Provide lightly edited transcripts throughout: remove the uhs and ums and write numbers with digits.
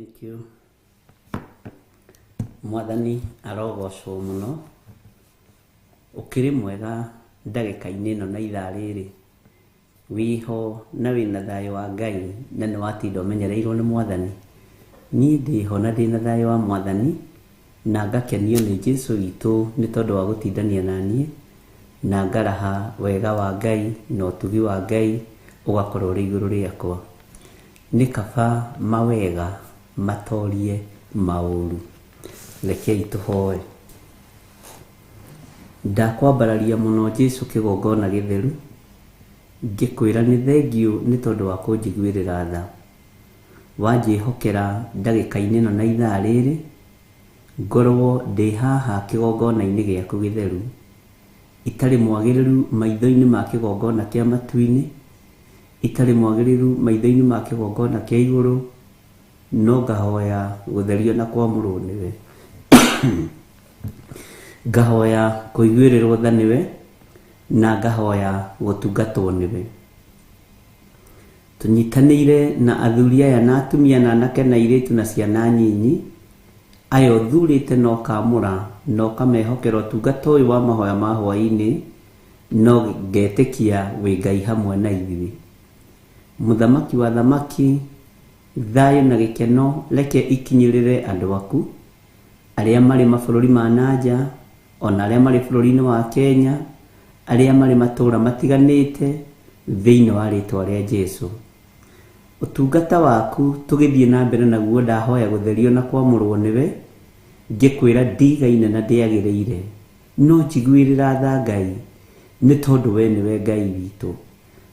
Thank you. Mwathani arogocwo mũno. Ũkĩrĩ mwega ndagĩka-inĩ ĩno na ithaa rĩrĩ. Wĩho na wĩna thayũ wa Ngai na nĩ watinda ũmenyereirwo nĩ Mwathani. Niĩ ndĩho na ndĩna thayũ wa Mwathani na ngakenio nĩ Jesu witũ nĩ tondũ wa gũtindania na niĩ na ngaraha wega wa Ngai na ũtugi wa Ngai ũgakorwo ũrĩ igũrũ rĩakwa. Nĩ kaba mawega matorie maũru. Rekei tũhoe. Ndakwambararia mũno Jesu kĩgongona gĩtheru, ngĩkwĩra nĩ thengiũ nĩ tondũ wa kũnjiguĩrĩra tha. Wanjĩhokera ndagĩka-inĩ ĩno na ithaa rĩrĩ, ngorwo ndĩ haha kĩgongona-inĩ gĩaku gĩtheru, itarĩ mwagĩrĩru maitho-inĩ ma kĩgongona kĩa matu-inĩ, itarĩ mwagĩrĩru maitho-inĩ ma kĩgongona kĩa igũrũ, no ngahoya gũtherio na kwamũrwo nĩwe. Ngahoya kũiguĩrĩrwo tha nĩwe, na ngahoya gũtungatwo nĩwe. Tũnyitanĩire na athuri aya na atumia na anake na airĩtu na ciana nyinyi, aya ũthurĩte na ũkamũra na ũkamehokera ũtungata ũyũ wa mahoya ma hwaĩ-inĩ, no ngetĩkia wĩ Ngai hamwe na ithuĩ. Mũthamaki wa thamaki, thayũ na gĩkeno reke ikinyĩrĩre andũ aku, arĩa marĩ mabũrũri ma nanja, ona arĩa marĩ bũrũri-inĩ wa Kenya, arĩa marĩ matũũra matiganĩte, thĩinĩ wa rĩtwa rĩa Jesu. Ũtungata waku tũgĩthiĩ na mbere naguo ndahoya gũtherio na kwamũrwo nĩwe, ngĩkwĩra ndigaine na ndĩagĩrĩire, no njiguĩrĩra tha Ngai, nĩ tondũ we nĩwe Ngai witũ.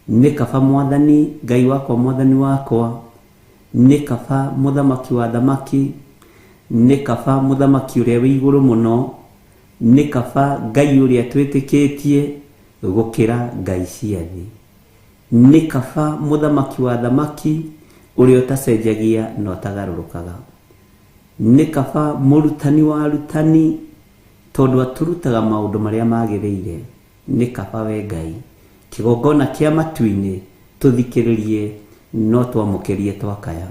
Nĩ kaba Mwathani, Ngai wakwa, Mwathani wakwa, nĩ kaba Mũthamaki wa thamaki, nĩ kaba Mũthamaki ũrĩa wĩ igũrũ mũno, nĩ kaba Ngai ũrĩa twĩtĩkĩtie gũkĩra ngai cia thĩ. Nĩ kaba Mũthamaki wa thamaki ũrĩa ũtacenjagia na ũtagarũrũkaga. Nĩ kaba Mũrutani wa arutani tondũ atũrutaga maũndũ marĩa magĩrĩire. Nĩ kaba we Ngai. Kĩgongona kĩa matu-inĩ tũthikĩrĩrie no twamũkĩrie twakaya.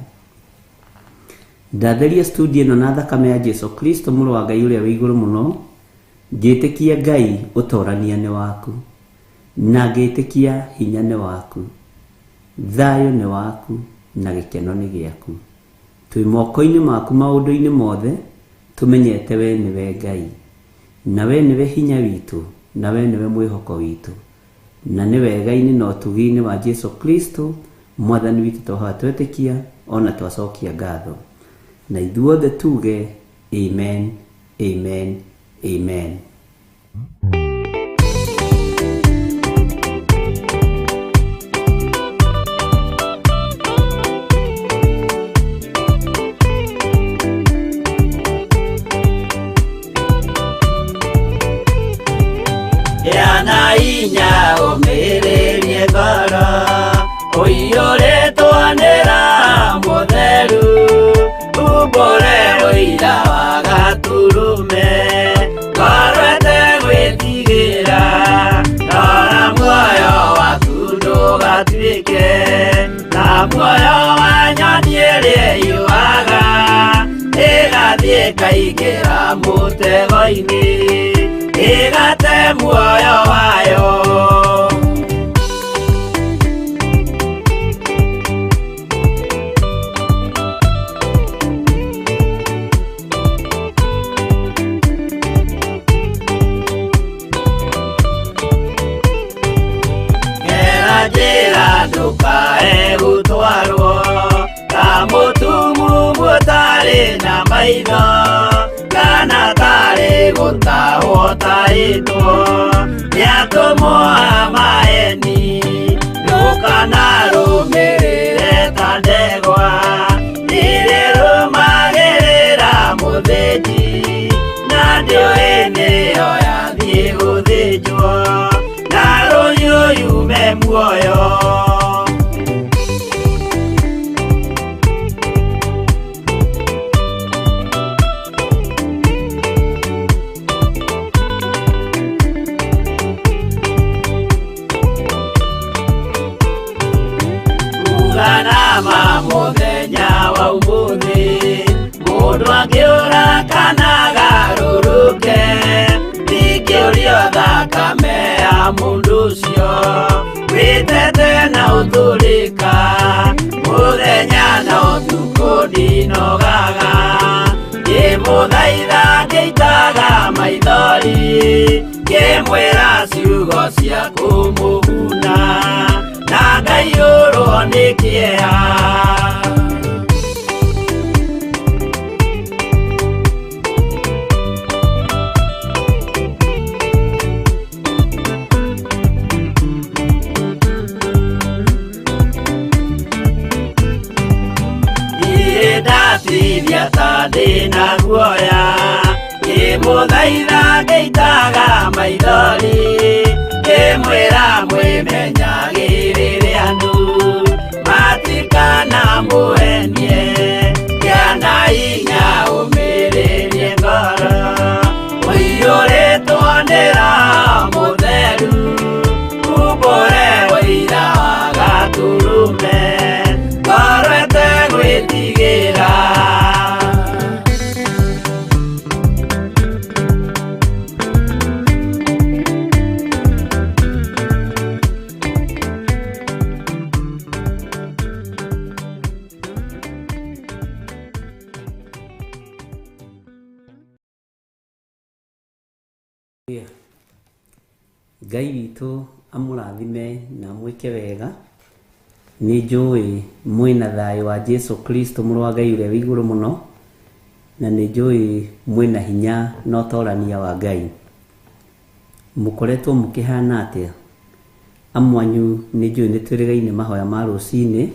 Ndatheria studio ĩno na thakame ya Jesu Kristo mũrũ wa Ngai ũrĩa wĩ igũrũ mũno, ngĩtĩkia Ngai ũtorania nĩ waku, na ngĩtĩkia hinya nĩ waku, thayũ nĩ waku na gĩkeno nĩ gĩaku. Twĩ moko-inĩ maku maũndũ-inĩ mothe, tũmenyete we nĩwe Ngai, na we nĩwe hinya witũ, na we nĩwe mwĩhoko witũ, na nĩ wega-inĩ na ũtugi-inĩ wa Jesu Kristo Mwathani witũ twahoya twetĩkia ona twacokia ngatho. Na ithuothe tuge amen, amen, amen. Gĩa na hinya ũmĩrĩrie ngoro, ũiyũrĩtwo nĩ Roho Mũtheru, umbũre ũira wa Gatũrũme, ngoro ĩtegwĩtigĩra, rora muoyo waku ndũgatuĩke ta muoyo wa nyoni ĩrĩa ĩũaga, ĩgathiĩ ĩkaingĩra mũtego-inĩ, ĩgate muoyo wayo. Gera njĩra ndũkae gũtwarwo ta mũtumumu ũtarĩ na maitho, kana tarĩ gũtahwo tahĩtwo nĩ atũmwo a maeni, ndũkanarũmĩrĩre ta ndegwa ĩrĩrũmagĩrĩra mũthĩnji, na ndĩũĩ nĩyo yathiĩ gũthĩnjwo, na rũhiũ yume muoyo. Uga nama mũthenya wa ũmũthĩ, Ndikanagarũrũke ndingĩũrio thakame ya mũndũ ũcio wĩtete na ũtũrĩka mũthenya na ũtukũ ndinogaga ngĩmũthaitha ngĩitaga maithori ngĩmwĩra ciugo cia kũmũguna na ngaiyũrwo nĩ kĩeha. Ndatirĩa ta ndĩna guoya ngĩmũthaitha ngĩitaga maithori ngĩmwĩra mwĩmenyagĩrĩre andũ matikanamũhenie kĩana hinya ũmĩrĩrie ngoro ũiyũrĩtwo nĩ Roho Mũtheru umbũre ũira wa Gatũrũme ngoro ĩtegwĩtigĩra. Ngai witũ amũrathime na amwĩke wega. Nĩ njũĩ mwĩna thayũ wa Jesu Kristo mũrũ wa Ngai ũrĩa wĩ igũrũ mũno, na nĩ njũĩ mwĩna hinya na ũtorania wa Ngai. Mũkoretwo mũkĩhana atĩa? Amwe anyu nĩ njũĩ nĩ twĩrĩgaine mahoya ma rũcinĩ,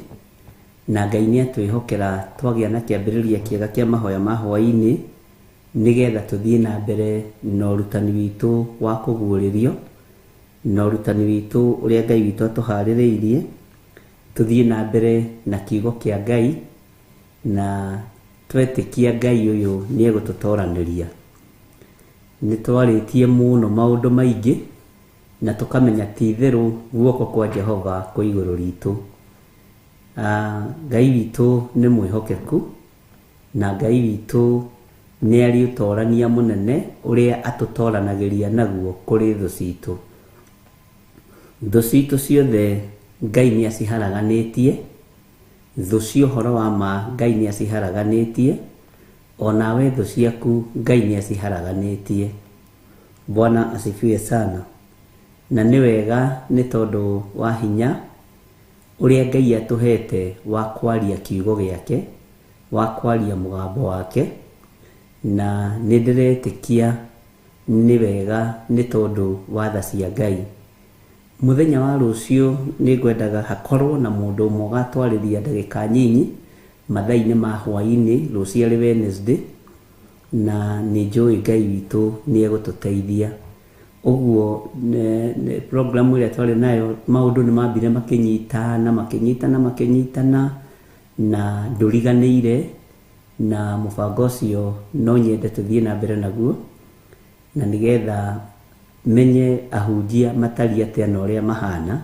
na Ngai nĩ atwĩhokera twagĩa na kĩambĩrĩria kĩega kĩa mahoya ma hwaĩ-inĩ, nĩgetha tũthiĩ na mbere na ũrutani witũ wa kũguũrĩrio, na ũrutani witũ ũrĩa Ngai witũ atũharĩrĩirie, tũthiĩ na mbere na kiugo kĩa Ngai, na twetĩkia Ngai ũyũ nĩ egũtũtoranĩria. Nĩ twarĩtie mũno maũndũ maingĩ, na tũkamenya ti itherũ guoko kwa Jehova kwĩ igũrũ ritũ. Ngai witũ nĩ mwĩhokeku, na Ngai witũ nĩ arĩ ũtorania mũnene ũrĩa atũtoranagĩria naguo kũrĩ thũ citũ. Thũ citũ ciothe Ngai nĩ aciharaganĩtie, thũ cia ũhoro wa ma Ngai nĩ aciharaganĩtie, onawe thũ ciaku Ngai nĩ aciharaganĩtie. Bwana asifiwe sana. Na nĩ wega nĩ tondũ wa hinya ũrĩa Ngai atũhete wa kwaria kiugo gĩake, wa kwaria mũgambo wake, na nĩ ndĩretĩkia nĩ wega nĩ tondũ wa tha cia Ngai. Mũthenya wa rũciũ nĩ ngwendaga hakorwo na mũndũ ũmwe ũgatwarĩria ndagĩka nyinyi mathaa-inĩ ma hwaĩ-inĩ rũciũ arĩ Wednesday, na nĩ njũĩ Ngai witũ nĩ egũtũteithia. Ũguo program ĩrĩa twarĩ nayo maũndũ nĩ mambire makĩnyitana makĩnyitana makĩnyitana, na ndũriganĩire, na mũbango ũcio no nyende tũthiĩ na mbere naguo, na nĩgetha menye ahunjia matariĩ atĩa na ũrĩa mahana,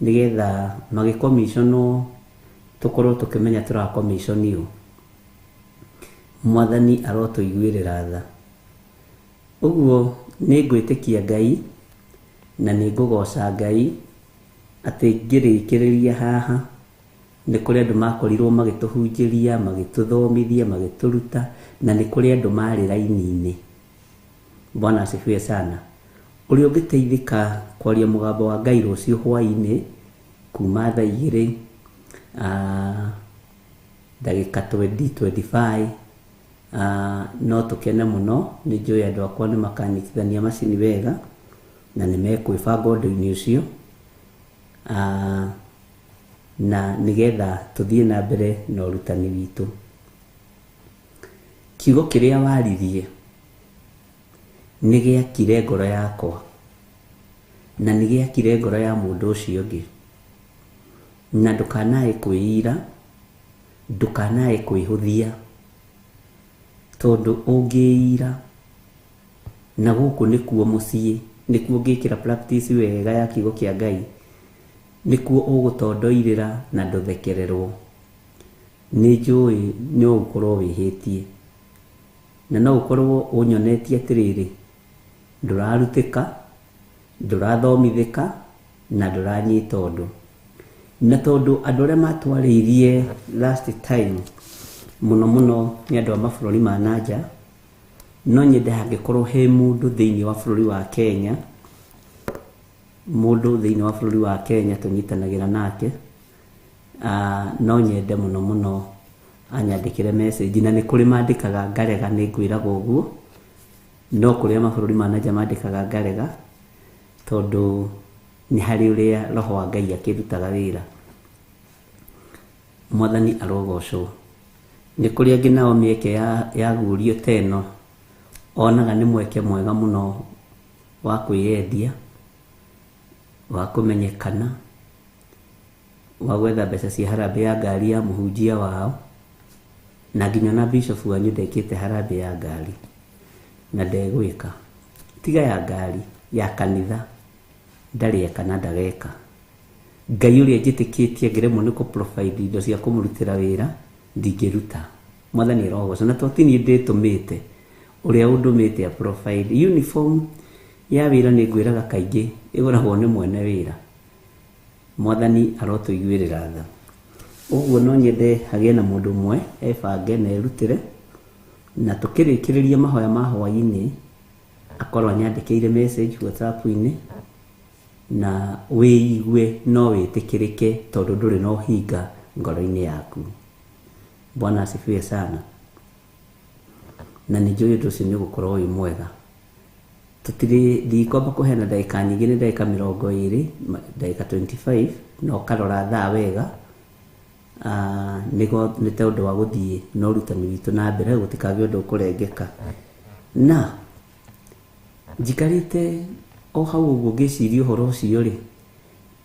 nĩgetha magĩkomiconwo tũkorwo tũkĩmenya tũrakomiconio. Mwathani arotũiguĩrĩra tha. Ũguo nĩ ngwĩtĩkia Ngai na nĩ ngũgoca Ngai atĩ ngĩrĩkĩrĩria haha nĩ kũrĩ andũ makorirwo magĩtũhunjĩria, magĩtũthomithia, magĩtũruta, na nĩ kũrĩ andũ marĩ raini-inĩ. Bwana asifiwe sana. Ũrĩa ũngĩteithĩka kwaria mũgambo wa Ngai rũciũ hwaĩ-inĩ kuma thaa igĩrĩ ndagĩka 20-25, no tũkene mũno. Nĩ njũĩ andũ akwa nĩ makanyitithania macini wega na nĩ mekwĩbanga ũndũ-inĩ ũcio, na nĩgetha tũthiĩ na mbere na ũrutani witũ. Kiugo kĩrĩa waririe nĩ gĩakire ngoro yakwa, na nĩ gĩakire ngoro ya mũndũ ũcio ũngĩ. Na ndũkanae kwĩira, ndũkanae kwĩhũthia, tondũ ũngĩira, na gũkũ nĩkuo mũciĩ, nĩkuo ũngĩkĩra practice wega ya kiugo kĩa Ngai, nĩkuo ũgũtondoirĩra na ndũthekererwo. Nĩ njũĩ nĩ ũgũkorwo wĩhĩtie. Na no ũkorwo ũnyonetie atĩrĩrĩ, ndũrarutĩka, ndũrathomithĩka, na ndũranyita ũndũ. Na tondũ andũ arĩa matwarĩirie last time mũno mũno nĩ andũ a mabũrũri ma nanja, no nyende hangĩkorwo he mũndũ thĩinĩ wa bũrũri wa Kenya, mũndũ thĩinĩ wa bũrũri wa Kenya tũnyitanagĩra nake, no nyende mũno mũno anyandĩkĩre message. Na nĩ kũrĩ mandĩkaga ngarega, nĩ ngwĩraga ũguo, no kũrĩa mabũrũri ma nanja mandĩkaga ngarega, tondũ nĩ harĩ ũrĩa roho wa Ngai akĩrutaga wĩra. Mwathani arogocwo. Nĩ kũrĩ angĩ nao mĩeke yaguũrio ta ĩno, onaga nĩ mweke mwega mũno wa kwĩyendia, wa kũmenyekana, wa gwetha mbeca cia harambee ya ngari ya mũhunjia wao, na nginya ona bishop wanyu ndekĩte harambee ya ngari, na ndegwĩka. Tiga ya ngari, ya kanitha, ndarĩ eka na ndageka. Ngai ũrĩa njĩtĩkĩtie ngĩremwo nĩ kũ provide indo cia kũmũrutĩra wĩra, ndingĩruta. Mwathani arogocwo. Na to ti niĩ ndĩtũmĩte, ũrĩa ũndũmĩte a provide. Uniform ya wĩra nĩ ngwĩraga kaingĩ ĩgũragwo nĩ mwene wĩra. Mwathani arotũiguĩrĩra tha. Ũguo no nyende hagĩe na mũndũ ũmwe ebange na erutĩre, na tũkĩrĩkĩrĩria mahoya ma hwaĩ-inĩ akorwo anyandĩkĩire message WhatsApp-inĩ, na wĩigue no wĩtĩkĩrĩke tondũ ndũrĩ na ũhinga ngoro-inĩ yaku. Bwana asifiwe sana. Na nĩ njũĩ ũndũ ũcio nĩ ũgũkorwo wĩ mwega. Tũtirĩ, ndikwamba kũheana ndagĩka nyingĩ, nĩ ndagĩka 20, ndagĩka 25, na ũkarora thaa wega, nĩ tondũ wa gũthiĩ na ũrutani witũ na mbere, gũtikagĩe ũndũ ũkũrengeka. Na njikarĩte o hau ũguo ngĩciria ũhoro ũcio rĩ,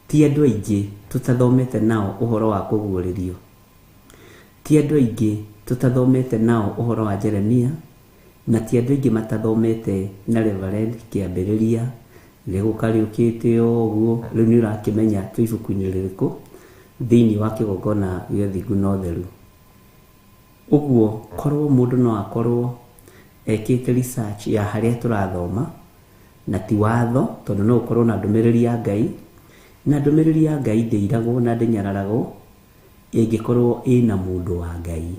ti andũ aingĩ tũtathomete nao ũhoro wa kũguũrĩrio, ti andũ aingĩ tũtathomete nao ũhoro wa Jeremia, na ti andũ aingĩ matathomete na Reverend kĩambĩrĩria rĩgũka rĩũkĩte o ũguo. Rĩu nĩ ũrakĩmenya twĩ ibuku-inĩ rĩrĩkũ thĩinĩ wa kĩgongona gĩa ũthingu na ũtheru. Ũguo korwo mũndũ no akorwo ekĩte research ya harĩa tũrathoma, na ti watho, tondũ no ũkorwo na ndũmĩrĩri ya Ngai, na ndũmĩrĩri ya Ngai ndĩiragwo na ndĩnyararagwo ĩngĩkorwo ĩna mũndũ wa Ngai.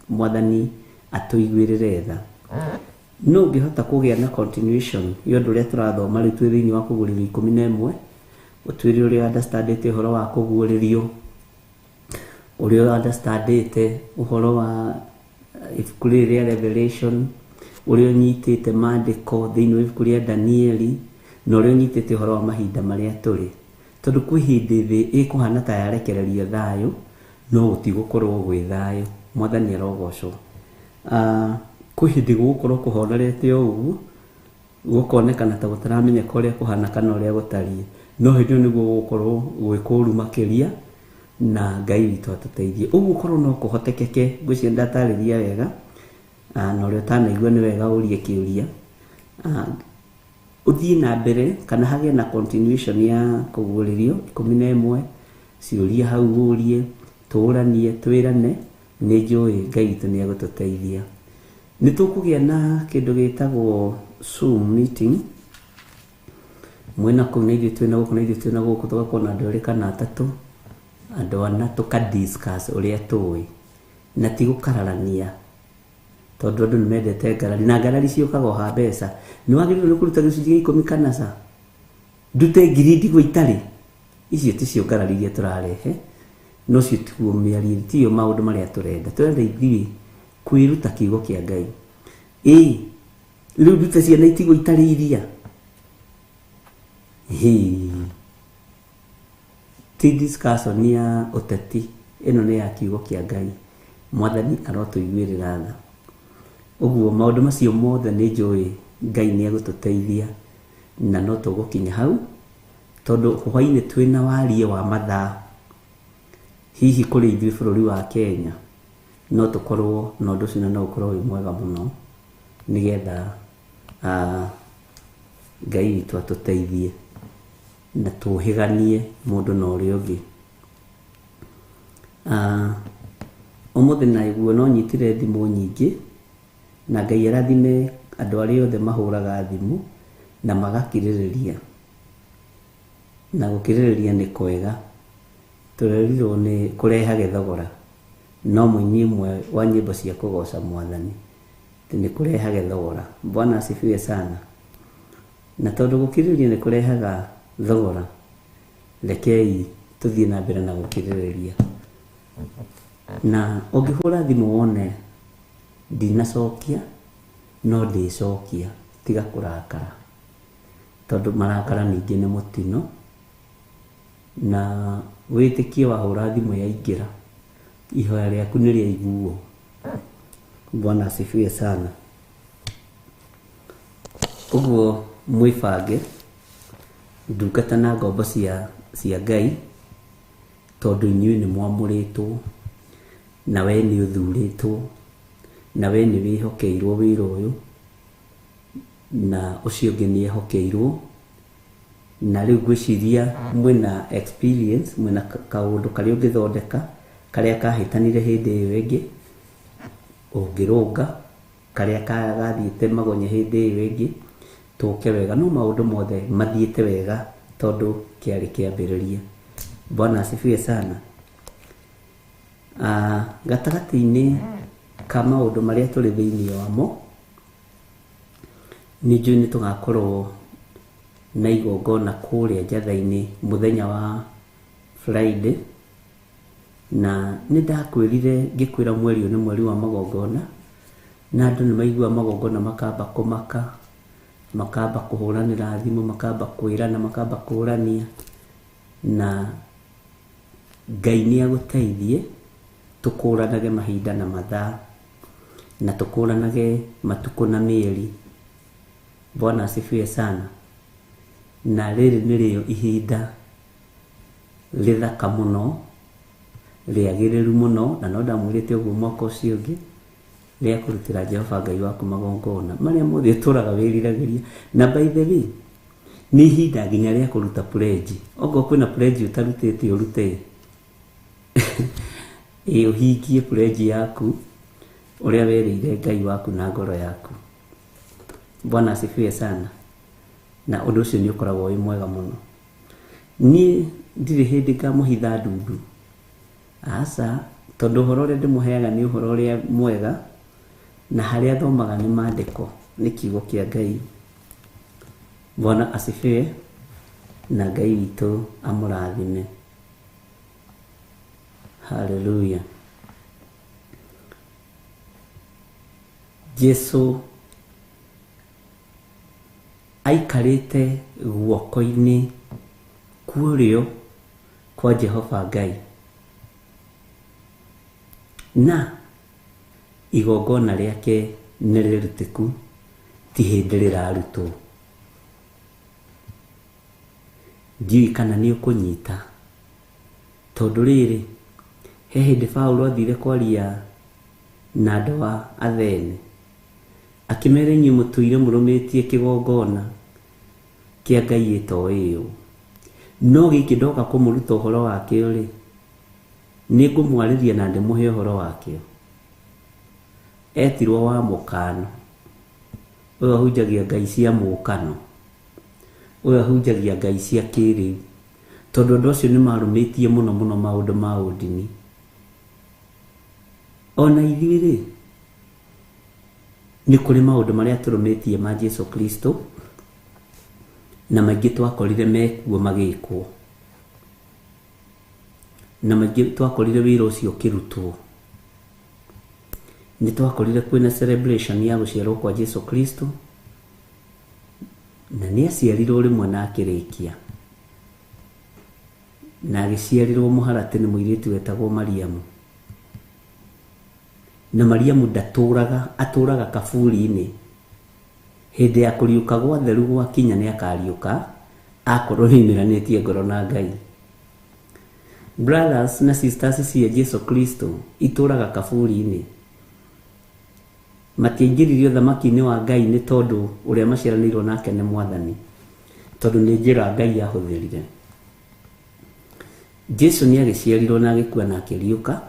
Mwathani atũiguĩrĩre tha. No ũngĩhota kũgĩa na continuation ya ũndũ ũrĩa tũrathoma rĩu twĩ thĩinĩ wa kũguũrĩrio 11, ũtwĩre ũrĩa understandĩte ũhoro wa kũguũrĩrio, ũrĩa understandĩte ũhoro wa ibuku rĩrĩ rĩa Revelation, ũrĩa ũnyitĩte maandĩko thĩinĩ wa ibuku rĩa Danieli, na ũrĩa ũnyitĩte ũhoro wa mahinda marĩa tũrĩ. Tondũ kwĩ hĩndĩ thĩ ĩkũhana ta yarekererio thayũ, no gũtigũkorwo gwĩ thayũ. Mwathani arogocwo. Kwĩ hĩndĩ gũgũkorwo kũhonerete o ũguo, gũkonekana ta gũtaramenyeka ũrĩa kũhana kana ũrĩa gũtariĩ, no hĩndĩ ĩyo nĩguo gũgũkorwo gwĩ kũũru makĩria, na Ngai witũ atũteithie. Ũguo korwo no kũhotekeke, ngwĩciria ndatarĩria wega, na ũrĩa ũtanaigua nĩ wega ũrie kĩũria, ũthiĩ na mbere kana hagĩe na continuation ya kũguũrĩrio 11, ciũria hau ũrie, tũũranie, twĩrane, nĩ njũĩ Ngai witũ nĩ egũtũteithia. Nĩ tũkũgĩa na kĩndũ gĩtagwo Zoom meeting, mwena kũu na ithuĩ twĩna gũkũ na ithuĩ twĩna gũkũ, tũgakorwo na andũ erĩ kana atatũ, andũ ana, tũka discuss ũrĩa tũĩ, na ti gũkararania, tondũ andũ nĩ mendete ngarari, na ngarari ciũkaga o ha mbeca. Nĩ wagĩrĩirwo nĩ kũruta gĩcunjĩ gĩa 10 kana ca, ndute ngiri ndigwo itarĩ. Icio ticio ngarari iria tũrarehe, no cio tiguo mĩario, tiyo maũndũ marĩa tũrenda. Tũrenda ithuĩ kwĩruta kiugo kĩa Ngai. Ĩ rĩu ndute ciana itigwo itarĩ iria, hĩ, ti discussion ya ũteti, ĩno nĩ ya kiugo kĩa Ngai. Mwathani arotũiguĩrĩra tha. Ũguo maũndũ macio mothe nĩ njũĩ Ngai nĩ egũtũteithia, na no tũgũkinya hau, tondũ hwaĩ-inĩ twĩna warie wa mathaa. Hihi kũrĩ ithuĩ bũrũri wa Kenya no tũkorwo na ũndũ ũcio, na no ũkorwo wĩ mwega mũno, nĩgetha Ngai witũ atũteithie na tũhĩganie mũndũ na ũrĩa ũngĩ. Ũmũthĩ naguo no nyitire thimũ nyingĩ, Na Ngai arathime andũ arĩa othe mahũraga thimũ na magakirĩrĩria. Na gũkirĩrĩria nĩ kwega, tũrerirwo nĩ kũrehage thogora. No mũini ũmwe wa nyĩmbo cia kũgoca Mwathani atĩ nĩ kũrehage thogora. Bwana asifiwe sana. Na tondũ gũkirĩrĩria nĩ kũrehaga thogora, rekei tũthiĩ na mbere na gũkirĩrĩria. Na ũngĩhũra thimũ wone ndinacokia, no ndĩcokia, tiga kũrakara. Tondũ marakara ningĩ nĩ mũtino, na wĩtĩkie wahũra thimũ yaingĩra, ihoya rĩaku nĩ rĩaiguo. Bwana asifiwe sana. Ũguo mwĩbange ndungata na ngombo cia Ngai, tondũ inyuĩ nĩ mwamũrĩtwo, na we nĩ ũthurĩtwo, na we nĩ wĩhokeirwo wĩra ũyũ, na ũcio ũngĩ nĩ ehokeirwo. Na rĩu ngwĩciria mwĩna experience, mwĩna kaũndũ karĩa ũngĩthondeka, karĩa kahĩtanire hĩndĩ ĩyo ĩngĩ, ũngĩrũnga, karĩa gathiĩte magonye hĩndĩ ĩyo ĩngĩ, tũke wega. No maũndũ mothe mathiĩte wega tondũ kĩarĩ kĩambĩrĩria. Bwana asifiwe sana. Gatagatĩ-inĩ ka maũndũ marĩa tũrĩ thĩinĩ wamo, nĩ njũĩ nĩ tũgakorwo na igongona kũrĩa Njatha-inĩ mũthenya wa Friday, na nĩ ndakwĩrire ngĩkwĩra mweri ũyũ nĩ mweri wa magongona, na andũ nĩ maiguaga magongona makamba kũmaka, makamba kũhũranĩra thimũ, makamba kwĩrana, makamba kũrania, na Ngai nĩ agũteithie tũkũranage mahinda na mathaa, na tũkũranage matukũ na mĩeri. Bwana asifiwe sana. Na rĩrĩ nĩrĩo ihinda rĩthaka mũno, rĩagĩrĩru mũno, na no ndamwĩrĩte ũguo mwaka ũcio ũngĩ, rĩa kũrutĩra Jehova Ngai waku magongona marĩa mothe ũtũraga wĩriragĩria. Na by the way, nĩ ihinda nginya rĩa kũruta pledge. Okorwo kwĩna pledge ũtarutĩte ũrute, ĩ ũhingie pledge yaku ũrĩa werĩire Ngai waku na ngoro yaku. Bwana asifiwe sana. Na ũndũ ũcio nĩ ũkoragwo wĩ mwega mũno. Niĩ ndirĩ hĩndĩ ngamũhitha ndundu, aca, tondũ ũhoro ũrĩa ndĩmũheaga nĩ ũhoro ũrĩa mwega, na harĩa thomaga nĩ maandĩko, nĩ kiugo kĩa Ngai. Bwana asifiwe, na Ngai witũ amũrathime. Haleluya. Jesu aikarĩte guoko-inĩ kwa ũrĩo kwa Jehova Ngai, na igongona rĩake nĩ rĩrutĩku, ti hĩndĩ rĩrarutwo. Ndiũĩ kana nĩ ũkũnyita, tondũ rĩrĩ, he hĩndĩ Paũlũ athire kwaria na andũ a Athene, akĩmera inyuĩ mũtũire mũrũmĩtie kĩgongona kĩa Ngai ĩtoĩ ũ, no gĩkĩ ndoka kũmũruta ũhoro wakĩo rĩ, nĩ ngũmwarĩria na ndĩmũhe ũhoro wakĩo. Etirwo wa mũkano, ũyũ ahunjagia Ngai cia mũkano, ũyũ ahunjagia Ngai cia kĩrĩu, tondũ andũ acio nĩ marũmĩtie mũno mũno maũndũ ma ũndini. Ona ithuĩ rĩ, nĩ kũrĩ maũndũ marĩa tũrũmĩtie ma Jesu Kristo, na maingĩ twakorire mekuo magĩkwo, na maingĩ twakorire wĩra ũcio ũkĩrutwo. Nĩ twakorire kwĩna celebration ya gũciarwo kwa Jesu Kristo, na nĩ aciarirwo rĩmwe na akĩrĩkia, na agĩciarirwo mũharatĩ nĩ mũirĩtu wetagwo Mariamu. Na Mariamu ndatũraga, atũraga kaburi-inĩ. Hĩndĩ ya kũriũka gwa theru gwakinya nĩ akariũka, akorwo nĩaumĩranĩtie ngoro na Ngai. Brothers na sisters cia Jesu Kristo itũraga kaburi-inĩ. Matiaingĩririo ũthamaki-inĩ wa Ngai nĩ tondũ ũrĩa maciaranĩirwo nake nĩ Mwathani, tondũ nĩ njĩra Ngai ahũthĩrire. Jesu nĩ agĩciarirwo na agĩkua na akĩriũka,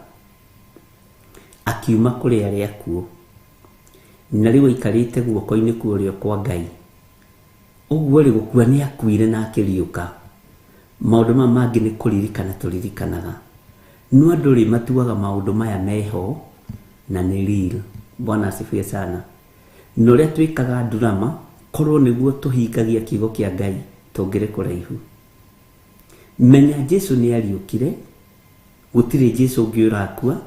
akiuma kũrĩ arĩa akuũ. Na rĩu aikarĩte guoko-inĩ kwa ũrĩo kwa Ngai. Ũguo rĩ, gũkua nĩ akuire na akĩriũka. Maũndũ maya mangĩ nĩ kũririkana tũririkanaga. No andũ rĩ, matuaga maũndũ maya meho na nĩ real. Bwana asifiwe sana. Na ũrĩa twĩkaga ndurama, korwo nĩguo tũhingagia kiugo kĩa Ngai, tũngĩrĩ kũraihu. Menya Jesu nĩ ariũkire, gũtirĩ Jesu ũngĩ ũrakua,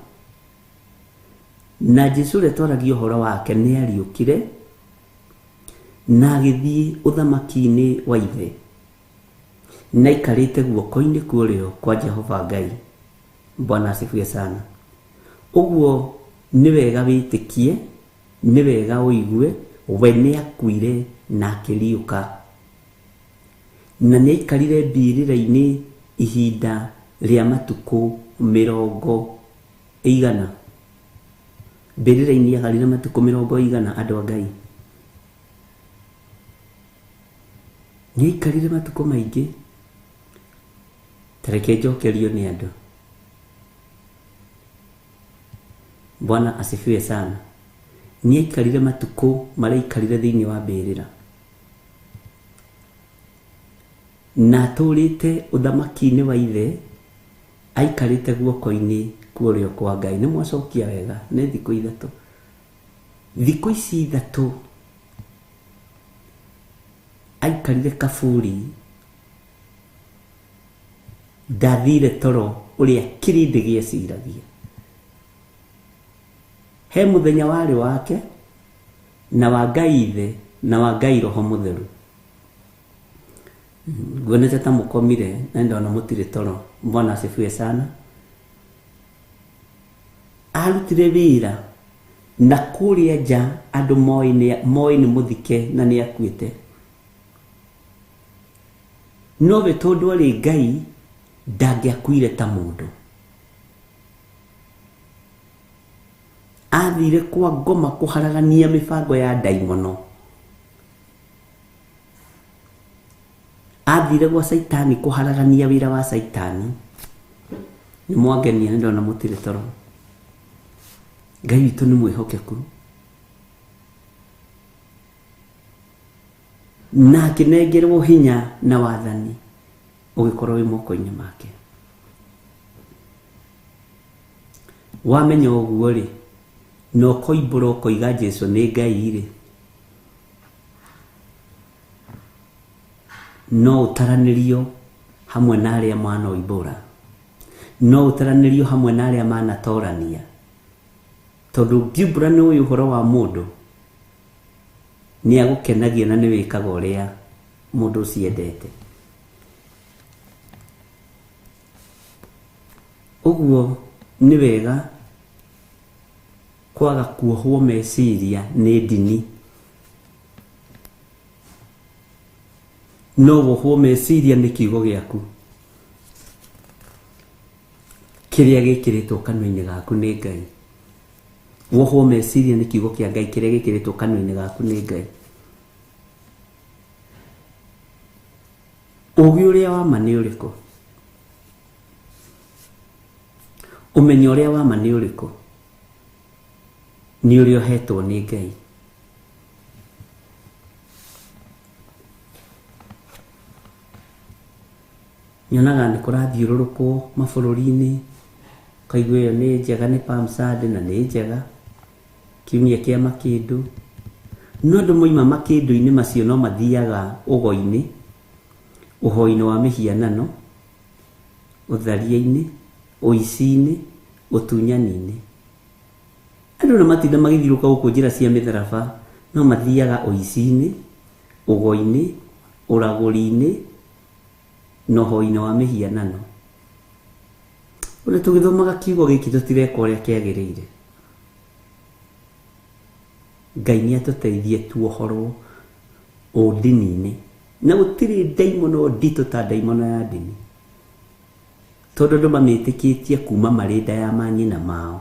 na Jesu ũrĩa twaragia ũhoro wake nĩ ariũkire na agĩthiĩ ũthamaki-inĩ wa Ithe, na aikarĩte guoko-inĩ kwa ũrĩo kwa Jehova Ngai. Bwana asifiwe sana. Ũguo nĩ wega wĩtĩkie, nĩ wega ũigue, we nĩ akuire na akĩriũka. Na nĩ aikarire mbĩrĩra-inĩ ihinda rĩa matukũ mĩrongo ĩigana. Mbĩrĩra-inĩ aikarire matukũ mĩrongo ĩigana, andũ a Ngai. Nĩ aikarire matukũ maingĩ. Ta reke njokerio nĩ andũ. Bwana asifiwe sana. Nĩ aikarire matukũ marĩa aikarire thĩinĩ wa mbĩrĩra. Na atũrĩte ũthamaki-inĩ wa Ithe, aikarĩte guoko-inĩ kwa ũrĩo kwa Ngai. Nĩ mwacokia wega, nĩ thikũ ithatũ. Thikũ ici ithatũ aikarire kaburi, ndathire toro ũrĩa kĩrĩndĩ gĩeciragia. He mũthenya warĩ wake na wa Ngai Ithe na wa Ngai Roho Mũtheru. Nguonete ta mũkomire na ndona mũtirĩ toro. Bwana asifiwe sana. Arutire wĩra na kũrĩa nja andũ moĩ nĩ mũthike na nĩ akuĩte. No we tondũ arĩ Ngai ndangĩakuire ta mũndũ. Athire kwa ngoma kũharagania mĩbango ya ndaimono. Athire gwa Saitani kũharagania wĩra wa Saitani. Nĩ mwangenia nĩ ndona mũtirĩ toro. Ngai witũ nĩ mwĩhokeku. Na akĩnengerwo hinya na wathani ũgĩkorwo wĩ moko-inĩ make. Wamenya ũguo rĩ, na ũkoimbũra ũkoiga Jesu nĩ Ngai rĩ, no ũtaranĩrio hamwe na arĩa manoimbũra, no ũtaranĩrio hamwe na arĩa manatorania. Tondũ ũngiumbũra nĩ ũĩ ũhoro wa mũndũ, nĩ agũkenagia na nĩ wĩkaga ũrĩa mũndũ ũcio endete. Ũguo nĩ wega kwaga kuohwo meciria nĩ ndini. No wohwo meciria nĩ kiugo gĩaku kĩrĩa gĩkĩrĩtwo kanua-inĩ gaku nĩ Ngai. Wohwo meciria nĩ kiugo kĩa Ngai kĩrĩa gĩkĩrĩtwo kanua-inĩ gaku nĩ Ngai. Ũũgĩ ũrĩa wa ma nĩ ũrĩkũ? Ũmenyo ũrĩa wa ma nĩ ũrĩkũ? Nĩ ũrĩa ũhetwo nĩ Ngai. Nyonaga nĩ kũrathiũrũrũkwo mabũrũri-inĩ, ũkaigua ĩyo nĩ njega, nĩ Palm Sunday na nĩ njega, kiumia kĩa makĩndũ. No andũ moima makĩndũ-inĩ macio no mathiaga ũgo-inĩ, ũhoi-inĩ wa mĩhianano, ũtharia-inĩ, ũici-inĩ, ũtunyani-inĩ. Andũ no matinda magĩthiũrũrũka gũkũ njĩra cia mĩtharaba, no mathiaga ũici-inĩ, ũgo-inĩ, ũragũri-inĩ, na ũhoi-inĩ wa mĩhianano. Ũrĩa tũgĩthomaga kiugo gĩkĩ tũtireka ũrĩa kĩagĩrĩire. Ngai nĩ atũteithie tuohorwo ũndini-inĩ. Na gũtirĩ ndaimono nditũ ta ndaimono ya ndini. Tondũ andũ mamĩtĩkĩtie kuma marĩ nda ya manyina mao.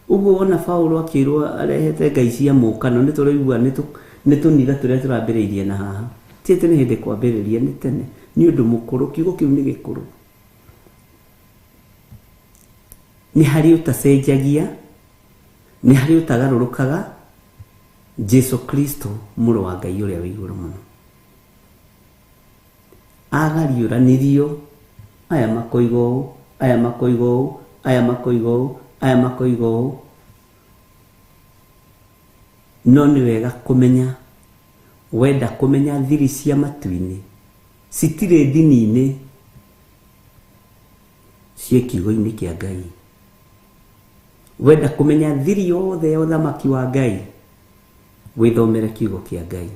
Ũguo wona Paulo akĩrwo arehete ngai cia mũkano, nĩ tũraigua nĩ tũnitha tũrĩa tũrambĩrĩirie na haha. Ti atĩ nĩ hĩndĩ kwambĩrĩria, nĩ tene. Nĩ ũndũ mũkũrũ, kiugo kĩu nĩ gĩkũrũ. Nĩ harĩ ũtacenjagia, nĩ harĩ ũtagarũrũkaga, Jesu Kristo mũrũ wa Ngai ũrĩa wĩ igũrũ mũno. Agariũranirio, aya makoiga ũũ, aya makoiga ũũ, aya makoiga ũũ, aya makoiga ũũ. No nĩ wega kũmenya, wenda kũmenya thiri cia matu-inĩ, citirĩ ndini-inĩ, ciĩ kiugo-inĩ kĩa Ngai. Wenda kũmenya thiri yothe ya ũthamaki wa Ngai, wĩthomere kiugo kĩa Ngai.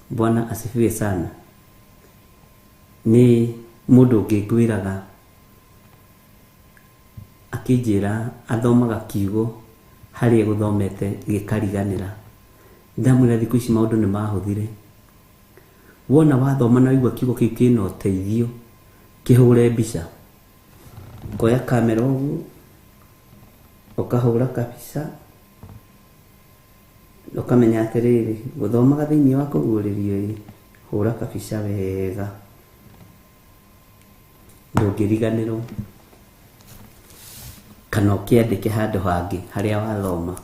Bwana asifiwe sana. Nĩ mũndũ ũngĩ ngwĩraga akĩnjĩra athomaga kiugo harĩa gũthomete gĩkariganĩra. Ndamwĩra thikũ ici maũndũ nĩ mahũthire. Wona wathoma na waigua kiugo kĩu kĩna ũteithio, kĩhũre mbica. Ũkoya kamera ũguo, ũkahũra kabica, ũkamenya atĩrĩrĩ, gũthomaga thĩinĩ wa kũguũrĩrio ĩ, hũra kabica wega, ndũngĩriganĩrwo, kana ũkĩandĩke handũ hangĩ harĩa wathoma.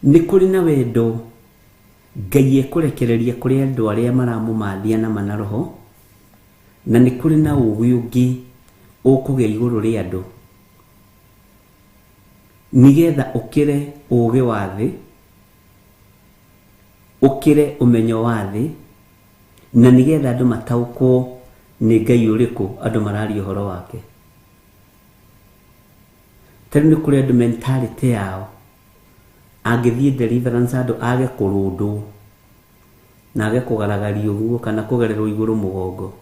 Nĩ kũrĩ na wendo Ngai ekũrekereria kũrĩ andũ arĩa maramũmathia na ma na roho, na nĩ kũrĩ na ũũgĩ ũngĩ ũkũgĩa igũrũ rĩa andũ, nĩgetha ũkĩre ũũgĩ wa thĩ, ũkĩre ũmenyo wa thĩ, na nĩgetha andũ mataũkwo nĩ Ngai ũrĩkũ andũ mararia ũhoro wake. Ta rĩu nĩ kũrĩ andũ mentality yao, angĩthiĩ deliverance andũ age kũrũndwo na age kũgaragario ũguo kana kũgererwo igũrũ mũgongo,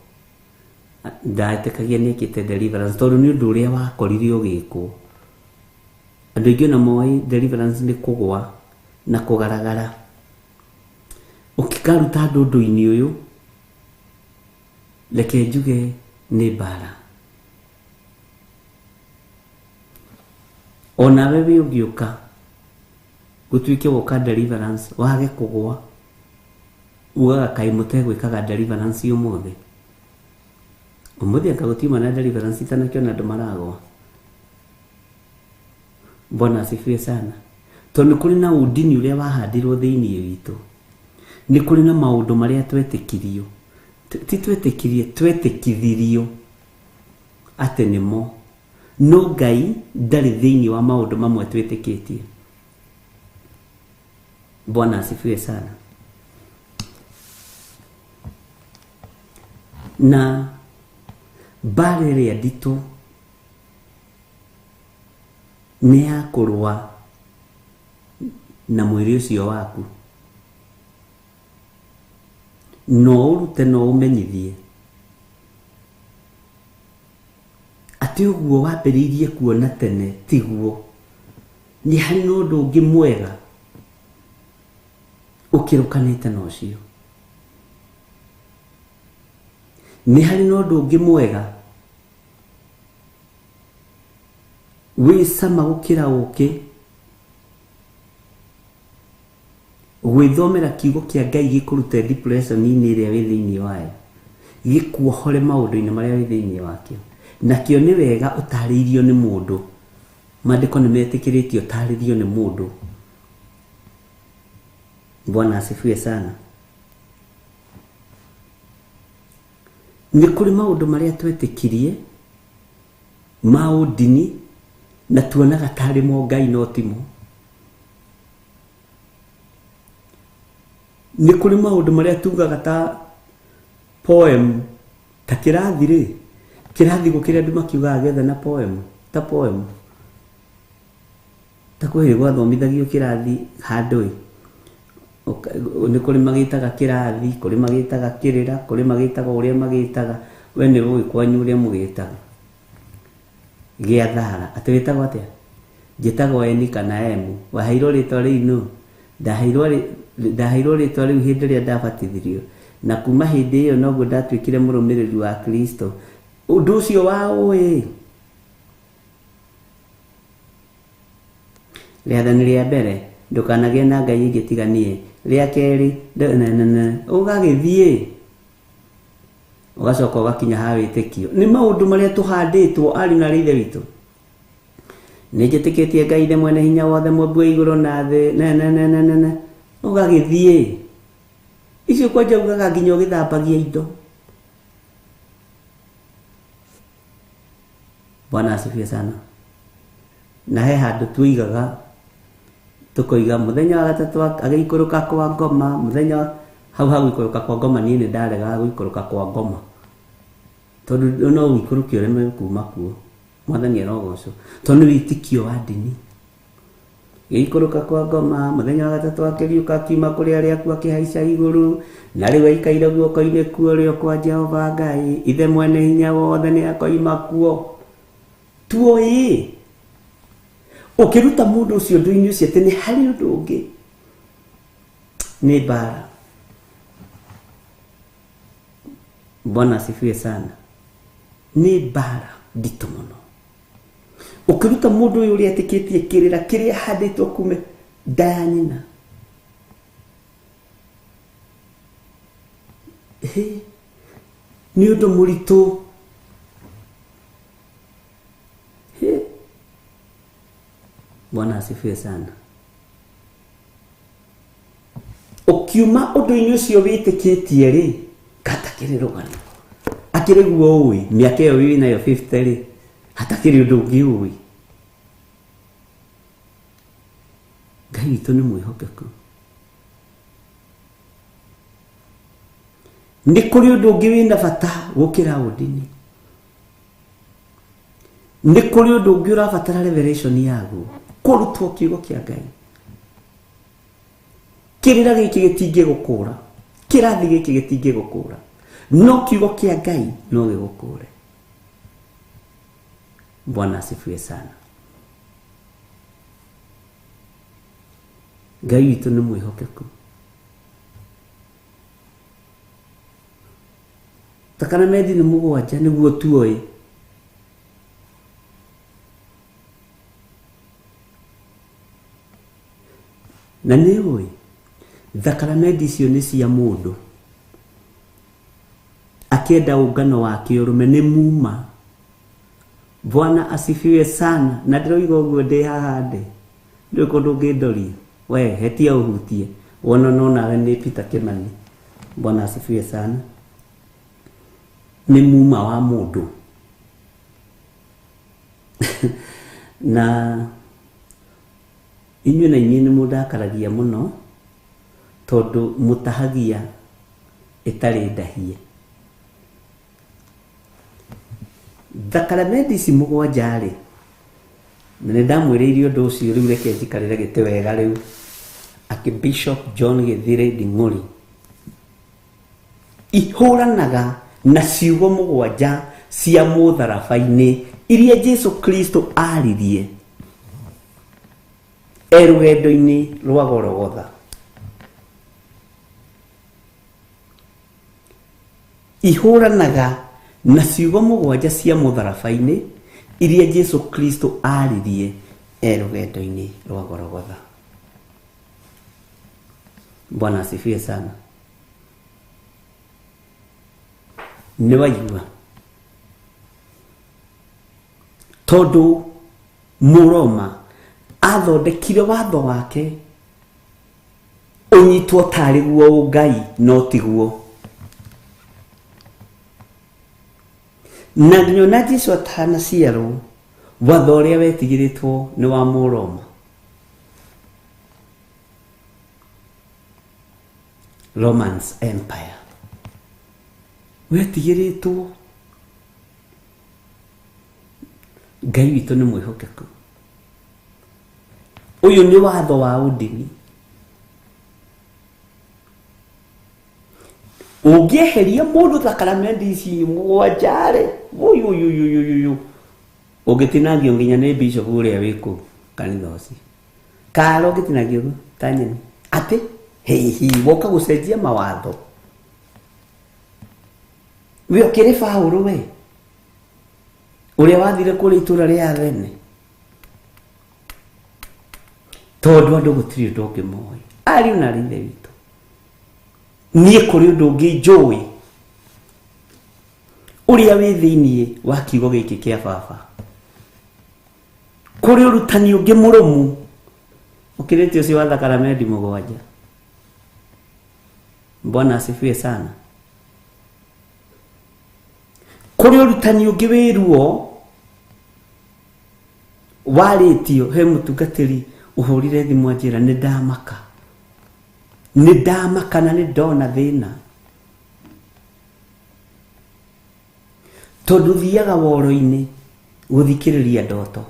ndaetĩkagia nĩ ekĩte deliverance tondũ nĩ ũndũ ũrĩa wakorire ũgĩkwo. Andũ aingĩ ona moĩ deliverance nĩ kũgwa na kũgaragara. Ũkĩkaruta andũ ũndũ-inĩ ũyũ, reke njuge nĩ mbara. Onawe wĩ ũngĩũka gũtuĩke woka deliverance wage kũgwa, ugaga kaĩ mũtegwĩkaga deliverance ũmũthĩ. Ũmũthĩ anga gũtiuma na deliverance itanakĩona andũ maragwa. Bwana asifiwe sana. Tondũ nĩ kũrĩ na ũndini ũrĩa wahandirwo thĩinĩ witũ. Nĩ kũrĩ na maũndũ marĩa twetĩkirio. Ti twetĩkirie, twetĩkithirio atĩ nĩmo. No Ngai ndarĩ thĩinĩ wa maũndũ mamwe twĩtĩkĩtie. Bwana asifiwe sana. Na mbara ĩrĩa nditũ nĩ ya kũrũa na mwĩrĩ ũcio waku. No ũrute no ũmenyithie atĩ ũguo wambĩrĩirie kuona tene tiguo, nĩ harĩ na ũndũ ũngĩ mwega ũkĩrũkanĩte na ũcio. Nĩ harĩ na ũndũ ũngĩ mwega wĩ cama gũkĩra ũkĩ, gwĩthomera kiugo kĩa Ngai gĩkũrute depression-inĩ ĩrĩa wĩ thĩinĩ wayo, gĩkuohore maũndũ-inĩ marĩa wĩ thĩinĩ wakĩo. Nakĩo nĩ wega ũtarĩirio nĩ mũndũ. Maandĩko nĩ metĩkĩrĩtio ũtarĩrio nĩ mũndũ. Bwana asifiwe sana. Nĩ kũrĩ maũndũ marĩa twetĩkirie ma ũndini na tuonaga tarĩ mo Ngai no timo. Nĩ kũrĩ maũndũ marĩa tugaga ta poem, ta kĩrathi rĩ, kĩrathi gũkĩrĩ andũ makiugaga gĩothe na poem, ta poem. Ta kwĩ hĩndĩ gwathomithagio kĩrathi handũ ĩ, nĩ kũrĩ magĩtaga kĩrathi, kũrĩ magĩtaga kĩrĩra, kũrĩ magĩtaga ũrĩa magĩtaga, we nĩ ũĩ kwanyu ũrĩa mũgĩtaga. Gĩa thara, atĩ wĩtagwo atĩa? Njĩtagwo N kana M. Waheirwo rĩtwa rĩu nũ? Ndaheirwo rĩtwa rĩu hĩndĩ ĩrĩa ndabatithirio. Na kuma hĩndĩ ĩyo noguo ndatuĩkire mũrũmĩrĩri wa Kristo. Ũndũ ũcio wa ũĩ. Rĩathani rĩa mbere, ndũkanagĩe na Ngai ĩngĩ tiga niĩ. Rĩa kerĩ, ũgagĩthiĩ. Ũgacoka ũgakinya ha wĩtĩkio. Nĩ maũndũ marĩa tũhandĩtwo ariũ na aarĩ a Ithe witũ. Nĩ njĩtĩkĩtie Ngai Ithe mwene hinya wothe, mũmbi wa igũrũ na thĩ, ne ne ne ne ne ne. Ũgagĩthiĩ. Icio kwanja ugaga nginya ũgĩthambagia indo. Bwana asifiwe sana. Na he handũ tuigaga tũkoiga mũthenya wa gatatũ agĩikũrũka kwa ngoma, mũthenya hau ha gũikũrũka kwa ngoma niĩ nĩ ndaregaga gũikũrũka kwa ngoma. Tondũ no ũikũrũke ũreme kuma kuo. Mwathani arogocwo. Tondũ nĩ wĩtĩkio wa ndini. Gĩikũrũka kwa ngoma, mũthenya wa gatatũ akĩriũka akiuma kũrĩ arĩa akuũ akĩhaica igũrũ, na rĩu aikaire guoko-inĩ kwa ũrĩo kwa Jehova Ngai, Ithe mwene hinya wothe nĩ akoima kuo. Tuoĩ. Ũkĩruta mũndũ ũcio ũndũ-inĩ ũcio atĩ nĩ harĩ ũndũ ũngĩ, nĩ mbara. Bwana asifiwe sana. Nĩ mbara nditũ mũno. Ũkĩruta mũndũ ũyũ ũrĩa etĩkĩtie kĩrĩra kĩrĩa ahandĩtwo kume nda ya nyina. Nĩ ũndũ mũritũ. Bwana asifiwe sana. Ũkiuma ũndũ-inĩ ũcio wĩtĩkĩtie rĩ, gatakĩrĩ rũgano. Akĩrĩ guo ũĩ, mĩaka ĩyo wĩ nayo 50 rĩ, hatakĩrĩ ũndũ ũngĩ ũĩ. Ngai witũ nĩ mwĩhokeku. Nĩ kũrĩ ũndũ ũngĩ wĩna bata gũkĩra ũndini. Nĩ kũrĩ ũndũ ũngĩ ũrabatara revelation yaguo, kũrutwo kiugo kĩa Ngai. Kĩrĩra gĩkĩ gĩtingĩgũkũra, kĩrathi gĩkĩ gĩtingĩgũkũra, no kiugo kĩa Ngai no gĩgũkũre. Bwana asifiwe sana. Ngai witũ nĩ mwĩhokeku. Sakramenti nĩ mũgwanja nĩguo tuoĩ. Na nĩ ũĩ thakramenti icio nĩ cia mũndũ akĩenda ũngano wa kĩũrũme nĩ muma. Bwana asifiwe sana. Na ndĩroiga ũguo ndĩ haha ndĩ ndũĩ kũndũ ũngĩndoria we hetia ũhutie wona no nawe nĩ Peter Kimani. Bwana asifiwe sana. Nĩ muma wa mũndũ. Na inyuĩ na inyuĩ nĩ mũndakaragia mũno tondũ mũtahagia ĩtarĩ ndahie. Thakramenti ici mũgwanja rĩ, na nĩ ndamwĩrĩire ũndũ ũcio rĩu reke njikarĩre gĩtĩ wega rĩu. Archbishop John Gĩthire Nding'ũri ihũranaga na ciugo mũgwanja cia mũtharaba-inĩ iria Jesu Kristo aririe e rũgendo-inĩ rwa Golgotha. Ihũranaga na ciugo mũgwanja cia mũtharaba-inĩ iria Jesu Kristo aririe e rũgendo-inĩ rwa Golgotha. Bwana asifiwe sana. Nĩ waigua tondũ Mũroma athondekire watho wake ũnyitwo tarĩ guo ũngai no tiguo. Na nginya ona Jesu atanaciarwo watho ũrĩa wetigĩrĩtwo nĩ wa Mũroma. Romans Empire wetigĩrĩtwo. Ngai witũ nĩ mwĩhokeku. Ũyũ nĩ watho wa ũndini. Ũngĩeheria mũndũ thakramenti ici mũgwanja rĩ, ũyũ ũngĩtinangio nginya nĩ bishop ũrĩa wĩ kũu kanitha ũcio. Karo ũngĩtinangio ũguo ta nyeni. Atĩ hihi woka gũcenjia mawatho. We ũkĩrĩ Paũlũ we ũrĩa wathire kũrĩa itũũra rĩa Athene, tondũ andũ gũtirĩ ũndũ ũngĩ moĩ. Ariũ na aarĩ a Ithe witũ, niĩ kũrĩ ũndũ ũngĩ njũĩ. Ũrĩa wĩ thĩinĩ wa kiugo gĩkĩ kĩa baba. Kũrĩ ũrutani ũngĩ mũrũmu ũkĩrĩte ũcio wa thakaramendi mũgwanja. Bwana asifiwe sana. Kũrĩ ũrutani ũngĩ wĩ ruo warĩtio he mũtungatĩri ũhũrire thimũ anjĩra nĩ ndamaka, nĩ ndamaka na nĩ ndona thĩna, tondũ thiaga woro-inĩ gũthikĩrĩria ndoto,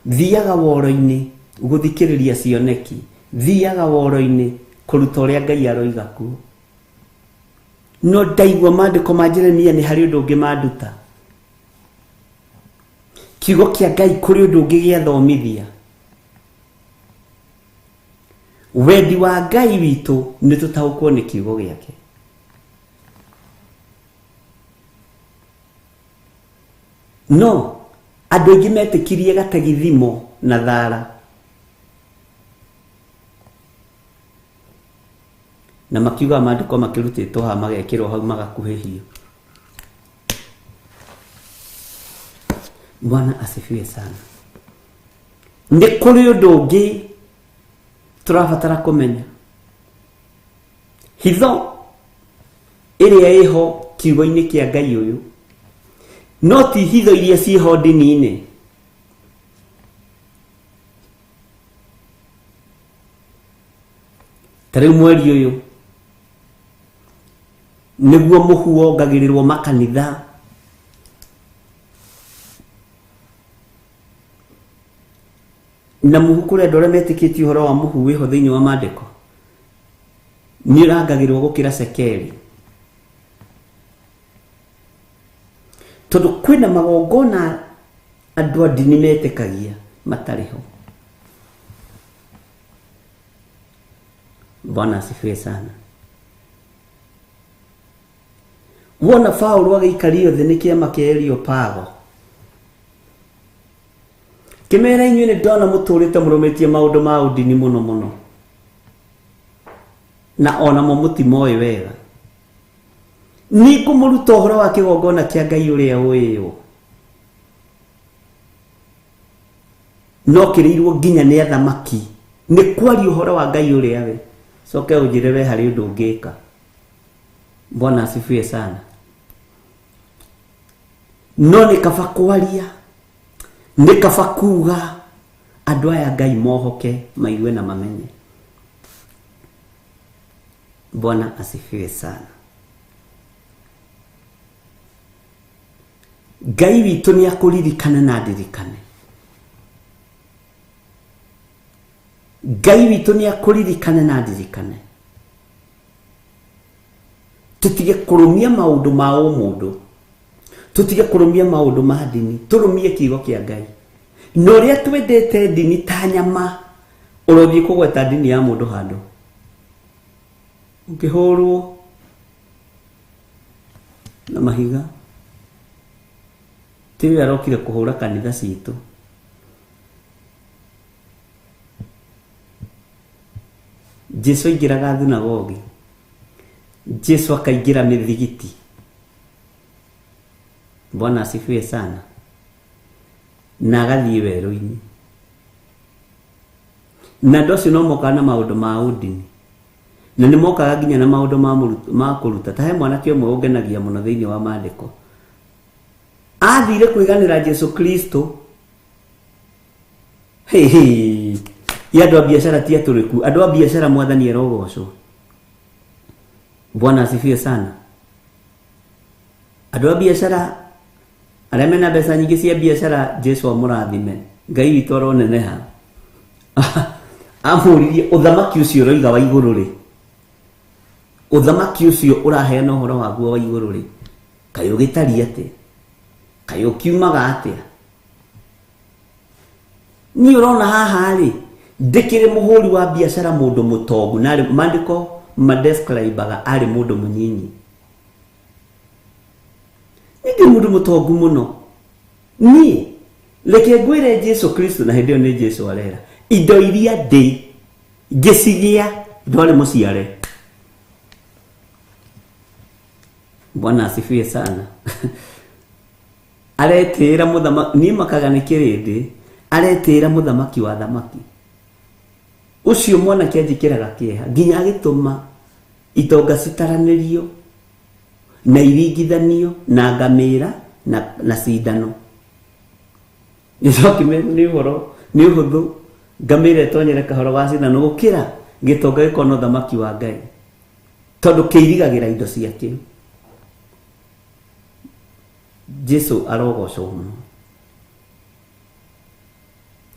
thiaga woro-inĩ gũthikĩrĩria cioneki, thiaga woro-inĩ kũruta ũrĩa Ngai aroiga kuo. No ndaigua maandĩko ma Jeremia nĩ harĩ ũndũ ũngĩ manduta. Kiugo kĩa Ngai kũrĩ ũndũ ũngĩ gĩathomithia. Wendi wa Ngai witũ nĩ tũtaũkwo nĩ kiugo gĩake. No andũ aingĩ metĩkirie gategithimo na thara na makiuga maandĩko makĩrutĩtwo haha magekĩrwo hau magakuhĩhio. Bwana asifiwe sana. Nĩ kũrĩ ũndũ ũngĩ tũrabatara kũmenya. Hitho ĩrĩa ĩho kiugo-inĩ kĩa Ngai ũyũ no ti hitho iria ciĩho ndini-inĩ. Ta rĩu mweri ũyũ nĩguo mũhu wongagĩrĩrwo makanitha. Na mũhu kũrĩ andũ arĩa metĩkĩtie ũhoro wa mũhu wĩho thĩinĩ wa maandĩko nĩ ũrangagĩrwo gũkĩra cekeri, tondũ kwĩna magongona andũ a ndini metĩkagia matarĩ ho. Bwana asifiwe sana. Wona Paulo agĩikario thĩ nĩ kĩama kĩa Areopago, kĩmera inyuĩ nĩ ndona mũtũrĩte mũrũmĩtie maũndũ ma ũndini mũno mũno, na onamo mũtimoĩ wega. Nĩ ngũmũruta ũhoro wa kĩgongona kĩa Ngai ũrĩa ũĩywo, no kĩrĩirwo nginya nĩ athamaki nĩ kwaria ũhoro wa Ngai ũrĩa we. Coke ũnjĩre we harĩ ũndũ ũngĩka. Bwana asifiwe sana. No nĩ kaba kwaria, nĩ kaba kuga andũ aya Ngai mohoke, maigue na mamenye. Bwana asifiwe sana. Ngai witũ nĩ akũririkana na ndirikane. Ngai witũ nĩ akũririkane na ndirikane. Tũtige kũrũmia maũndũ ma ũmũndũ, tũtige kũrũmia maũndũ ma ndini, tũrũmie kiugo kĩa Ngai. Na ũrĩa twendete ndini ta nyama, ũrothiĩ kũgweta ndini ya mũndũ handũ ũkĩhũrwo na mahiga. Tiwe arokire kũhũra kanitha citũ. Jesu aingĩraga thunagogi, Jesu akaingĩra mĩthigiti. Bwana asifiwe sana. Na agathiĩ werũ-inĩ. Na andũ acio no mokaga na maũndũ ma ũndini, na nĩ mokaga nginya na maũndũ ma kũruta. Ta he mwanake ũmwe ũngenagia mũno thĩinĩ wa maandĩko, athire kwĩganĩra Jesu Kristo. Hey, hey. Ya andũ a biacara ti atũrĩku, andũ a biacara mwathani arogocwo. Bwana asifiwe sana. Andũ a biacara arĩa mena mbeca nyingĩ cia biacara, Jesu amũrathime. Ngai witũ aroneneha. Amũririe ũthamaki ũcio ũroiga wa igũrũ rĩ, ũthamaki ũcio ũraheana ũhoro waguo wa igũrũ rĩ, kaĩ ũgĩtariĩ atĩa? Kaĩ ũkiumaga atĩa? Niĩ ũrona haha rĩ, ndĩkĩrĩ mũhũri wa biacara mũndũ mũtongu, na maandĩko madescribaga arĩ mũndũ mũnyinyi. Niĩ ndĩ mũndũ mũtongu mũno. Niĩ reke ngwĩre Jesu Kristo, na hĩndĩ ĩyo nĩ Jesu arera, indo iria ndĩ ngĩcigĩa ndwarĩ mũciare. Bwana asifiwe sana. Aretĩĩra mũthamaki, niĩ makaga nĩ kĩrĩndĩ, aretĩĩra mũthamaki wa thamaki. Ũcio mwanake anjĩkĩraga kĩeha nginya agĩtũma itonga citaranĩrio na iringithanio na ngamĩra na cindano. Nĩ ũhoro nĩ ũhũthũ ngamĩra ĩtonyere kahora wa cindano gũkĩra gĩtonga gĩkona ũthamaki wa Ngai, tondũ kĩirigagĩra indo ciakĩo. Jesu arogocwo mũno.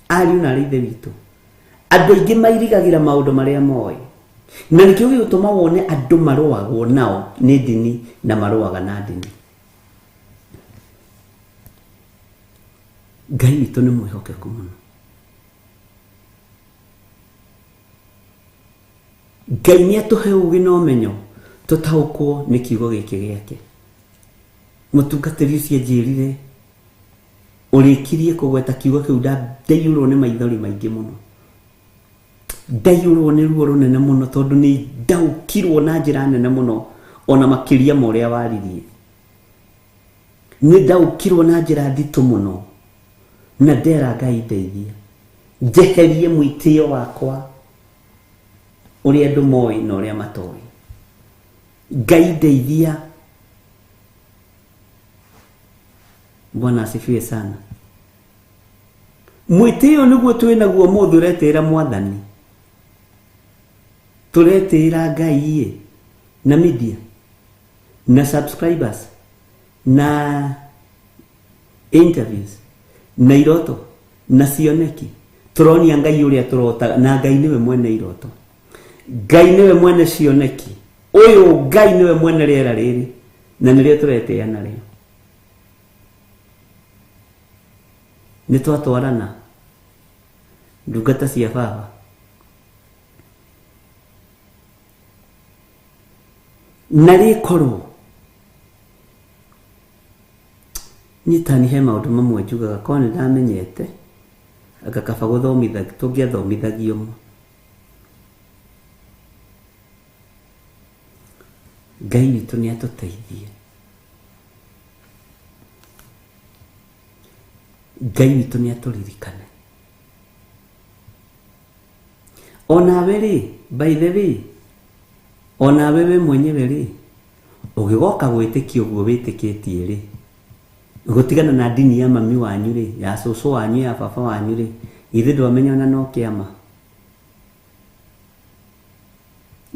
Ariũ na arĩ ithe witũ, andũ aingĩ mairigagĩra maũndũ marĩa moĩ, na nĩkĩo gĩgũtũma wone andũ marũagwo nao nĩ ndini na marũaga na ndini. Ngai witũ nĩ mwĩhokeku mũno. Ngai nĩ atũhe ũũgĩ na ũmenyo tũtaũkwo nĩ kiugo gĩkĩ gĩake. Mũtungatĩri ũcio anjĩrire ũrĩkirie kũgweta kiugo kĩu, ndaiyũrwo nĩ maithori maingĩ mũno, ndaiyũrwo nĩ ruo rũnene mũno, tondũ nĩ ndaũkirwo na njĩra nene mũno ona makĩria ma ũrĩa waririe. Nĩ ndaũkirwo na njĩra nditũ mũno, na ndera Ngai ndeithia njeherie mwĩtĩo wakwa ũrĩa andũ moĩ na ũrĩa matoĩ. Ngai ndeithia. Bwana asifiwe sana. Mwĩtĩo nĩguo twĩ naguo mũthĩ, ũretĩĩra mwathani, tũretĩĩra Ngai ĩ na media na subscribers na interviews na iroto na cioneki. Tũronia Ngai ũrĩa tũrotaga, na Ngai nĩwe mwene iroto, Ngai nĩwe mwene cioneki, ũyũ Ngai nĩwe mwene rĩera rĩrĩ, na nĩrĩo tũretĩĩa narĩo. Nĩ twatwarana ndungata cia baba. Na rĩkorwo nyitani, he maũndũ mamwe njugaga korwo nĩ ndamenyete anga kaba gũthomitha tũngĩathomithagio mo. Ngai witũ nĩ atũteithie, Ngai witũ nĩ atũririkane. Onawe rĩ, by the way, onawe we mwenyewe rĩ, ũgĩgoka gwĩtĩkia ũguo wĩtĩkĩtie rĩ, gũtigana na ndini ya mami wanyu rĩ, ya cũcũ wanyu, ya baba wanyu rĩ, githĩ ndwamenya ona no kĩama?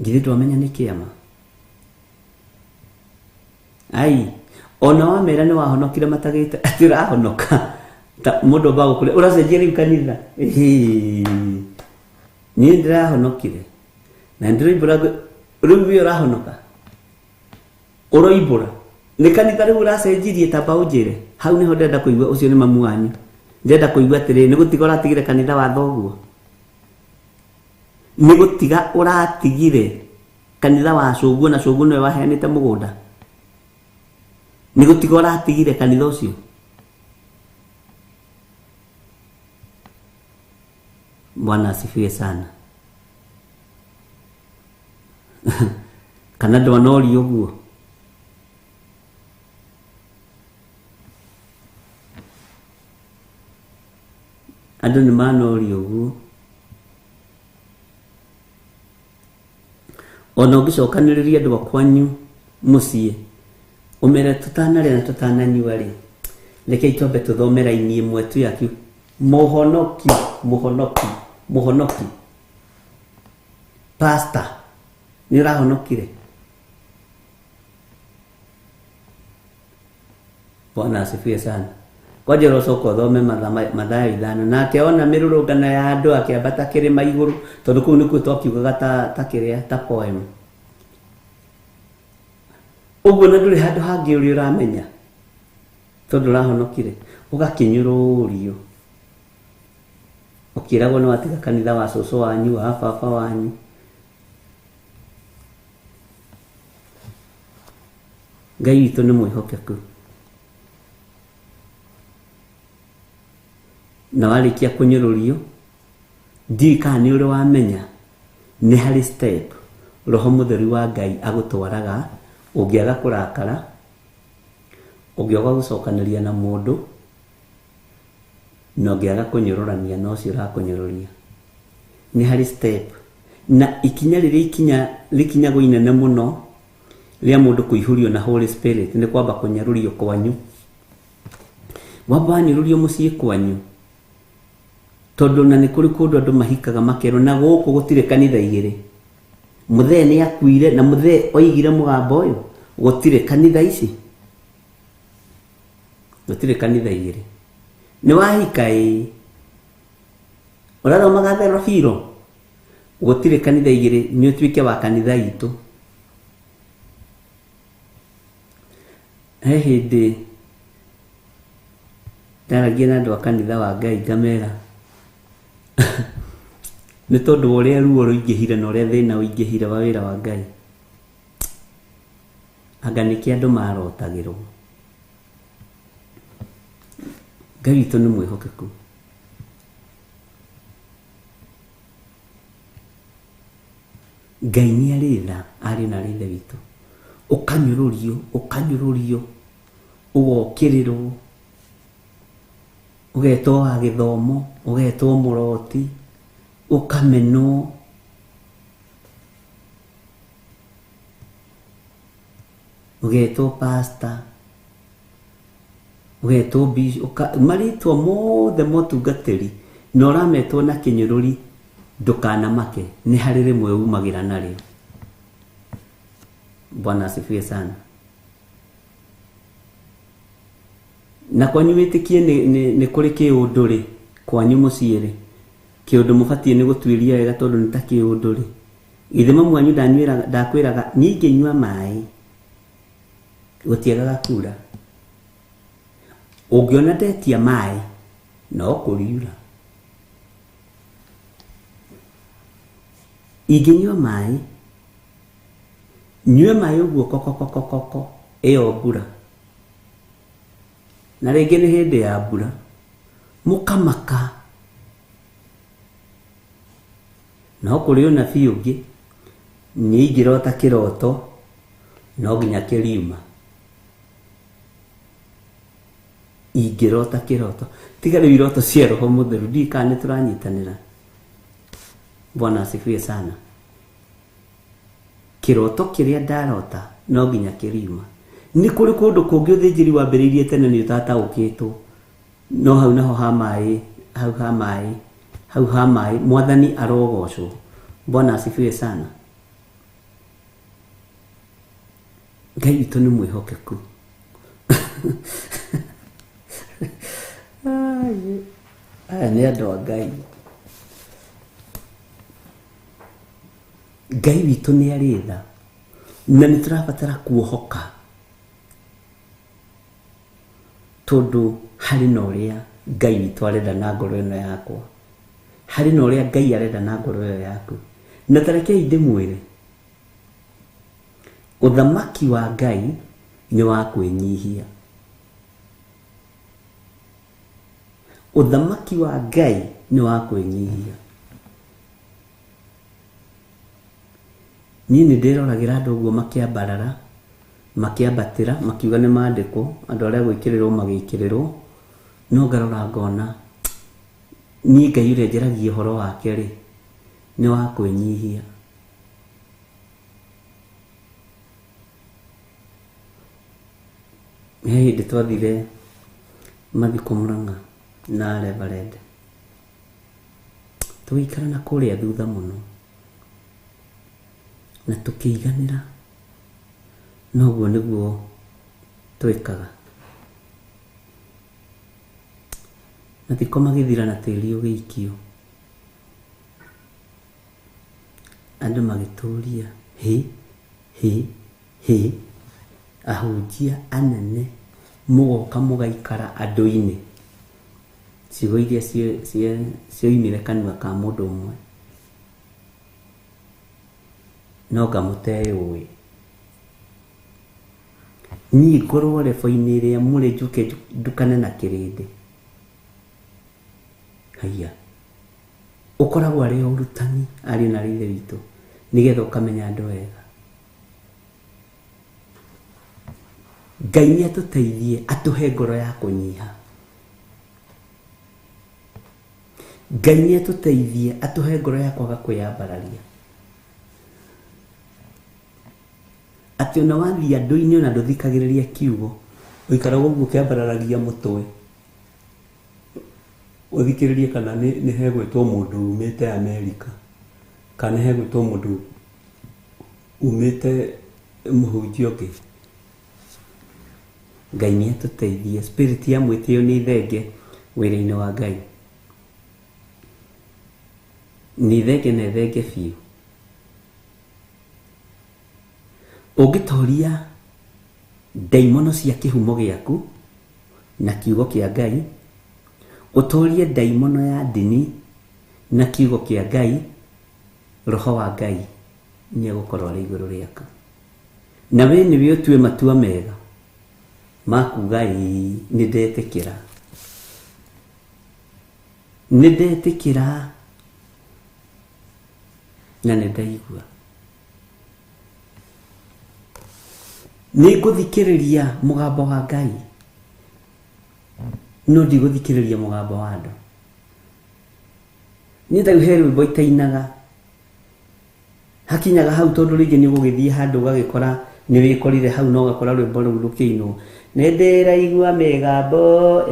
Githĩ ndwamenya nĩ kĩama? Ai, ona wamera nĩ wahonokire matagĩte atĩ ũrahonoka, ta mũndũ amba gũkũrĩa ũracenjia rĩu kanitha. Ĩhĩ, niĩ ndĩrahonokire na ndĩroimbũra rĩu we ũrahonoka ũroimbũra nĩ kanitha rĩu ũracenjirie. Tamba ũnjĩre hau nĩho ndĩrenda kũigua. Ũcio nĩ mamu wanyu. Ndĩrenda kũigua atĩrĩrĩ, nĩ gũtiga ũratigire kanitha wa thoguo, nĩ gũtiga ũratigire kanitha wa cũguo, na cũguo nĩwe waheanĩte mũgũnda, nĩ gũtiga ũratigire kanitha ũcio? Bwana asifiwe sana. Kana ndwanorio ũguo? Andũ nĩ manorio ũguo. Ona ũngĩcokanĩrĩria andũ a kwanyu mũciĩ, ũmere tũtanarĩa na tũtananyua rĩ, rekei twambe tũthome raini ĩmwe tu ya kiu mũhonoki, mũhonoki, mũhonoki. Pastor, nĩ ũrahonokire? Bwana asifiwe sana. Kwanja ũrocoka ũthome Mathayo 5. Nake ona mĩrũrũngano ya andũ, akĩambata kĩrĩma igũrũ, tondũ kũu nĩkuo twakiugaga ta kĩrĩa ta poem ũguo, na ndũrĩ handũ hangĩ ũrĩa ũramenya tondũ ũrahonokire. Ũgakĩnyũrũrio ũkĩragwo nĩ watiga kanitha wa cũcũ wanyu, wa baba wanyu. Ngai witũ nĩ mwĩhokeku. Na warĩkia kũnyũrũrio, ndiũĩ kana nĩ ũrĩ wamenya nĩ harĩ step Roho Mũtheru wa Ngai agũtwaraga ũngĩaga kũrakara. Ũngĩaga gũcokanĩria na mũndũ na ũngĩaga kũnyũrũrania na ũcio ũrakũnyũrũria, nĩ harĩ step na ikinya rĩrĩa ikinya rĩkinyagwo inene mũno rĩa mũndũ kũihũrio na Holy Spirit nĩ kwamba kũnyarũrio kwanyu. Wamba wanyũrũrio mũciĩ kwanyu, tondũ na nĩ kũrĩ kũndũ andũ mahikaga makerwo na gũkũ gũtirĩ kanitha igĩrĩ. Mũthee nĩ akuire na mũthee oigire mũgambo ũyũ, gũtirĩ kanitha ici, gũtirĩ kanitha igĩrĩ. Nĩ wahika ĩĩ, ũrathomaga therobiro, gũtirĩ kanitha igĩrĩ, nĩ ũtuĩke wa kanitha itũ. He hĩndĩ ndaragia na andũ a kanitha wa Ngai ngamera nĩ tondũ wa ũrĩa ruo rũingĩhire na ũrĩa thĩna ũingĩhire wa wĩra wa Ngai, anga nĩkĩ andũ marotagĩrwo. Ngai witũ nĩ mwĩhokeku. Ngai nĩ arĩ tha arĩ na arĩ ithe witũ. Ũkanyũrũrio, ũkanyũrũrio, ũgokĩrĩrwo, ũgetwo wa gĩthomo, ũgetwo mũroti, ũkamenwo. Ũgetwo pastor, ũgetwo bishop, marĩtwa mothe motungatĩri na ũrametwo na kĩnyũrũri, ndũkanamake, nĩ harĩ rĩmwe umagĩra narĩo. Bwana asifiwe sana. Na kwanyu wĩtĩkie nĩ kũrĩ kĩũndũ rĩ, kwanyu mũciĩ rĩ, kĩũndũ mũbatiĩ nĩ gũtuĩria wega tondũ nĩ ta kĩũndũ rĩ. Githĩ mamu wanyu ndakwĩraga niĩ ingĩnyua maĩ gũtiagaga kura. Ũngĩona ndetia maĩ no kũriura. Ingĩnyua maĩ, nyue maĩ ũguo kokokokoko, ĩyo mbura. Na rĩngĩ nĩ hĩndĩ ya mbura, mũkamaka. No kũrĩ ũnabii ũngĩ, niĩ ingĩrota kĩroto, no nginya kĩriuma. Ingĩrota kĩroto, tiga rĩu iroto cia Roho Mũtheru, ndiũĩ kana nĩ tũranyitanĩra. Bwana asifiwe sana. Kĩroto kĩrĩa ndarota no nginya kĩriuma. Nĩ kũrĩ kũndũ kũngĩ ũthĩnjĩri wambĩrĩirie tene nĩ ũtataũkĩtwo, no hau naho ha maĩ, hau ha maĩ, hau ha maĩ, Mwathani arogocwo. Bwana asifiwe sana. Ngai witũ nĩ mwĩhokeku. Aya nĩ andũ a Ngai. Ngai witũ nĩ arĩ tha na nĩ tũrabatara kuohoka, tondũ harĩ na ũrĩa Ngai witũ arenda na ngoro ĩno yakwa, harĩ na ũrĩa Ngai arenda na ngoro ĩyo yaku. Na ta rekei ndĩmwĩre, ũthamaki wa Ngai nĩ wa kwĩnyihia. Ũthamaki wa Ngai nĩ wa kwĩnyihia. Niĩ nĩ ndĩroragĩra andũ ũguo makĩambarara, makĩambatĩra, makiuga nĩ mandĩkwo, andũ arĩa gwĩkĩrĩrwo magĩkĩrĩrwo, no ngarora ngona niĩ Ngai ũrĩa njaragia ũhoro wake rĩ, nĩ wa kwĩnyihia. He hĩndĩ twathire mathiko Murang'a na Reverend, tũgĩikara na kũrĩa thutha mũno na tũkĩiganĩra, noguo nĩguo twĩkaga. Mathiko magĩthira na tĩri ũgĩikio, andũ magĩtũria hĩ hĩ hĩ, ahunjia anene mũgoka mũgaikara andũ-inĩ. Ciugo iria cioimire kanua ka mũndũ ũmwe, no ngamũteyũĩ. Niĩ ngorwo rebo-inĩ ĩrĩa mũrĩ njuke ndukane na kĩrĩndĩ. Haiya, ũkoragwo arĩ o ũrutani arĩ na ithe witũ, nĩgetha ũkamenya andũ wega. Ngai nĩ atũteithie atũhe ngoro ya kũnyiha. Ngai nĩ atũteithie atũhe ngoro ya kwaga kwĩyambararia. Atĩ ona wathiĩ andũ-inĩ ona ndũthikagĩrĩria kiugo, ũikaraga ũguo ũkĩambararagia mũtwe, ũthikĩrĩrie kana nĩ hegwĩtwo mũndũ umĩte Amerika, kana nĩ hegwĩtwo mũndũ umĩte mũhunjia ũngĩ. Ngai nĩ atũteithie, spirit ya mwĩtĩo nĩ ithenge wĩra-inĩ wa Ngai. Nĩ ithenge na ithenge biũ. Ũngĩtoria ndaimono cia kĩhumo gĩaku na kiugo kĩa Ngai, ũtorie ndaimono ya ndini na kiugo kĩa Ngai, roho wa Ngai nĩ egũkorwo arĩ igũrũ rĩaku. Na we nĩwe ũtue matua mega ma kuga ĩĩ nĩ ndetĩkĩra. Nĩ ndetĩkĩra na nĩ ndaigua. Nĩ ngũthikĩrĩria mũgambo wa Ngai no ndigũthikĩrĩria mũgambo wa andũ. Niĩ ta rĩu he rwĩmbo itainaga hakinyaga hau tondũ rĩngĩ nĩ ũgũgĩthiĩ handũ ũgagĩkora nĩ wĩkorire hau na ũgakora rwĩmbo rũu rũkĩinwo nĩ ndĩraigua mĩgambo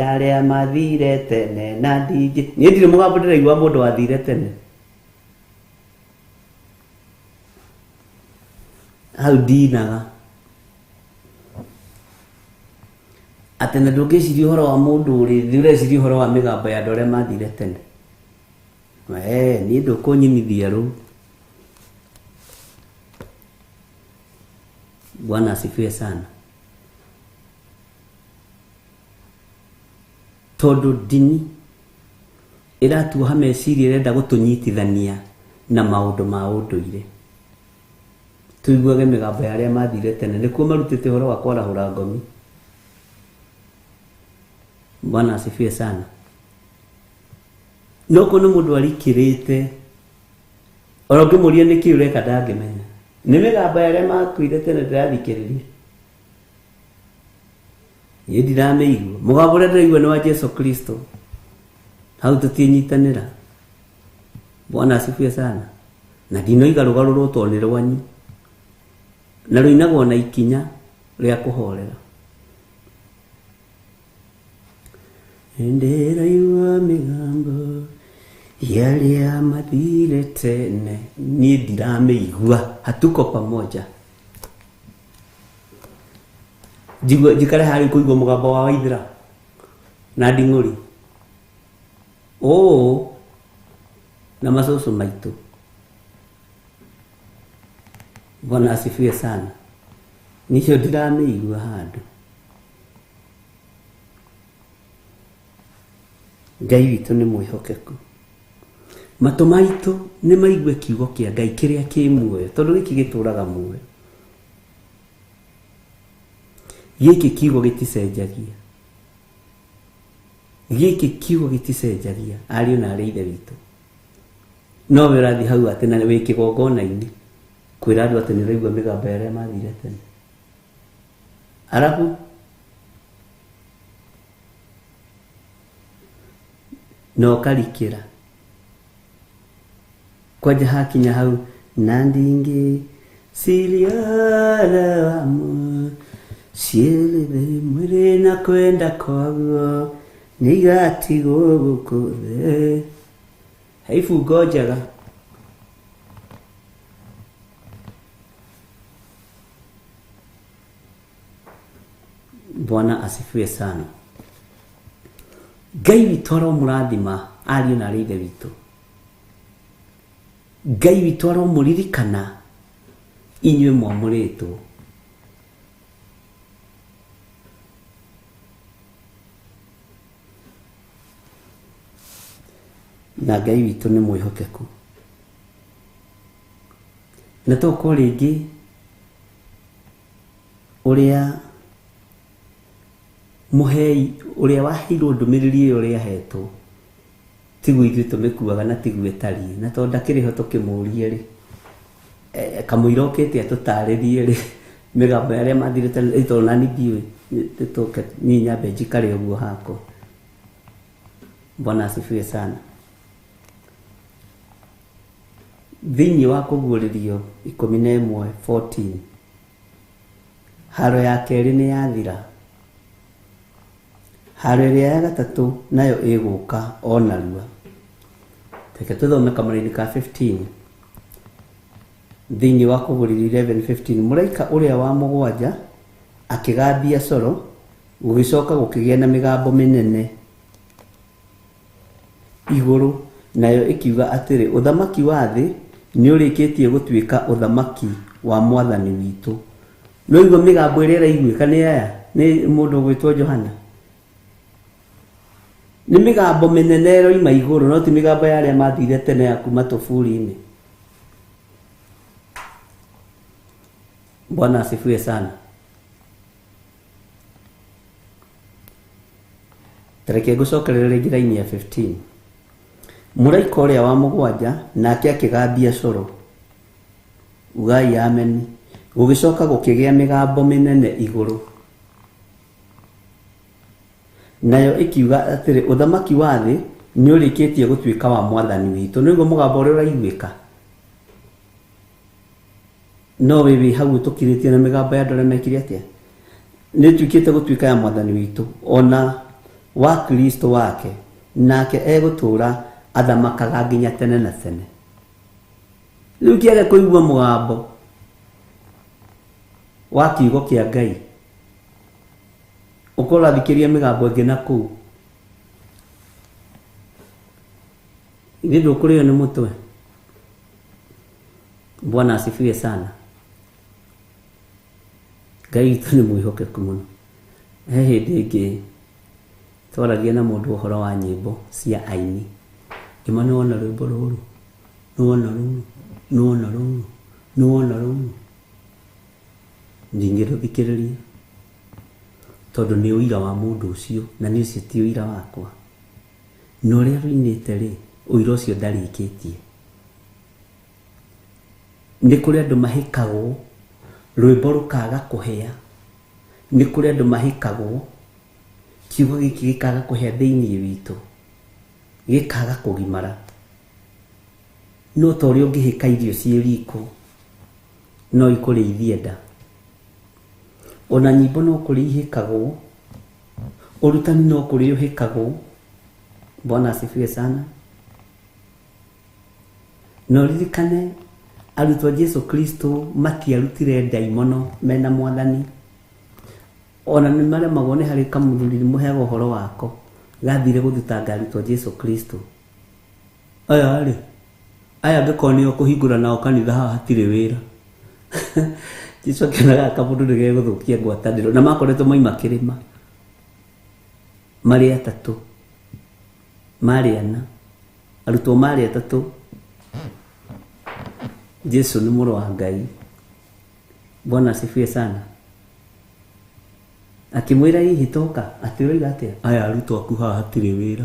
ya arĩa mathire tene na ndingĩ niĩ ndirĩ mũgambo ndĩraigua mũndũ wathire tene hau ndinaga atĩ na ndũngĩciria ũhoro wa mũndũ ũrĩ thĩ ũreciria ũhoro wa mĩgambo ya andũ arĩa mathire tene. Niĩ ndũkũnyinithia rũu. Bwana asifiwe sana. Tondũ ndini ĩratuoha meciria ĩrenda gũtũnyitithania na maũndũ ma ũndũire. Tũiguage mĩgambo ya arĩa mathire tene nĩkuo marutĩte ũhoro wa kwarahũra ngomi. Bwana asifiwe sana. No kuona mũndũ arikĩrĩte ona ũngĩmũria nĩkĩ ũreka ndangĩmenya. Nĩ mĩgambo ya arĩa makuire tene ndĩrathikĩrĩria. Niĩ ndiramĩigua. Mũgambo ũrĩa ndĩraigua nĩ wa Jesu Kristo. Hau tũtinyitanĩra. Bwana asifiwe sana. Na ndinoiga rũgarũrwo tondũ nĩ rwanyu. Na rũinagwo na ikinya rĩa kũhorera. Ndĩraigua mĩgambo ya arĩa mathire tene niĩ ndiramĩigua hatuko pamoja. Njigue njikare harĩa kũigua mũgambo wa Waithera na nding'ũri ũũ na macũcũ maitũ. Bwana asifiwe sana. Nicio ndiramĩigua handũ. Ngai witũ nĩ mwĩhokeku. Matũ maitũ nĩ maigue kiugo kĩa Ngai kĩrĩa kĩ muoyo, tondũ gĩkĩ gĩtũraga muoyo. Gĩkĩ kiugo gĩticenjagia. Gĩkĩ kiugo gĩticenjagia, ariũ na arĩ ithe witũ. No we ũrathiĩ hau atĩ na wĩ kĩgongona-inĩ kwĩra andũ atĩ nĩ ũraigua mĩgambo ya arĩa mathire tene. Arabu na ũkarikĩra kwanja hakinya hau na ndingĩ ciriaramu ciĩrĩthĩ mwĩrĩ na kwenda kwaguo nĩigatigwo gũkũ thĩ. He ibungo njega. Bwana asifiwe sana. Ngai witũ aromũrathima ariũ na arĩ ithe witũ. Ngai witũ aromũririkana inyuĩ mwamũrĩtwo. Na Ngai witũ nĩ mwĩhokeku. Na tokorwo rĩngĩ ũrĩa mũhei ũrĩa waheirwo ndũmĩrĩri ĩyo ũrĩa ahetwo tiguo ithuĩ tũmĩkuaga na tiguo ĩtariĩ na tondũ ndakĩrĩ ho tũkĩmũrie rĩ kamũira okĩte atũtarĩrie rĩ mĩgambo ya arĩa mathire tene tondũ nani ndiũĩ. Tũke niĩ nyambe njikare ũguo hakwa. Bwana asifiwe sana. Thĩinĩ wa kũguũrĩrio 11:14, haro ya kerĩ nĩ yathira, haro ĩrĩa ya gatatũ nayo ĩgũka o narua. Reke tũthome kamũraini ka 15 thĩinĩ wa kũguũrĩrio 11:15. Mũraika ũrĩa wa mũgwanja akĩgambia coro, gũgĩcoka gũkĩgĩa na mĩgambo mĩnene igũrũ, nayo ĩkiuga atĩrĩ, ũthamaki wa thĩ nĩũrĩkĩtie gũtuĩka ũthamaki wa mwathani witũ. No igua mĩgambo ĩrĩa ĩraiguĩka nĩ aya, nĩ mũndũ ũgwĩtwo Johana. Nĩ mĩgambo mĩnene ĩroima igũrũ, no ti mĩgambo ya arĩa mathire tene ya kuma tũburi-inĩ. Bwana asifiwe sana. Tareke ngũcokerere rĩngĩ raini ya 15. Mũraika ũrĩa wa mũgwanja nake akĩgambia coro, ugai ameni. Gũgĩcoka gũkĩgĩa mĩgambo mĩnene igũrũ, nayo ĩkiuga atĩrĩ, ũthamaki wa thĩ nĩũrĩkĩtie gũtuĩka wa mwathani witũ. Nĩguo mũgambo ũrĩa ũraiguĩka, no wĩ wĩ hau ũtũkirĩtie na mĩgambo ya andũ arĩa mekire atĩa, nĩtuĩkĩte gũtuĩka ya mwathani witũ ona wa Kristo wake, nake egũtũũra athamakaga nginya tene na tene. Rĩu kĩage kũigua mũgambo wa kiugo kĩa Ngai, ũkorwo ũrathikĩrĩria mĩgambo ĩngĩ na kũu, ithuĩ ndũkũrĩo nĩ mũtwe. Bwana asifiwe sana. Ngai witũ nĩ mwĩhokeku mũno. He hĩndĩ ĩngĩ twaragia na mũndũ ũhoro wa nyĩmbo cia aini, ngĩma nĩ wona rwĩmbo rũrũ, nĩ wona rũrũ, nĩ wona rũrũ, nĩ wona rũrũ, ndingĩrũthikĩrĩria tondũ nĩ ũira wa mũndũ ũcio na nĩ ũcio ti ũira wakwa. Na ũrĩa rũinĩte rĩ, ũira ũcio ndarĩkĩtie. Nĩ kũrĩ andũ mahĩkagwo rwĩmbo rũkaga kũhĩa, nĩ kũrĩ andũ mahĩkagwo kiugo gĩkĩ gĩkaga kũhĩa thĩinĩ witũ, gĩkaga kũgimara. No ta ũrĩa ũngĩhĩka irio ciĩ riko no ikũrĩithie nda, ona nyĩmbo no kũrĩ ihĩkagwo, ũrutani no kũrĩ ũhĩkagwo. Bwana asifiwe sana. Na ũririkane arutwo Jesu Kristo matiarutire ndaimono mena mwathani, ona nĩ maremagwo nĩ harĩ kamũthuri mũheaga ũhoro wako gathire gũthitanga arutwo Jesu Kristo. Aya rĩ, aya angĩkorwo nĩo kũhingũra nao kanitha haha hatirĩ wĩra. Jesu akĩonaga kamũndũ nĩ gegũthũkia ngwatanĩro, na makoretwo maima kĩrĩma marĩ atatũ, marĩ ana, arutwo marĩ atatũ. Jesu nĩ mũrũ wa Ngai. Bwana asifiwe sana. Akĩmwĩra hihi toka, atĩ ũroiga atĩa? Aya arutwo aku haha hatirĩ wĩra.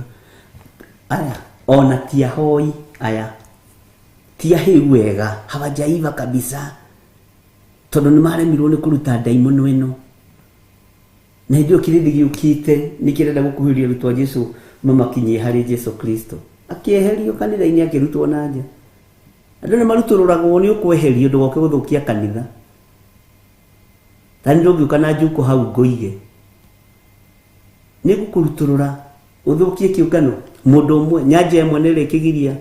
Aya ona ti ahoi, aya ti ahĩu wega, hawajaiva kabisa, tondũ nĩ maremirwo nĩ kũruta ndaimono ĩno. Na hĩndĩ ĩyo kĩrĩndĩ gĩũkĩte nĩ kĩrenda gũkuhĩrĩria arutwo a Jesu mamakinyie harĩ Jesu Kristo. Akĩeherio kanitha-inĩ, akĩrutwo na nja. Andũ nĩ marutũrũragwo nĩ ũkweherio ndũgoke gũthũkia kanitha. Ta nĩ ndũngĩũka na njuko hau ngũige, nĩ ngũkũrutũrũra ũthũkie kĩũngano. Mũndũ ũmwe nyanja ĩmwe nĩ ĩrĩkĩgiria.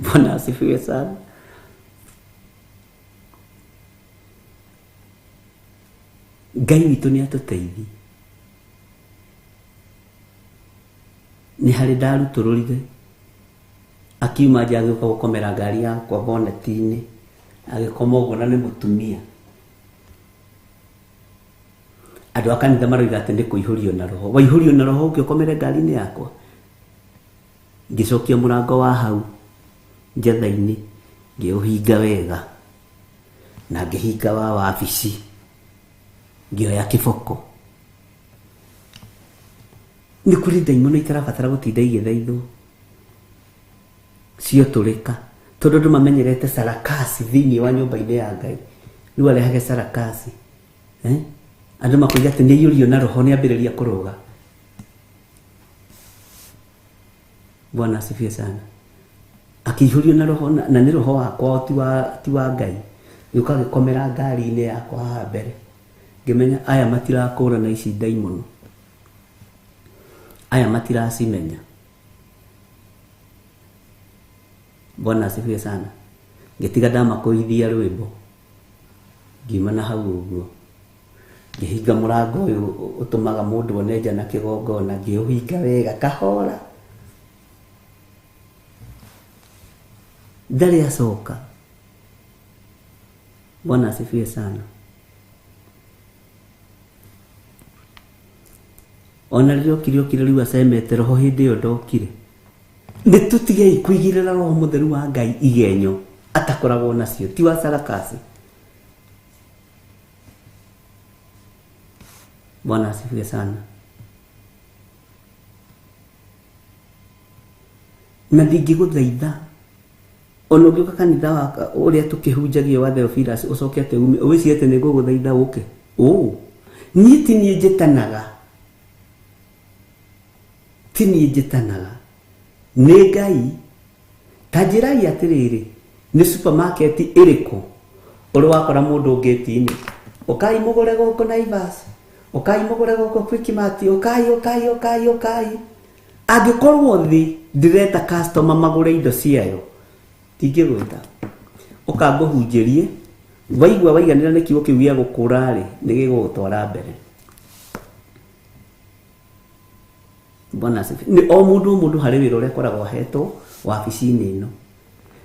Bwana asifiwe sana. Ngai witũ nĩ atũteithie. Nĩ harĩ ndarutũrũrire, akiuma nja agĩũka gũkomera ngari yakwa boneti-inĩ, agĩkoma ũguo na nĩ mũtumia. Andũ a kanitha maroiga atĩ nĩ kũihũrio na roho. Waihũrio na roho ũke ũkomere ngari-inĩ yakwa. Ngĩcokia mũrango wa hau njetha-inĩ, ngĩũhinga wega, na ngĩhinga wa wabici, ngĩoya kĩboko. Nĩ kũrĩ ndaimono itarabatara gũtinda igĩthaithwo, ciotũrĩka, tondũ andũ mamenyerete sarakasi thĩinĩ wa nyũmba-inĩ ya Ngai. Rĩu arehage sarakasi. Andũ makoiga atĩ nĩaiyũrio na roho nĩambĩrĩria kũrũga. Bwana asifiwe sana. Akĩihũrio na roho na nĩ roho wakwa ti wa Ngai. Gĩũka gĩkomera ngari-inĩ yakwa haha mbere. Ngĩmenya aya matirakũrana ici ndaimono. Aya matiracimenya. Bwana asifiwe sana. Ngĩtiga ndamakũithia rwĩmbo. Ngiuma na hau ũguo. Ngĩhinga mũrango ũyũ ũtũmaga mũndũ one nja na kĩgongona, ngĩũhinga wega kahora. Ndarĩ acoka. Bwana asifiwe sana. Ona rĩrĩa okire okire rĩu acemete roho hĩndĩ ĩyo ndokire. Nĩ tũtigei kũigĩrĩra roho mũtheru wa Ngai igenyo atakoragwo nacio, ti wa sarakasi. Bwana asifiwe sana. Na ndingĩgũthaitha ona ũngĩũka kanitha wa ũrĩa tũkĩhunjagia wa Theophilus ũcoke atĩ ume ũwĩcirie atĩ nĩngũgũthaitha ũke. Niĩ ti niĩ njĩtanaga. Ti niĩ njĩtanaga. Nĩ Ngai. Ta njĩrai atĩrĩrĩ, nĩ supermarket ĩrĩkũ ũrĩ wakora mũndũ ngĩti-inĩ? Ũkai mũgũre gũkũ Naivas, ũkai mũgũre gũkũ Quickmart, ũkai ũkai ũkai ũkai. Angĩkorwo thĩ ndĩreta customer magũre indo ciayo, ndingĩgwĩta. Ũka ngũhunjĩrie, waigua waiganĩra nĩ kiugo kĩu gĩa gũkũra-rĩ, nĩ gĩgũgũtwara mbere. Bwana asifiwe. Nĩ o mũndũ o mũndũ harĩ wĩra ũrĩa akoragwo ahetwo wabici-inĩ ĩno.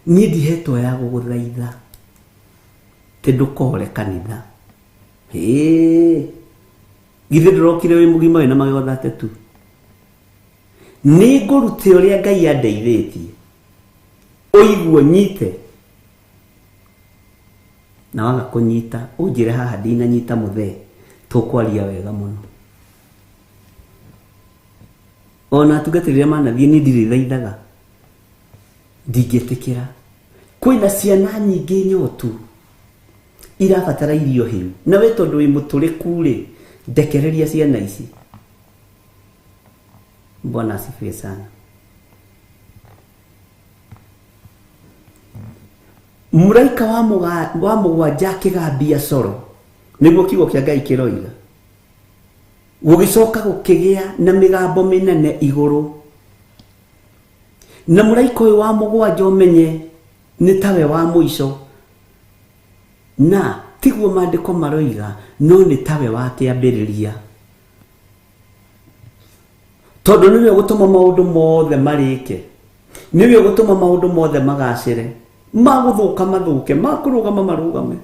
Niĩ ndihetwo ya gũgũthaitha tĩ ndũkore kanitha. Hĩ, githĩ ndũrokire wĩ mũgima wĩna magego 32? Nĩ ngũrute ũrĩa Ngai andeithĩtie. Ũigue nyite. Na waga kũnyita, ũnjĩre haha ndinanyita mũthee, tũkwaria wega mũno. Ona atungatĩri arĩa manathiĩ niĩ ndirĩthaithaga. Ndingĩtĩkĩra. Kwĩna ciana nyingĩ nyotu irabatara irio hĩu. Na we tondũ wĩ mũtũrĩku rĩ, ndekereria ciana ici. Bwana asifiwe sana. Mũraika wa mũgwanja akĩgambia coro, nĩguo kiugo kĩa Ngai kĩroiga. Gũgĩcoka gũkĩgĩa na mĩgambo mĩnene igũrũ. Na mũraika ũyũ wa mũgwanja ũmenye nĩ tawe wa mũico. Na tiguo maandĩko maroiga, no nĩ tawe wa kĩambĩrĩria. Tondũ nĩwe ũgũtũma maũndũ mothe marĩke. Nĩwe ũgũtũma maũndũ mothe magacĩre. Magũthũka mathũke, makũrũgama marũgame.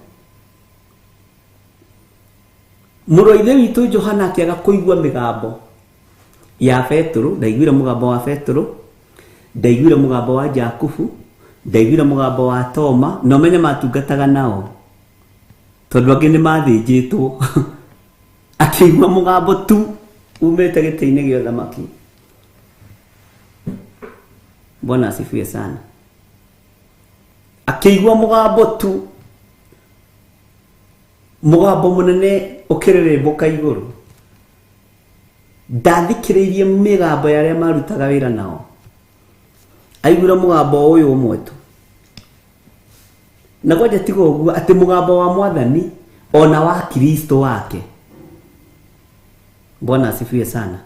Mũrũ wa ithe witũ Johana akĩaga kũigua mĩgambo ya Petero, ndaiguire mũgambo wa Petero, ndaiguire mũgambo wa Jakubu, ndaiguire mũgambo wa Toma, na ũmenye matungataga nao. Tondũ angĩ nĩ mathĩnjĩtwo. Akĩigua mũgambo tu umĩte gĩtĩ-inĩ gĩa ũthamaki. Bwana asifiwe sana. Akĩigua mũgambo tu, mũgambo mũnene ũkĩrĩrĩmbũka igũrũ. Ndathikĩrĩirie mĩgambo ya arĩa marutaga wĩra nao. Aiguire mũgambo ũyũ ũmwe tu. Na kwanja tiga ũguo atĩ mũgambo wa Mwathani ona wa Kristo wake. Bwana asifiwe sana.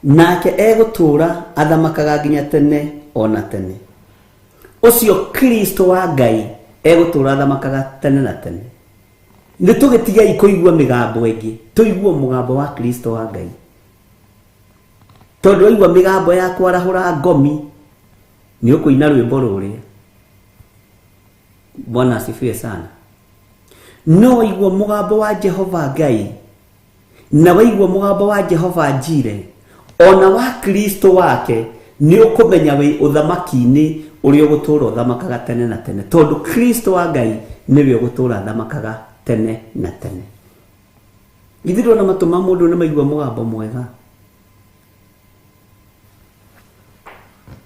Nake egũtũũra athamakaga nginya tene ona tene. Ũcio Kristo wa Ngai egũtũũra athamakaga tene na tene. Nĩ tũgĩtigei kũigua mĩgambo ĩngĩ, tũigue mũgambo wa Kristo wa Ngai. Tondũ waigua mĩgambo ya kwarahũra ngomi, nĩ ũkũina rwĩmbo rũrĩa. Bwana asifiwe sana. No waigua mũgambo wa Jehova Ngai, na waigua mũgambo wa Jehova Jire, ona wa Kristo wake, nĩ ũkũmenya wĩ ũthamaki-inĩ ũrĩa ũgũtũũra ũthamakaga tene na tene. Tondũ Kristo wa Ngai nĩwe ũgũtũũra athamakaga tene na tene. Githĩ ndũrona matũ ma mũndũ nĩ maigua mũgambo mwega?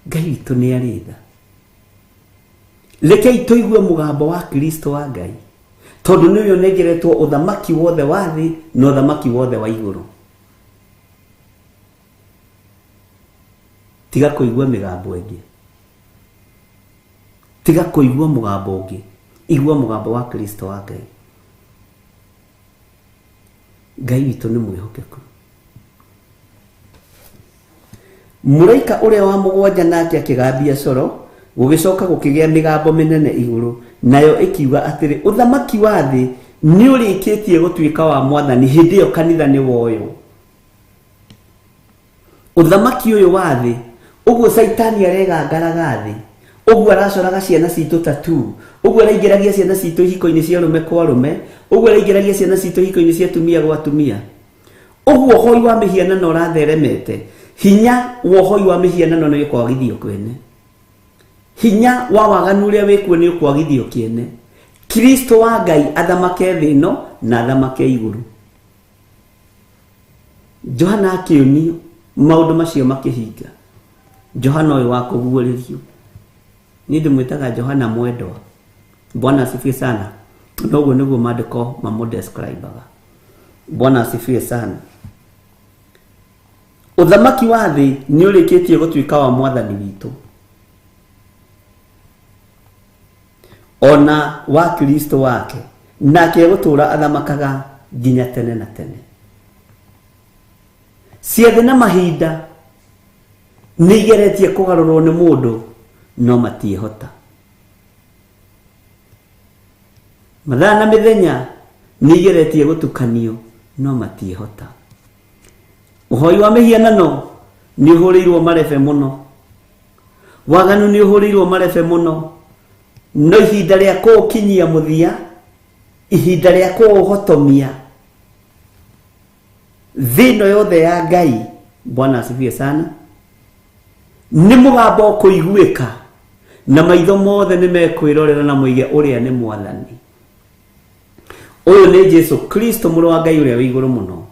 Ngai witũ nĩ arĩ tha. Rekei tũigue mũgambo wa Kristo wa Ngai, tondũ nĩwe ũnengeretwo ũthamaki wothe wa thĩ na ũthamaki wothe wa igũrũ. Tiga kũigua mĩgambo ĩngĩ, tiga kũigua mũgambo ũngĩ, igua mũgambo wa Kristo wa Ngai. Ngai witũ nĩ mwĩhokeku. Mũraika ũrĩa wa mũgwanja nake akĩgambia coro, gũgĩcoka gũkĩgĩa mĩgambo mĩnene igũrũ, nayo ĩkiuga atĩrĩ, ũthamaki wa thĩ nĩ ũrĩkĩtie gũtuĩka wa Mwathani. Hĩndĩ ĩyo kanitha nĩ woywo. Ũthamaki ũyũ wa thĩ, ũguo Caitani aregangaraga thĩ, ũguo aracoraga ciana citũ tattoo, ũguo araingĩragia ciana citũ ihiko-inĩ cia arũme kwa arũme, ũguo araingĩragia ciana citũ ihiko-inĩ cia atumia gwa atumia, ũguo ũhoi wa mĩhianano ũratheremete, hinya wa ũhoi wa mĩhianano nĩ ũkwagithio kwene, hinya wa waganu ũrĩa wĩkuo nĩ ũkwagithio kĩene. Kristo wa Ngai athamake thĩ ĩno na athamake igũrũ. Johana akĩonio maũndũ macio makĩhinga. Johana ũyũ wa kũguũrĩrio, niĩ ndĩmwĩtaga Johana mwendwa. Bwana asifiwe sana. Noguo nĩguo maandĩko mamũdescribaga. Bwana asifiwe sana. Ũthamaki wa thĩ nĩ ũrĩkĩtie gũtuĩka wa Mwathani witũ ona wa Kristo wake, nake egũtũũra athamakaga nginya tene na tene. Ciathĩ na mahinda nĩ igeretie kũgarũrwo nĩ mũndũ, no matiĩhota. Mathaa na mĩthenya nĩ igeretie gũtukanio, no matiĩhota. Ũhoi wa mĩhianano nĩ ũhũrĩirwo marebe mũno, waganu nĩ ũhũrĩirwo marebe mũno, no ihinda rĩa kũũkinyia mũthia, ihinda rĩa kũũhotomia thĩ ĩno yothe ya Ngai. Bwana asifiwe sana. Nĩ mũgambo ũkũiguĩka na maitho mothe nĩ mekwĩrorera na moige ũrĩa nĩ Mwathani. Ũyũ nĩ Jesu Kristo mũrũ wa Ngai ũrĩa wĩ igũrũ mũno,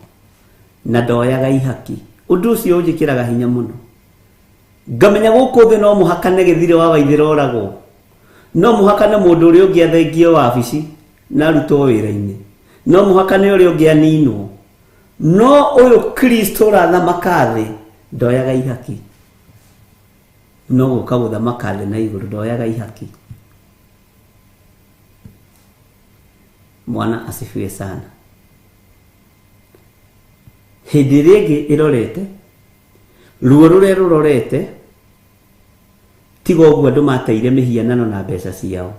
na ndoyaga ihaki. Ũndũ ũcio ũnjĩkĩraga hinya mũno, ngamenya gũkũ thĩ no mũhaka nĩ gĩthirĩ wa waithĩra oragwo, no mũhaka nĩ mũndũ ũrĩa ũngĩ athengio wabici na arutwo wĩra-inĩ, no mũhaka nĩ ũrĩa ũngĩ aninwo, no ũyũ Kristo ũrathamaka thĩ ndoyaga ihaki. No gũka gũthamaka thĩ na igũrũ, ndoyaga ihaki. Bwana asifiwe sana. Hĩndĩ ĩrĩa ĩngĩ ĩrorete ruo rũrĩa rũrorete, tiga ũguo andũ mateire mĩhianano na mbeca ciao.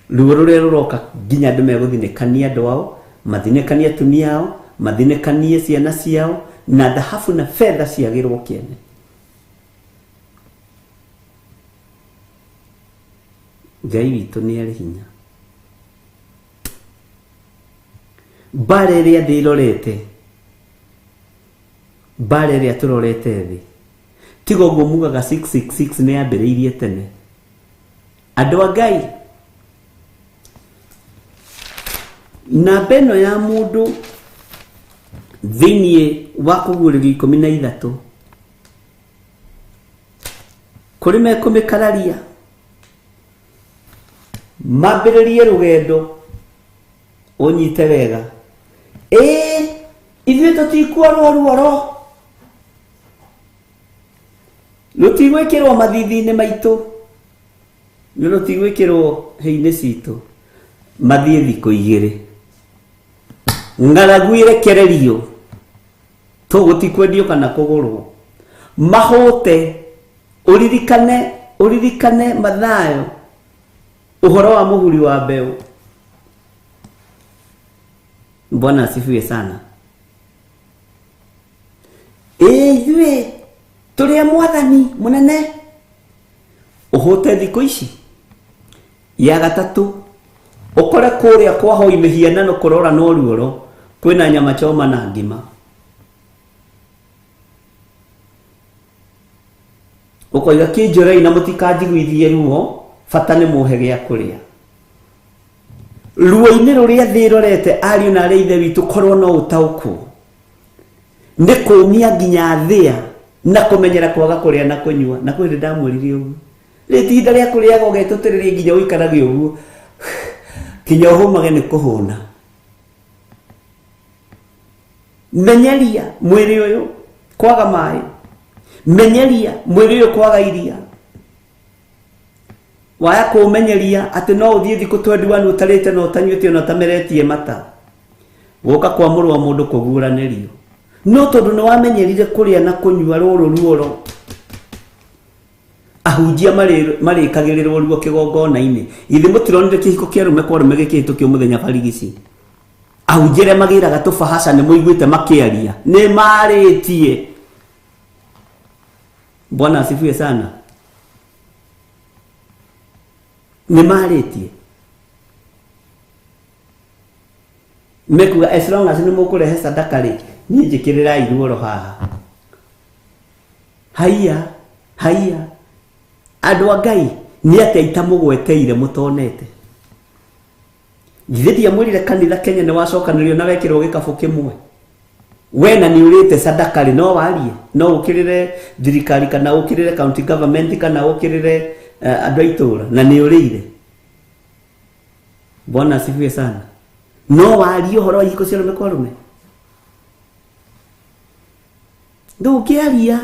Ruo rũrĩa rũroka nginya andũ megũthinĩkania andũ ao, mathinĩkanie atumia ao, mathinĩkanie ciana ciao, na thahabu na betha ciagĩrwo kĩene. Ngai witũ nĩ arĩ hinya. Mbara ĩrĩa thĩ ĩrorete, mbara ĩrĩa tũrorete thĩ, tiga ũguo mugaga 666 nĩ yambĩrĩirie tene. Andũ a Ngai, namba ĩno ya mũndũ thĩinĩ wa kũguũrĩrio 13, kũrĩ mekũmĩkararia mambĩrĩrie rũgendo. Ũnyite wega, ĩĩ ithuĩ tũtikuorwo ruoro, rũtigwĩkĩrwo mathithi-inĩ maitũ, nĩ rũtigwĩkĩrwo hĩ-inĩ citũ. Mathiĩ thikũ igĩrĩ, ng'aragu ĩrekererio, tũgũtikwendio kana kũgũrwo, mahũte. Ũririkane, ũririkane Mathayo, ũhoro wa mũhuri wa mbeũ. Bwana asifiwe sana. Ĩĩ ithuĩ tũrĩ a Mwathani mũnene. Ũhũte thikũ ici ya gatatũ, ũkore kũrĩa kwa hoi mĩhianano kũrora no ruoro, kwĩna nyama choma na ngima. Ũkoiga kĩnjũrei na mũtikanjiguithie ruo, bata nĩ mũhe gĩa kũrĩa. Ruo-inĩ rũrĩa thĩ ĩrorete, ariũ na arĩa ithe witũ, korwo no ũtaũkwo nĩ kũmia nginya thĩa na kũmenyera kwaga kũrĩa na kũnyua. Na kwĩ hĩndĩ ndamwĩrire ũguo, Rĩ ti ihinda rĩa kũrĩaga ũgetũtĩrĩria nginya ũikarage ũguo kinya ũhũmage nĩ kũhũna. Menyeria mwĩrĩ ũyũ kwaga maĩ, menyeria mwĩrĩ ũyũ kwaga iria. Waya kũũmenyeria atĩ no ũthiĩ thikũ 21 ũtarĩte na ũtanyuĩte ona ũtameretie mata, gũka kwa mũrũ wa mũndũ kũguũranĩrio. No tondũ nĩ wamenyerire kũrĩa na kũnyua rũrũ ruoro, ahunjia marĩkagĩrĩrwo ruo kĩgongona-inĩ. Ithe mũtironire kĩhiko kĩa arũme kwa arũme gĩkĩhĩtũkio mũthenya barigici? Ahunjia arĩa magĩraga tũbahaca nĩ mũiguĩte makĩaria, nĩ marĩtie. Bwana asifiwe sana. Nĩ marĩtie mekuga as long as nĩ mũkũrehe sadaka rĩ, niĩ njĩkĩrĩrai ruoro haha. Haiya haiya, andũ a Ngai, nĩ atĩa itamũgweteire mũtonete? Githĩ ndiamwĩrire kanitha Kenya nĩ wacokanĩrio na wekĩrwo gĩkabũ kĩmwe? We na nĩ ũrĩte sadaka rĩ, no warie, no ũkĩrĩre thirikari kana ũkĩrĩre county government kana ũkĩrĩre andũ a itũũra na nĩ ũrĩire. Bwana asifiwe sana. No warie ũhoro wa ihiko cia arũme kwa arũme? Ndũngĩaria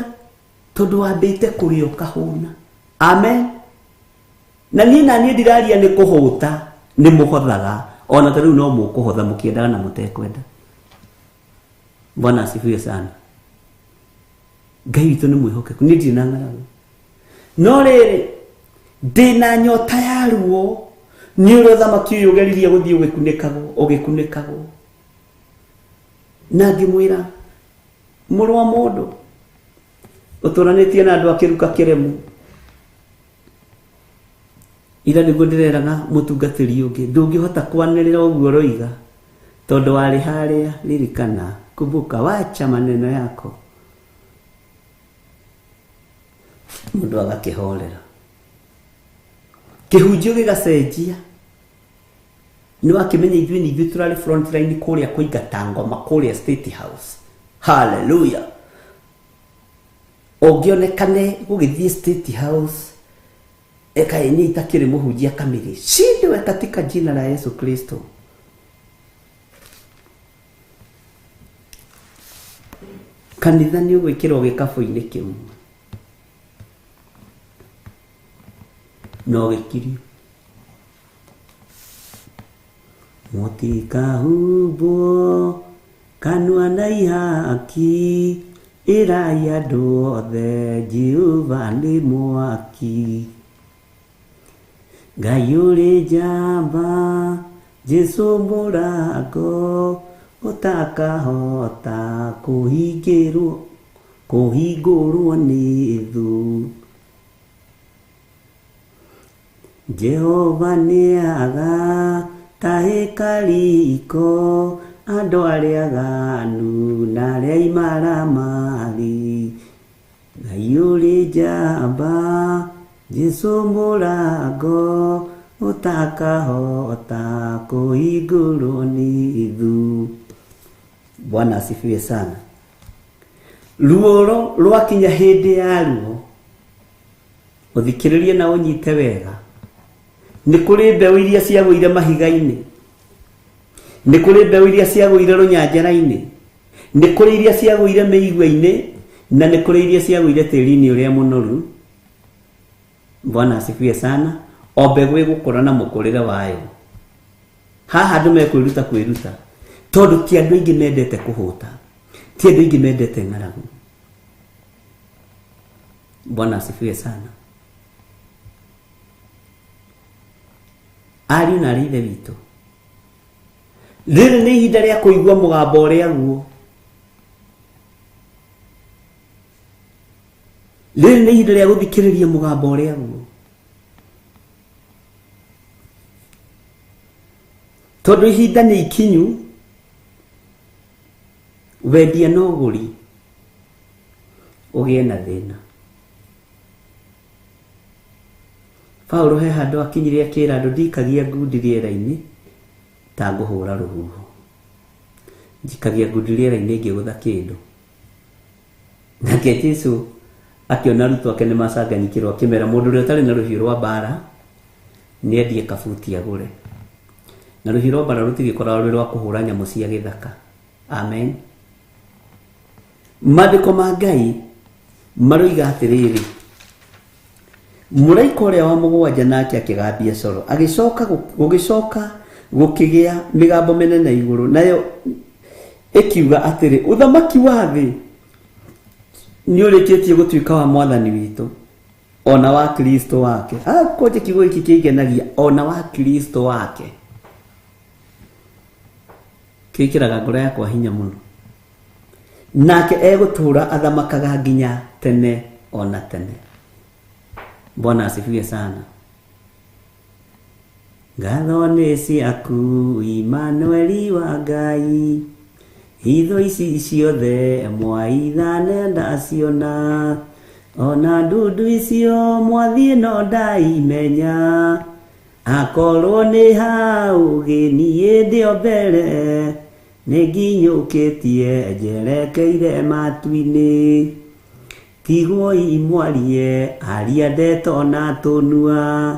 tondũ wambĩte kũrĩa ũkahũna. Amen. Na niĩ na niĩ ndiraria nĩ kũhũta, nĩ mũhothaga ona ta rĩu no mũkũhotha mũkĩendaga na mũtekwenda. Bwana asifiwe sana. Ngai witũ nĩ mwĩhokeku, niĩ ndirĩ na ng'aragu, no rĩrĩ ndĩ na nyota ya ruo nĩ ũrĩa ũthamaki ũyũ ũgeririe gũthiĩ ũgĩkunĩkagwo ũgĩkunĩkagwo. Na ngĩmwĩra, mũrũ wa mũndũ, ũtũranĩtie na andũ akĩruka kĩremu. Ira nĩguo ndĩreraga mũtungatĩri ũngĩ, ndũngĩhota kwanĩrĩra ũguo ũroiga tondũ warĩ harĩa. Ririkana, kumbuka, wacha maneno yako. Mũndũ agakĩhorera, kĩhunjio gĩgacenjia. Nĩ wakĩmenya ithuĩ nĩ ithuĩ tũrarĩ front line kũrĩa kũingata ngoma kũrĩa State House. Hallelujah. Ũngĩonekane gũgĩthiĩ State House eka niĩ itakĩrĩ mũhunjia kamiri, shindwe katika jina la Yesu Kristo. Kanitha nĩ ũgwĩkĩrwo gĩkabũ-inĩ kĩmwe no gĩkirio. Mũtikahumbwo kanua na ihaki, ĩrai andũ othe Jehova nĩ mwaki. Ngai ũrĩ njamba, Jesu mũrango ũtakahota kũhingĩrwo kũhingũrwo nĩ thũ. Jehova nĩaga tahĩka riko andũ arĩa aganu na arĩa imaramari. Ngai ũrĩ njamba, Jesu mũrango ũtakahota kũhingũrwo nĩ thũ. Bwana asifiwe sana. Ruoro rwakinya hĩndĩ ya ruo, ũthikĩrĩrie na ũnyite wega. Nĩ kũrĩ mbeũ iria ciagũire mahiga-inĩ, nĩ kũrĩ mbeũ iria ciagũire rũnyanjara-inĩ, nĩ kũrĩ iria ciagũire mĩigua-inĩ, na nĩ kũrĩ iria ciagũire tĩri-inĩ ũrĩa mũnoru. Bwana asifiwe sana. O mbegũ ĩgũkũra na mũkũrĩre wayo. Haha andũ mekwĩruta kwĩruta, tondũ ti andũ aingĩ mendete kũhũta, ti andũ aingĩ mendete ng'aragu. Bwana asifiwe sana. Ariũ na arĩ ithe witũ, rĩrĩ nĩ ihinda rĩa kũigua mũgambo ũrĩa guo. Rĩrĩ nĩ ihinda rĩa gũthikĩrĩria mũgambo ũrĩa guo, tondũ ihinda nĩ ikinyu. Wendia na ũgũri ũgĩe na thĩna. Paulo he handũ akinyire akĩra andũ, ndikagia ngundi rĩera-inĩ ta ngũhũra rũhuho, njikagia ngundi rĩera-inĩ ngĩgũtha kĩndũ. Nake Jesu Akĩona arutwo ake nĩ macanganyikĩrwo, akĩmera mũndũ ũrĩa ũtarĩ na rũhiũ rwa mbara nĩ endie kabuti agũre. Na rũhiũ rwa mbara rũtigĩkoragwo rwĩ rwa kũhũra nyamũ cia gĩthaka. Amen. Maandĩko ma Ngai maroiga atĩrĩrĩ, mũraika ũrĩa wa mũgwanja nake akĩgambia coro, agĩcoka gũgĩcoka gũkĩgĩa mĩgambo mĩnene igũrũ, nayo ĩkiuga atĩrĩ, ũthamaki wa thĩ nĩ ũrĩkĩtie gũtuĩka wa mwathani witũ ona wa Kristo wake. Ah, kwanja kiugo gĩkĩ kĩngenagia, ona wa Kristo wake. Kĩkĩraga ngoro yakwa hinya mũno. Nake egũtũũra athamakaga nginya tene ona tene. Bwana asifiwe sana. Ngatho nĩ ciaku Imanueli wa Ngai, hitho ici ciothe mwaithane ndaciona, ona ndundu icio mwathiĩ no ndaimenya, akorwo nĩ hau gĩniĩ ndĩ o mbere, nĩ nginyũkĩtie njerekeire matu-inĩ. Tigwoi mwarie aria ndeto na tũnua,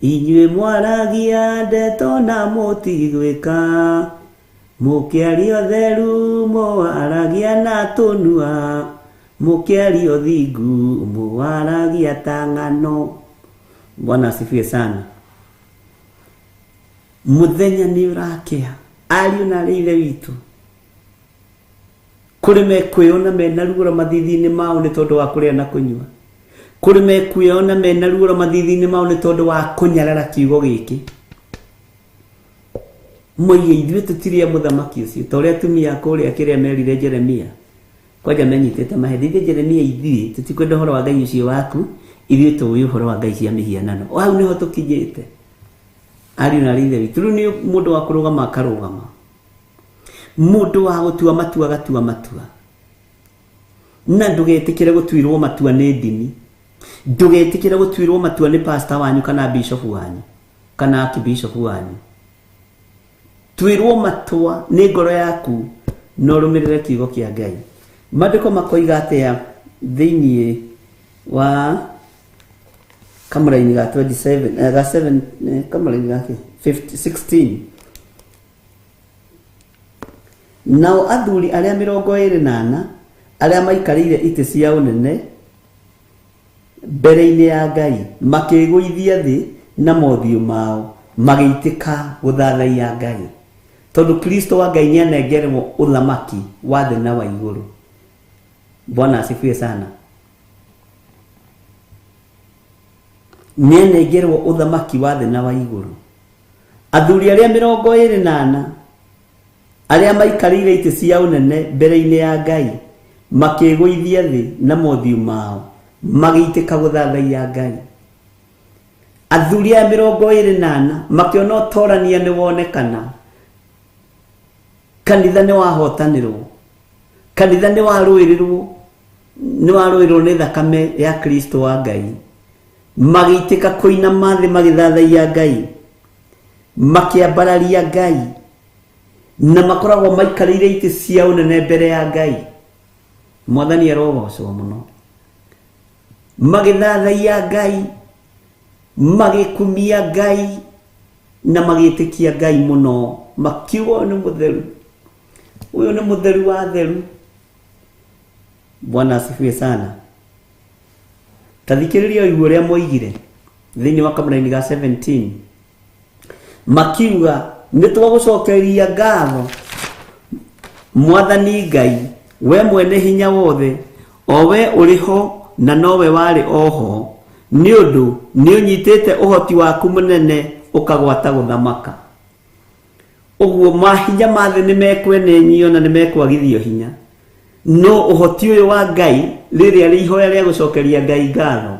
inyuĩ mwaragia ndeto na mũtigwĩka, mũkĩaria ũtheru mũwaragia na tũnua, mũkĩaria ũthingu mũwaragia ta ng'ano. Bwana asifiwe sana. Mũthenya nĩ ũrakĩa, ariũ na arĩ ithe witũ, kũrĩ mekwĩona mena ruoro mathithi-inĩ mao nĩ tondũ wa kũrĩa na kũnyua, kũrĩ mekwĩona mena ruoro mathithi-inĩ mao nĩ tondũ wa kũnyarara kiugo gĩkĩ. Moige ithuĩ tũtirĩ a mũthamaki ũcio, ta ũrĩa atumia a kũrĩa kĩrĩa merire Jeremia, kwanja menyitĩte mahĩndĩ, ithuĩ Jeremia ithuĩ tũtikwenda ũhoro wa Ngai ũcio waku, ithuĩ tũĩ ũhoro wa Ngai cia mĩhianano. O hau nĩho tũkinyĩte, ariũ na arĩ ithe witũ. Rĩu nĩ mũndũ wa kũrũgama akarũgama, mũndũ wa gũtua matua agatua matua, na ndũgetĩkĩre gũtuirwo matua nĩ ndini, ndũgetĩkĩre gũtuirwo matua nĩ pastor wanyu kana bishop wanyu kana archbishop wanyu. Tuirwo matua nĩ ngoro yaku na ũrũmĩrĩre kiugo kĩa Ngai. Maandĩko makoiga atĩa thĩinĩ wa kamũraini ga 27 ga 7 kamũraini ga kĩ? 50, 16. Nao athuri arĩa 24 arĩa maikarĩire itĩ cia ũnene mbere-inĩ ya Ngai makĩĩgũithia thĩ na mothiũ mao, magĩitĩka gũthathaiya Ngai, tondũ Kristo wa Ngai nĩanengerwo ũthamaki wa thĩ na wa igũrũ. Bwana asifiwe sana. Nĩanengerwo ũthamaki wa thĩ na wa igũrũ. Athuri arĩa 24 arĩa maikarĩire itĩ cia ũnene mbere-inĩ ya Ngai makĩĩgũithia thĩ na mothiũ mao, magĩitĩka gũthathaiya Ngai. Athuri aya 24 makĩona ũtorania nĩ wonekana, kanitha nĩ wahotanĩrwo, kanitha nĩ warũĩrĩrwo, nĩ warũĩrĩrwo nĩ thakame ya Kristo wa Ngai. Magĩitĩka kũinama thĩ magĩthathaiya Ngai, makĩambararia Ngai, na makoragwo maikarĩire itĩ cia ũnene mbere ya Ngai. Mwathani arogocwo mũno. Magĩthathaiya Ngai, magĩkumia Ngai, na magĩtĩkia Ngai mũno, makiuga ũyũ nĩ mũtheru, ũyũ nĩ mũtheru wa theru. Bwana asifiwe sana. Ta thikĩrĩria ũigue ũrĩa moigire thĩinĩ wa kamũraini ga 17. Makiuga nĩ twagũcokeria ngatho Mwathani Ngai, we mwene hinya wothe, o we ũrĩ ho na nowe warĩ o ho, nĩ ũndũ nĩ ũnyitĩte ũhoti waku mũnene ũkagwata gũthamaka. Ũguo mahinya ma thĩ nĩ mekwenenyio na nĩ mekwagithio hinya, no ũhoti ũyũ wa Ngai rĩrĩa rĩ ihoya rĩa gũcokeria Ngai ngatho,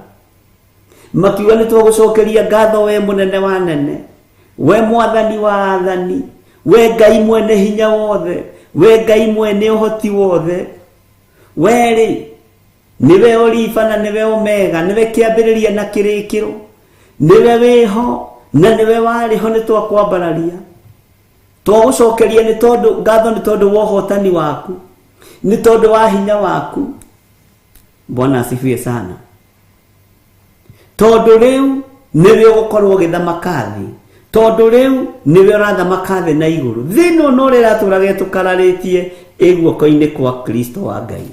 makiuga nĩ twagũcokeria ngatho we mũnene wa nene, we mwathani wa athani, we Ngai mwene hinya wothe, we Ngai mwene ũhoti wothe, we rĩ nĩwe Olifa na nĩwe Omega, nĩwe kĩambĩrĩria na kĩrĩkĩro, nĩwe wĩho na nĩwe warĩ ho, nĩ twakwambararia, twagũcokeria nĩ tondũ ngatho, nĩ tondũ wa ũhotani waku, nĩ tondũ wa hinya waku. Bwana asifiwe sana. Tondũ rĩu nĩwe ũgũkorwo ũgĩthamaka thĩ, tondũ rĩu nĩwe ũrathamaka thĩ na igũrũ. Thĩ ĩno no ũrĩa ĩratũraga ĩtũkararĩtie ĩ guoko-inĩ kwa Kristo wa Ngai.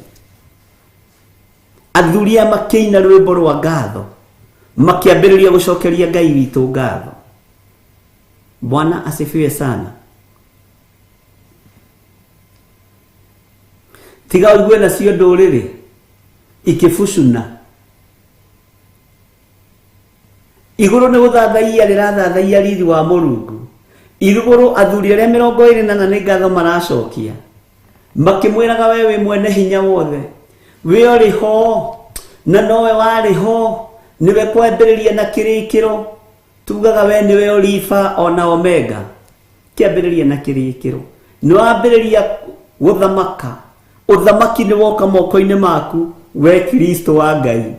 Athuri aya makĩina rwĩmbo rwa ngatho, makĩambĩrĩria gũcokeria Ngai witũ ngatho. Bwana asifiwe sana. Tiga ũigue nacio ndũrĩrĩ ikĩbucuna. Igũrũ nĩ gũthathaiya rĩrathathaiya riri wa Mũrungu. Igũrũ athuri arĩa 24 nĩ ngatho maracokia, makĩmwĩraga we wĩ mwene hinya wothe, we ũrĩ ho na nowe warĩ ho, nĩwe kwambĩrĩria na kĩrĩkĩro. Tugaga we nĩwe Olifa ona Omega, kĩambĩrĩria na kĩrĩkĩro. Nĩ wambĩrĩria gũthamaka, ũthamaki nĩ woka moko-inĩ maku we Kristo wa Ngai,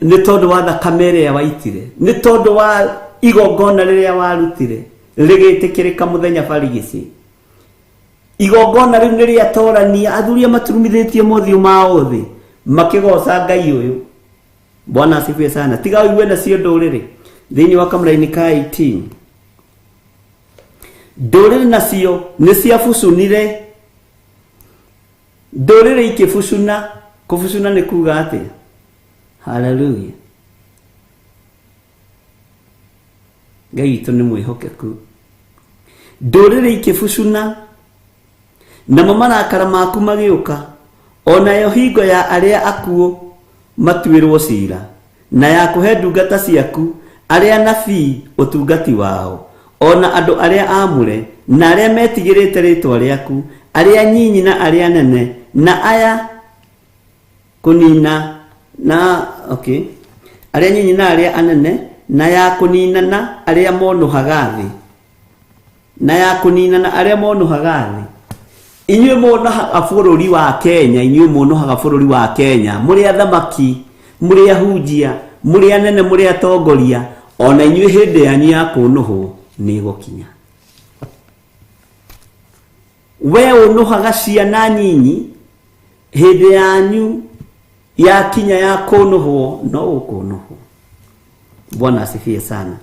nĩ tondũ wa thakame ĩrĩa waitire, nĩ tondũ wa igongona rĩrĩa warutire rĩgĩtĩkĩrĩka mũthenya barigici. Igongona rĩu nĩ rĩatorania athuri arĩa maturumithĩtie mothiũ mao thĩ makĩgoca Ngai ũyũ. Bwana asifiwe sana. Tiga ũigue nacio ndũrĩrĩ thĩinĩ wa kamũraini ka 18. Ndũrĩrĩ nacio nĩ ciabucunire, ndũrĩrĩ ikĩbucuna. Kũbucuna nĩ kuga atĩa? Haleluya. Ngai witũ nĩ mwĩhokeku. Ndũrĩrĩ ikĩbucuna, namo marakara maku magĩũka, onayo hingo ya arĩa akuũ matuĩrwo cira, na ya kũhe ndungata ciaku arĩa anabii ũtungati wao, ona andũ arĩa aamũre na arĩa metigĩrĩte rĩĩtwa rĩaku, arĩa nyinyi na arĩa anene, na aya kũnina na okay, arĩa nyinyi na arĩa anene, na ya kũnina na arĩa monũhaga thĩ, na ya kũnina na arĩa monũhaga thĩ. Inyuĩ mũnũhaga bũrũri wa Kenya, inyuĩ mũnũhaga bũrũri wa Kenya, mũrĩ athamaki, mũrĩ ahunjia, mũrĩ anene, mũrĩ atongoria, ona inyuĩ hĩndĩ yanyu ya kũnũhwo nĩ ĩgũkinya. We ũnũhaga ciana nyinyi, hĩndĩ yanyu yakinya ya kũnũhwo no ũkũnũhwo. Bwana asifiwe sana.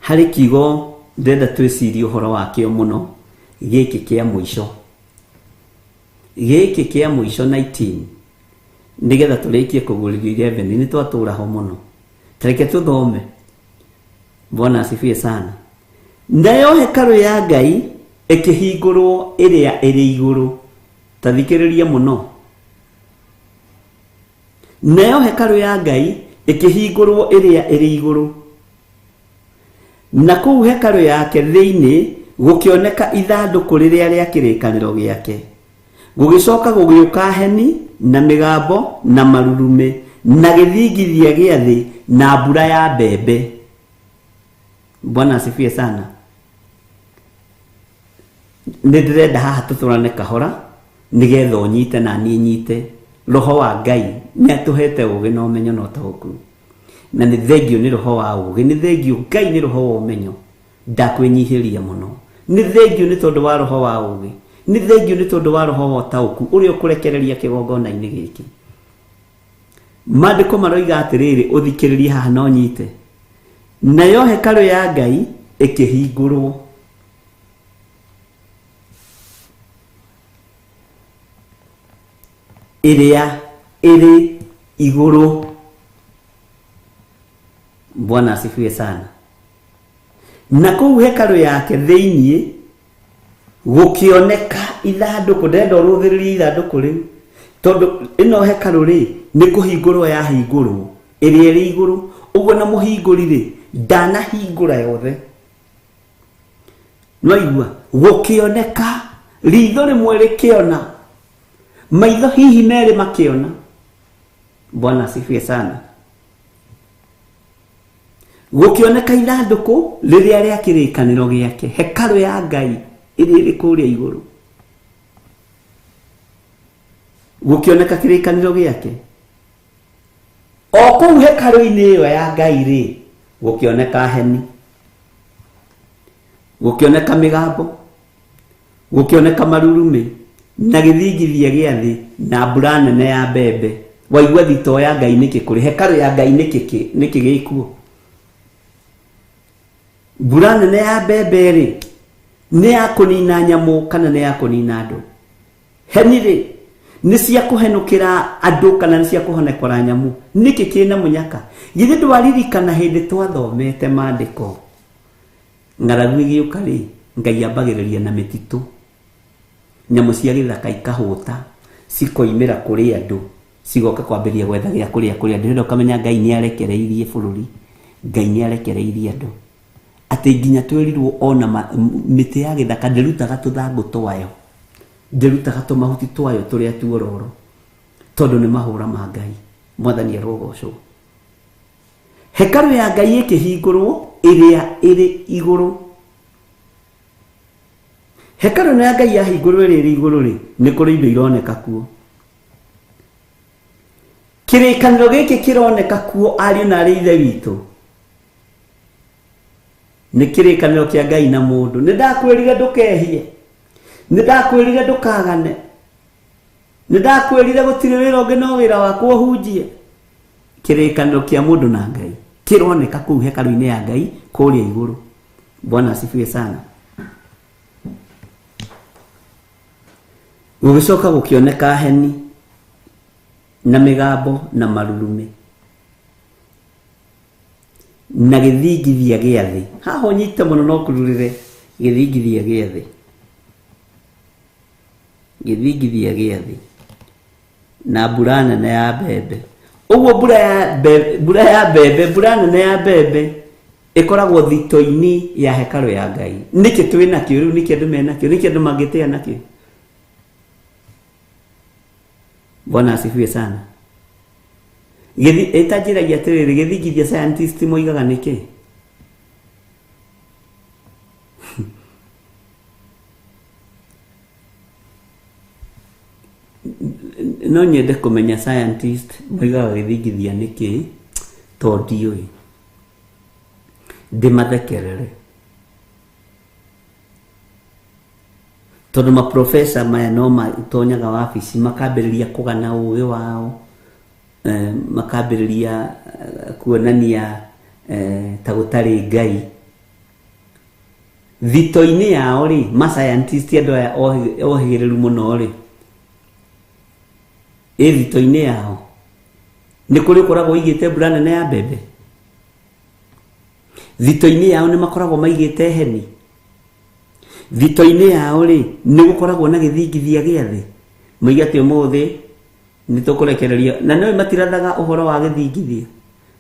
Harĩ kiugo ndĩrenda twĩcirie ũhoro wakĩo mũno, gĩkĩ kĩa mũico, gĩkĩ kĩa mũico 19, nĩgetha tũrĩkie kũgũrĩrio 11. Nĩ twatũra ho mũno, tareke tũthome. Bwana asifiwe sana. Nayo hekarũ ya Ngai ĩkĩhingũrwo ĩrĩa ĩrĩ igũrũ. Ta thikĩrĩria mũno. Nayo hekarũ ya Ngai ĩkĩhingũrwo ĩrĩa ĩrĩ igũrũ, na kũu hekarũ yake thĩinĩ gũkĩoneka ithandũkũ rĩrĩa rĩa kĩrĩkanĩro gĩake. Gũgĩcoka gũgĩũka heni na mĩgambo na marurumĩ na gĩthingithia gĩa thĩ na mbura ya mbembe. Bwana asifiwe sana. Nĩ ndĩrenda haha tũtwarane kahora nĩgetha ũnyite na niĩ nyite. Roho wa Ngai nĩ atũhete ũũgĩ na ũmenyo na ũtaũku, na nĩ thengio nĩ roho wa ũũgĩ, nĩ thengio Ngai nĩ roho wa ũmenyo. Ndakwĩnyihĩria mũno, nĩ thengio nĩ tondũ wa roho wa ũũgĩ, nĩ thengio nĩ tondũ wa roho wa ũtaũku ũrĩa ũkũrekereria kĩgongona-inĩ gĩkĩ. Maandĩko maroiga atĩrĩrĩ, ũthikĩrĩrie haha na ũnyite. Nayo hekarũ ya Ngai ĩkĩhingũrwo, ĩrĩa ĩrĩ igũrũ. Bwana asifiwe sana. Na kũu hekarũ yake thĩinĩ gũkĩoneka ithandũkũ. Ndĩrenda ũrũthĩrĩrie ithandũkũ rĩu, tondũ ĩno hekarũ rĩ nĩ kũhingũrwo yahingũrwo ĩrĩa ĩrĩ igũrũ. Ũguo na mũhingũri rĩ ndanahingũra yothe. No igua gũkĩoneka ritho rĩmwe rĩkĩona, maitho hihi merĩ makĩona. Bwana asifiwe sana. Gũkĩoneka ithandũkũ rĩrĩa rĩa kĩrĩkanĩro gĩake, hekarũ ya Ngai ĩrĩa ĩrĩ kũrĩa igũrũ. Gũkĩoneka kĩrĩkanĩro gĩake o kũu hekarũ-inĩ ĩyo ya Ngai rĩ, gũkĩoneka heni, gũkĩoneka mĩgambo, gũkĩoneka marurumĩ Na gĩthingithia gĩa thĩ na mbura nene ya mbembe. Waigua thitoo ya Ngai nĩkĩ kũrĩ hekarũ ya Ngai nĩkĩ nĩkĩ gĩkuo? Mbura nene ya mbembe rĩ, nĩ ya kũnina nyamũ kana nĩ ya kũnina andũ? Heni rĩ, nĩ cia kũhenũkĩra andũ kana nĩ cia kũhonekora nyamũ? Nĩkĩ kĩna mũnyaka? Githĩ ndwaririkana hĩndĩ twathomete maandĩko ng'aragu ĩgĩũka rĩ, Ngai ambagĩrĩria na mĩtitũ, nyamũ cia gĩthaka ikahũta, cikoimĩra kũrĩ andũ, cigoka kwambĩrĩria gwetha gĩa kũrĩa kũrĩ andũ. Hĩndĩ ũkamenya Ngai nĩ arekereirie bũrũri, Ngai nĩ arekereirie andũ, atĩ nginya twĩrirwo ona mĩtĩ ya gĩthaka ndĩrutaga tũthangũ twayo, ndĩrutaga tũmahuti twayo tũrĩa tuororo, tondũ nĩ mahũra ma Ngai. Mwathani arogocwo. Hekarũ ya Ngai ĩkĩhingũrwo ĩrĩa ĩrĩ igũrũ. Hekarũ ĩno ya Ngai yahingũrwo ĩrĩa ĩrĩ igũrũ rĩ, nĩ kũrĩ indo ironeka kuo. Kĩrĩkanĩro gĩkĩ kĩroneka kuo, ariũ na arĩ ithe witũ, nĩ kĩrĩkanĩro kĩa Ngai na mũndũ. Nĩ ndakwĩrire ndũkehie, nĩ ndakwĩrire ndũkagane, nĩ ndakwĩrire gũtirĩ wĩra ũngĩ no wĩra wakwa ũhunjie. Kĩrĩkanĩro kĩa mũndũ na Ngai kĩroneka kũu hekarũ-inĩ ya Ngai kũrĩa igũrũ. Bwana asifiwe sana. Gũgĩcoka gũkĩoneka heni na mĩgambo na marurumĩ na gĩthingithia gĩa thĩ. Haha ũnyite mũno no kũrurĩre gĩthingithia gĩa thĩ, gĩthingithia gĩa thĩ na mbura nene ya mbembe. Ũguo mbura ya mbembe, mbura ya mbembe, mbura nene ya mbembe ĩkoragwo thito-inĩ ya hekarũ ya Ngai. Nĩkĩ twĩ nakĩo rĩu? Nĩkĩ andũ menakĩo? Nĩkĩ andũ mangĩtĩa nakĩo? Bwana asifiwe sana. Ĩtanjĩragia atĩrĩrĩ, gĩthingithia scientist moigaga nĩkĩ? No nyende kũmenya scientist moigaga gĩthingithia nĩkĩ, tondũ ndiũĩ, ndĩmathekerere, tondũ maprofesa maya no matonyaga wabici makambĩrĩria kũgana ũgĩ wao, makambĩrĩria kuonania ta gũtarĩ Ngai thito-inĩ yao rĩ. Ma scientist, andũ aya ohĩgĩrĩru mũno rĩ, ĩ thito-inĩ yao nĩ kũrĩ ũkoragwo ũigĩte mbura nene ya mbembe? Thito-inĩ yao nĩ makoragwo maigĩte heni? Thito-inĩ yao rĩ, nĩ gũkoragwo na gĩthingithia gĩa thĩ? Moiga atĩ ũmũthĩ nĩ tũkũrekereria, na no matirathaga ũhoro wa gĩthingithia,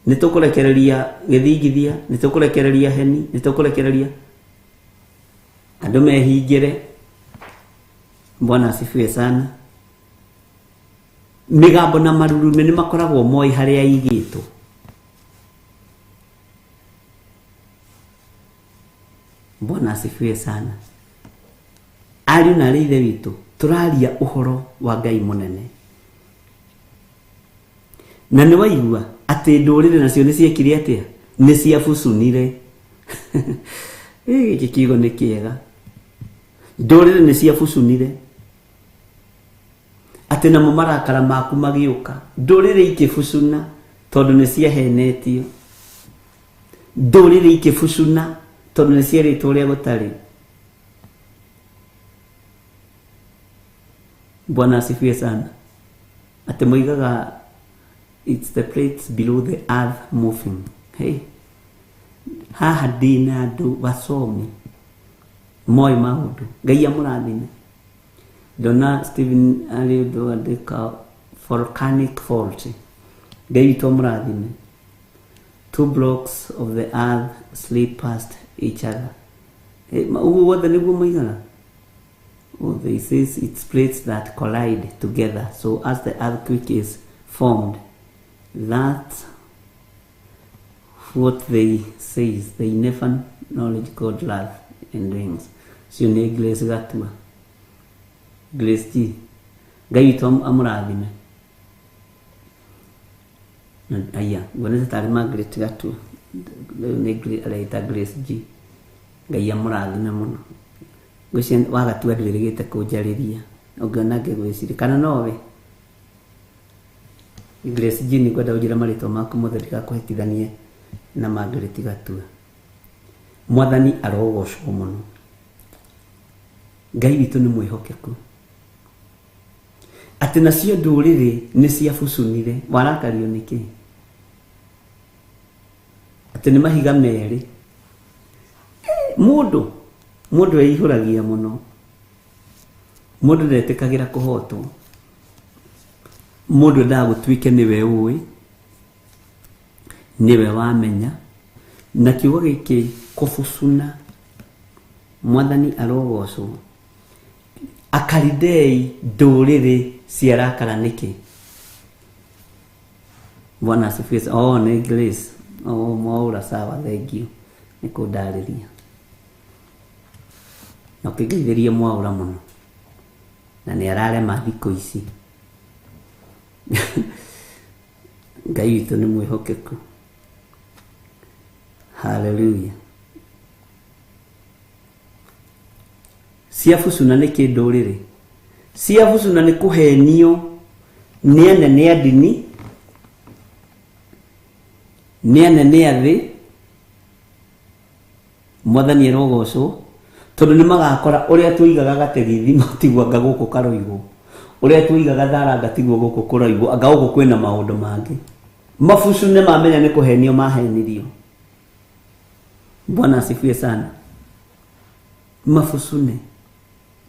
nĩ tũkũrekereria gĩthingithia, nĩ tũkũrekereria heni, nĩ tũkũrekereria andũ mehingĩre. Bwana asifiwe sana. Mĩgambo na marurumĩ nĩ makoragwo moĩ harĩa igĩtwo. Bwana asifiwe sana. Ariũ na arĩ ithe witũ, tũraria ũhoro wa Ngai mũnene, na nĩ waigua atĩ ndũrĩrĩ nacio nĩ ciekire atĩa? Nĩ ciabucunire. Gĩkĩ kiugo nĩ kĩega, ndũrĩrĩ nĩ ciabucunire, atĩ namo marakara maku magĩũka, ndũrĩrĩ ikĩbucuna tondũ nĩ ciahenetio, ndũrĩrĩ ikĩbucuna tondũ nĩ cierĩtwo ũrĩa gũtarĩ. Bwana asifiwe sana. Atĩ moigaga it's the plates below the earth moving. Hey. Haha ndĩna andũ wasomi moĩ maũndũ. Ngai amũrathime. Ndona Stephen arĩ ũndũ andĩka volcanic fault. Ngai witũ amũrathime. Two blocks of the earth slip past each other. Ũguo wothe nĩguo moigaga. Oh, they says it's plates that collide together. So as the earthquake is formed, that's what they says. They never knowledge God love and rings. Cio nĩ Grace Gatua. Grace G. Ngai witũ amũrathime. Aya, nguonete tarĩ Margaret Gatua. Rĩu nĩ areita Grace G. Ngai amũrathime mũno. Ngwĩciria wagatua ndwĩrĩgĩte kũnjarĩria. Ũngĩona ngĩgwĩciria kana nowe Grace Jean, ngwenda ũnjĩre marĩtwa maku mothe ndigakũhĩtithanie na Margaret Gatua. Mwathani arogocwo mũno. Ngai witũ nĩ mwĩhokeku. Atĩ nacio ndũrĩrĩ nĩ ciabucunire. Warakario nĩkĩ? Atĩ nĩ mahiga merĩ. Mũndũ mũndũ eihũragia mũno. Mũndũ ndetĩkagĩra kũhotwo. Mũndũ endaga gũtuĩke nĩwe ũĩ, nĩwe wamenya. Na kiugo gĩkĩ kũbucuna, Mwathani arogocwo. Akalidei ndũrĩrĩ ciarakara nĩkĩ? Bwana asifiwe. Oh, nĩ Grace. Oh, mwaũra sawa, thank you. Nĩ kũndarĩria. Na ũkĩngeithĩrie mwaũra mũno. Na nĩ ararema thikũ ici. Ngai witũ nĩ mwĩhokeku. Hallelujah. Ciabucuna nĩ kĩ ndũrĩrĩ? Ciabucuna nĩ kũhenio nĩ anene a ndini, nĩ anene a thĩ. Mwathani arogocwo, tondũ nĩ magakora ũrĩa tũigaga gategithi matiguo anga gũkũ karoigwo, ũrĩa tũigaga tharanga tiguo gũkũ kũroigwo, anga gũkũ kwĩna maũndũ mangĩ. Mabucune mamenya nĩ kũhenio mahenirio. Bwana asifiwe sana. Mabucune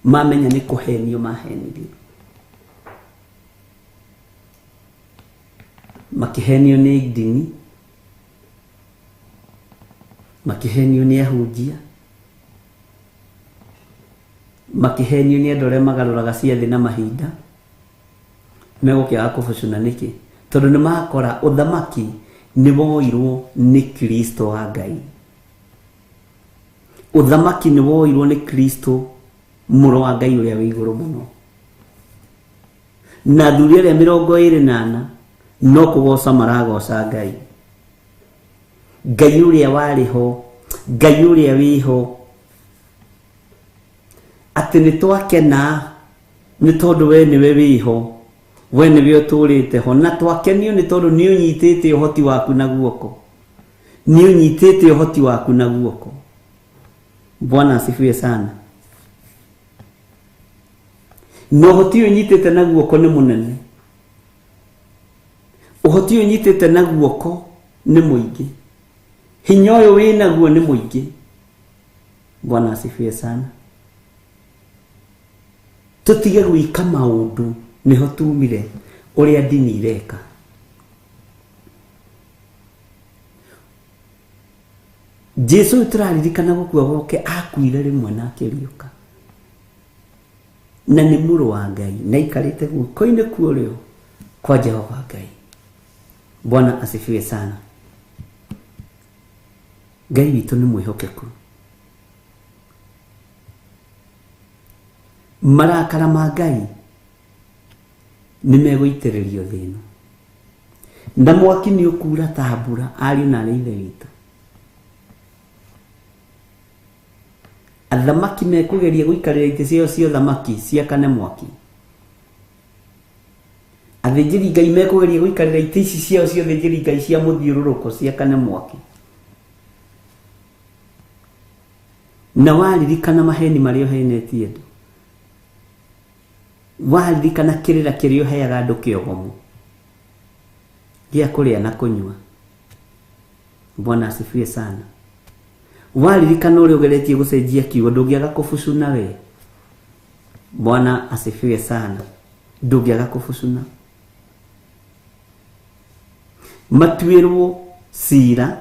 mamenya nĩ kũhenio mahenirio, makĩhenio nĩ ndini, makĩhenio nĩ ahunjia, makĩhenio nĩ andũ arĩa magarũraga ciathĩ na mahinda. Megũkĩaga kũbucuna nĩkĩ? Tondũ nĩ makora ũthamaki nĩ woirwo nĩ Kristo wa Ngai. Ũthamaki nĩ woirwo nĩ Kristo mũrũ wa Ngai ũrĩa wĩ igũrũ mũno. Na athuri arĩa 24 no kũgoca maragoca Ngai. Ngai ũrĩa warĩ ho, Ngai ũrĩa wĩ ho, atĩ nĩ twakena nĩ tondũ we nĩwe wĩho, we nĩwe ũtũrĩte ho, na twakenio nĩ tondũ nĩ ũnyitĩte ũhoti waku na guoko, nĩ ũnyitĩte ũhoti waku na guoko. Bwana asifiwe sana. Na ũhoti ũyũ ũnyitĩte na guoko nĩ mũnene, ũhoti ũyũ ũnyitĩte na guoko nĩ mũingĩ, hinya ũyũ wĩ naguo nĩ mũingĩ. Bwana asifiwe sana. Tũtige gwĩka maũndũ nĩho tumire ũrĩa ndini ireka. Jesu ũyũ tũraririkana gũkua gwake akuire rĩmwe na akĩriũka, na nĩ mũrũ wa Ngai na aikarĩte guoko-inĩ kwa ũrĩo kwa Jehova Ngai. Bwana asifiwe sana. Ngai witũ nĩ mwĩhokeku. Marakara ma Ngai nĩ megũitĩrĩrio thĩ ĩno, na mwaki nĩ ũkuura ta mbura. Ariũ na arĩ ithe witũ, athamaki mekũgeria gũikarĩra itĩ ciao cia ũthamaki ciakane mwaki. Athĩnjĩri Ngai mekũgeria gũikarĩra itĩ ici ciao cia ũthĩnjĩri Ngai cia mũthiũrũrũko ciakane mwaki. Na waririkana maheni marĩa ũhenetie andũ, waririkana kĩrĩra kĩrĩa ũheaga andũ kĩogomo gĩa kũrĩa na kũnyua. Bwana asifiwe sana. Waririkana ũrĩa ũgeretie gũcenjia kiugo, ndũngĩaga kũbucuna we. Bwana asifiwe sana. Ndũngĩaga kũbucuna. Matuĩrwo cira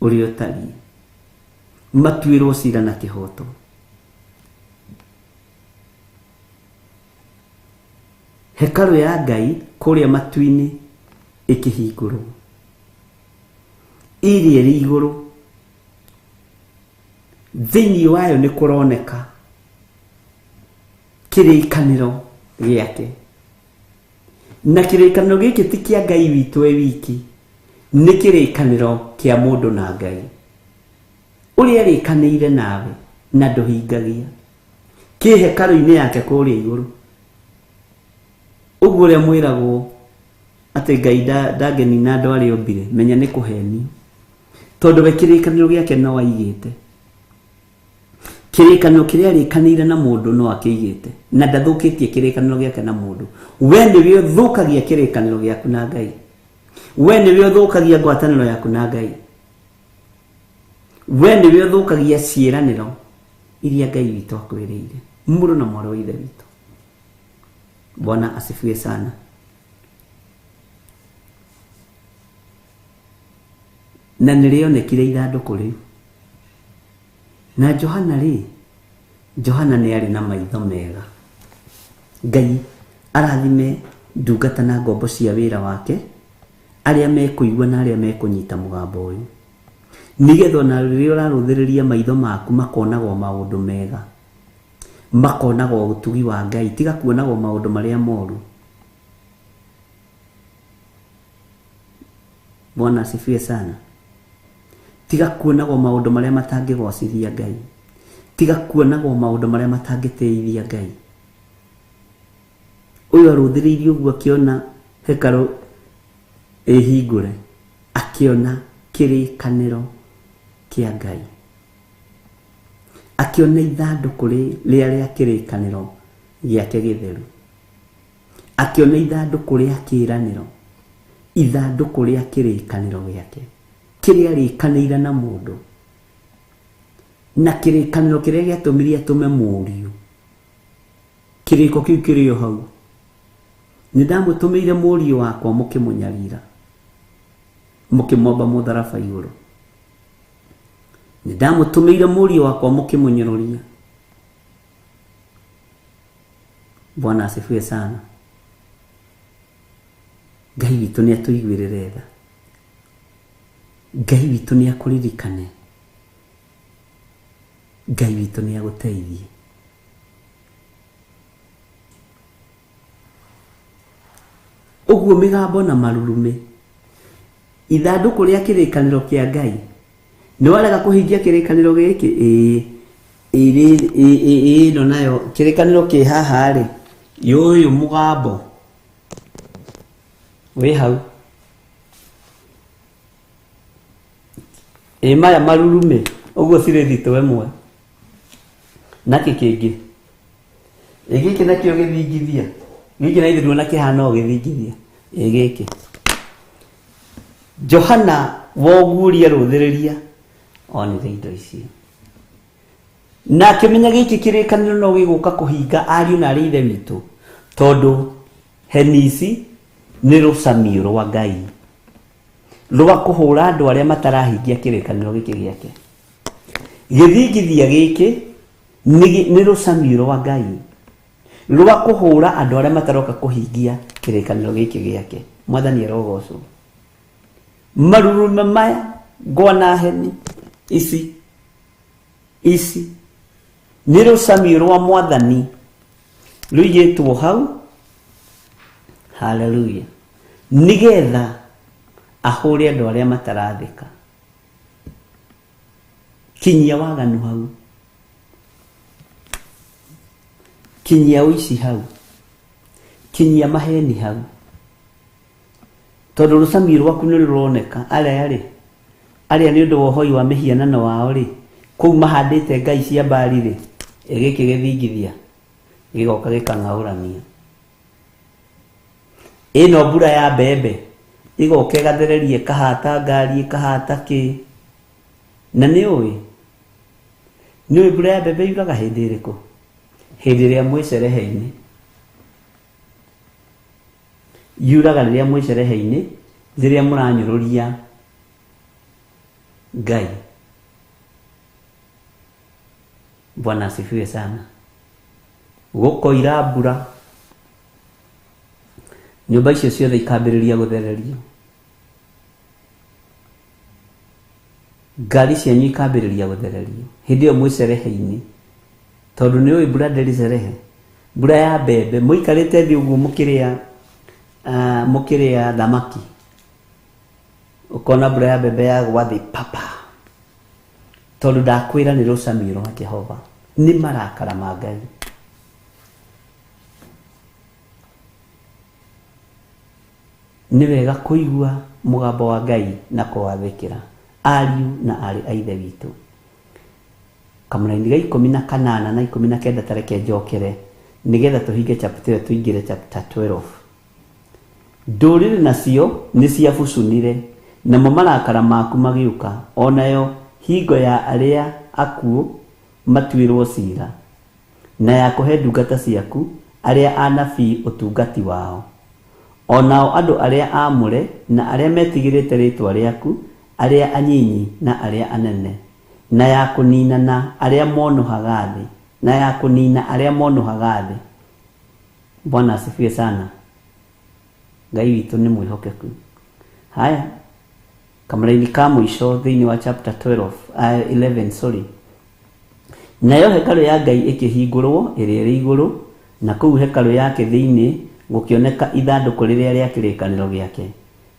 ũrĩa ũtariĩ, matuĩrwo cira na kĩhoto. Hekarũ ya Ngai kũrĩa matu-inĩ ĩkĩhingũrwo, ĩrĩa ĩrĩ igũrũ, thĩinĩ wayo nĩ kũroneka kĩrĩkanĩro gĩake. Na kĩrĩkanĩro gĩkĩ ti kĩa Ngai witũ e wiki, nĩ kĩrĩkanĩro kĩa mũndũ na Ngai. Ũrĩa arĩkanĩire nawe na ndũhingagia. Kĩ hekarũ-inĩ yake kũrĩa igũrũ. Ũguo ũrĩa mwĩragwo atĩ Ngai ndangĩnina andũ arĩa ombire, menya nĩ kũhenio. Tondũ we kĩrĩkanĩro gĩake no aigĩte. Kĩrĩkanĩro kĩrĩa arĩkanĩire na mũndũ no akĩigĩte. Na ndathũkĩtie kĩrĩkanĩro gĩake na mũndũ. We nĩwe ũthũkagia kĩrĩkanĩro gĩaku na Ngai. We nĩwe ũthũkagia ngwatanĩro yaku na Ngai. We nĩwe ũthũkagia ciĩranĩro iria Ngai witũ akwĩrĩire. Mũrũ na mwarĩ wa Ithe witũ. Bwana asifiwe sana. Na nĩrĩonekire ithandũkũ rĩu. Na Johana rĩ, Johana nĩ arĩ na maitho mega. Ngai arathime ndungata na ngombo cia wĩra wake, arĩa mekũigua na arĩa mekũnyita mũgambo ũyũ. Nĩgetha ona rĩrĩa ũrarũthĩrĩria maitho maku makonagwo maũndũ mega. Makonagwo ũtugi wa Ngai, tiga kuonagwo maũndũ marĩa moru. Bwana asifiwe sana. Tiga kuonagwo maũndũ marĩa matangĩgocithia Ngai. Tiga kuonagwo maũndũ marĩa matangĩtĩithia Ngai. Ũyũ arũthĩrĩirie ũguo akĩona hekarũ ĩhingũre, akĩona kĩrĩkanĩro kĩa Ngai. Akĩona ithandũkũ rĩrĩa rĩa kĩrĩkanĩro gĩake gĩtheru. Akĩona ithandũkũ rĩa kĩĩranĩro, ithandũkũ rĩa kĩrĩkanĩro gĩake, kĩrĩa arĩkanĩire na mũndũ, na kĩrĩkanĩro kĩrĩa gĩatũmire atũme mũriũ. Kĩrĩko kĩu kĩrĩ o hau. Nĩ ndamũtũmĩire mũriũ wakwa mũkĩmũnyarira, mũkĩmwamba mũtharaba igũrũ. Nĩ ndamũtũmĩire mũriũ wakwa mũkĩmũnyũrũria. Bwana asifiwe sana. Ngai witũ nĩ atũiguĩrĩre tha. Ngai witũ nĩ akũririkane. Ngai witũ nĩ agũteithie. Ũguo mĩgambo na marurumĩ, ithandũkũ rĩa kĩrĩkanĩro kĩa Ngai, nĩ warega kũhingia kĩrĩkanĩro gĩkĩ? Ĩĩ. Ĩno nayo kĩrĩkanĩro kĩ haha rĩ, ũyũ mũgambo wĩ hau. Ĩ maya marurumĩ, ũguo cirĩ thitũ ĩmwe. Nakĩ kĩngĩ? Ĩ gĩkĩ nakĩo gĩthingithia. Gĩkĩ na ithe nduona kĩhana o gĩthingithia. Ĩ gĩkĩ. Johana woguria rũthĩrĩria onire indo icio. Na akĩmenya gĩkĩ kĩrĩkanĩro no gĩgũka kũhinga ariũ na arĩ ithe witũ, tondũ heni ici nĩ rũcamiũ rwa Ngai rwa kũhũra andũ arĩa matarahingia kĩrĩkanĩro gĩkĩ gĩake. Gĩthingithia gĩkĩ nĩ rũcamiũ rwa Ngai rwa kũhũra andũ arĩa mataroka kũhingia kĩrĩkanĩro gĩkĩ gĩake. Mwathani arogocwo. Marurume maya ngwa na heni ici ici nĩ rũcamiũ rwa Mwathani rũigĩtwo hau. Haleluya. Nĩgetha ahũre andũ arĩa matarathĩka. Kinyia waganu hau, kinyia ũici hau, kinyia maheni hau, tondũ rũcamiũ rwaku nĩ rũroneka. Arĩa rĩ, arĩa nĩ ũndũ wa ũhoi wa mĩhianano wao rĩ, kũu mahandĩte ngai cia Baali rĩ, gĩkĩ gĩthingithia gĩgoka gĩkang'aũrania. Ĩno mbura ya mbembe ĩgoka ĩgathereria ĩkahata ngari ĩkahata kĩ. Na nĩ ũĩ, nĩ ũĩ mbura ya mbembe yuraga hĩndĩ ĩrĩkũ? Hĩndĩ ĩrĩa mwĩ cerehe-inĩ. Yuraga rĩrĩa mwĩ cerehe-inĩ, rĩrĩa mũranyũrũria Ngai. Bwana asifiwe sana. Gũkoira mbura, nyũmba icio ciothe ikambĩrĩria gũthererio. Ngari cianyu ikambĩrĩria gũthererio. Hĩndĩ ĩyo mwĩ cerehe-inĩ. Tondũ nĩ ũĩ mbura ndĩrĩ cerehe. Mbura ya mbembe, mũikarĩte thĩ ũguo mũkĩrĩa thamaki. Ũkona mbura ya mbembe yagwa thĩ papa. Tondũ ndakwĩra nĩ rũcamiũ rwa Jehova. Nĩ marakara ma Ngai. Nĩ wega kũigua mũgambo wa Ngai na kũwathĩkĩra. Ariũ na aarĩ a Ithe witũ. Kamũraini ga 18 na 19 ta reke njokere nĩgetha tũhinge chapter ĩyo tũingĩre chapter 12. Ndũrĩrĩ nacio nĩciabucunire, namo marakara maku magĩũka, o nayo hingo ya arĩa akuũ matuĩrwo cira, na ya kũhe ndungata ciaku arĩa anabii ũtungati wao, o nao andũ arĩa aamũre na arĩa metigĩrĩte rĩĩtwa rĩaku, arĩa anyinyi na arĩa anene, na ya kũninana arĩa monũhaga thĩ, na ya kũnina arĩa monũhaga thĩ. Bwana asifiwe sana. Ngai witũ nĩ mwĩhokeku. Haya, kamũraini ka mũico thĩinĩ wa chapter 12, 11, sorry. Nayo hekarũ ya Ngai ĩkĩhingũrwo ĩrĩa ĩrĩ igũrũ, na kũu hekarũ yake thĩinĩ gũkĩoneka ithandũkũ rĩrĩa rĩa kĩrĩkanĩro gĩake.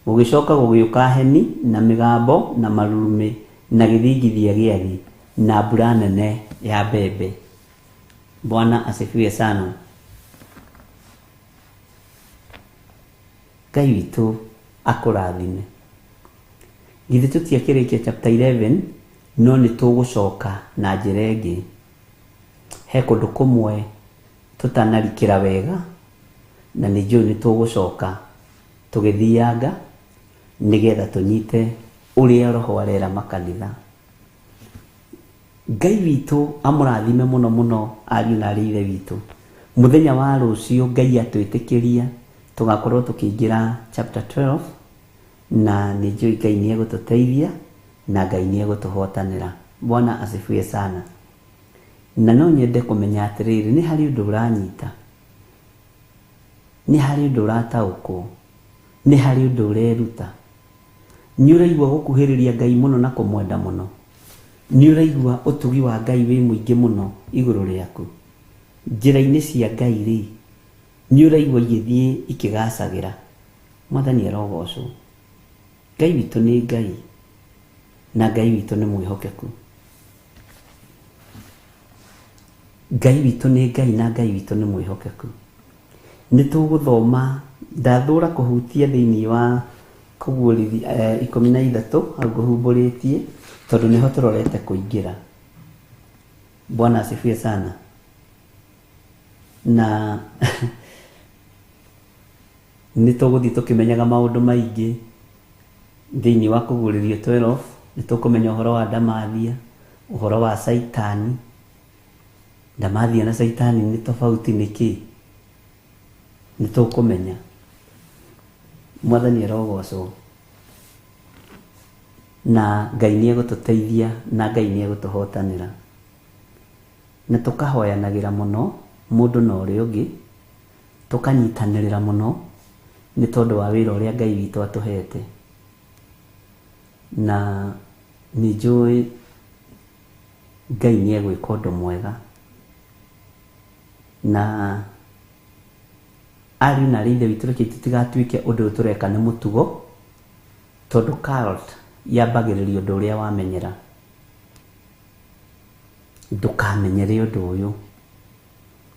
Gũgĩcoka gũgĩũka heni na mĩgambo na marurumĩ na gĩthingithia gĩa thĩ na mbura nene ya mbembe. Bwana asifiwe sana. Ngai witũ akũrathime. Githĩ tũtiakĩrĩkia chapter 11, no nĩ tũgũcoka na njĩra ĩngĩ. He kũndũ kũmwe tũtanarikĩra wega, na nĩ njũĩ nĩ tũgũcoka tũgĩthianga nĩgetha tũnyite ũrĩa Roho arera makanitha. Ngai witũ amũrathime mũno mũno ariũ na aarĩ Ithe witũ. Mũthenya wa rũciũ Ngai atwĩtĩkĩria tũgakorwo tũkĩingĩra chapter 12, na nĩ njũĩ Ngai nĩ egũtũteithia na Ngai nĩ egũtũhotanĩra. Bwana asifiwe sana. Na no nyende kũmenya atĩrĩrĩ, nĩ harĩ ũndũ ũranyita, nĩ harĩ ũndũ ũrataũkwo, nĩ harĩ ũndũ ũreruta. Nĩ ũraigua gũkuhĩrĩria Ngai mũno na kũmwenda mũno. Nĩ ũraigua ũtugi wa Ngai wĩ mũingĩ mũno igũrũ rĩaku. Njĩra-inĩ cia Ngai rĩ, nĩ ũraigua igĩthiĩ ikĩgacagĩra. Mwathani arogocwo. Ngai witũ nĩ Ngai, na Ngai witũ nĩ mwĩhokeku. Ngai witũ nĩ Ngai na Ngai witũ nĩ mwĩhokeku. Nĩ tũgũthoma, ndathũra kũhutia thĩinĩ wa kũguũrithia 13 hau ngũhumbũrĩtie, tondũ nĩho tũrorete kũingĩra. Bwana asifiwe sana. Na nĩ tũgũthiĩ tũkĩmenyaga maũndũ maingĩ thĩinĩ wa kũguũrĩrio 12. Nĩ tũkũmenya ũhoro wa Ndamathia, ũhoro wa Caitani. Ndamathia na Caitani nĩ tofauti nĩkĩ? Nĩ tũkũmenya. Mwathani arogocwo. Na Ngai nĩ egũtũteithia na Ngai nĩ egũtũhotanĩra. Na tũkahoyanagĩra mũno mũndũ na ũrĩa ũngĩ, tũkanyitanĩrĩra mũno nĩ tondũ wa wĩra ũrĩa Ngai witũ atũhete. Na nĩ njũĩ Ngai nĩ egwĩka ũndũ mwega. Na ariũ na aarĩ Ithe witũ, reke tũtigatuĩke ũndũ ũyũ tũreka nĩ mũtugo, tondũ cult yambagĩrĩria ũndũ ũrĩa wamenyera. Ndũkamenyere ũndũ ũyũ.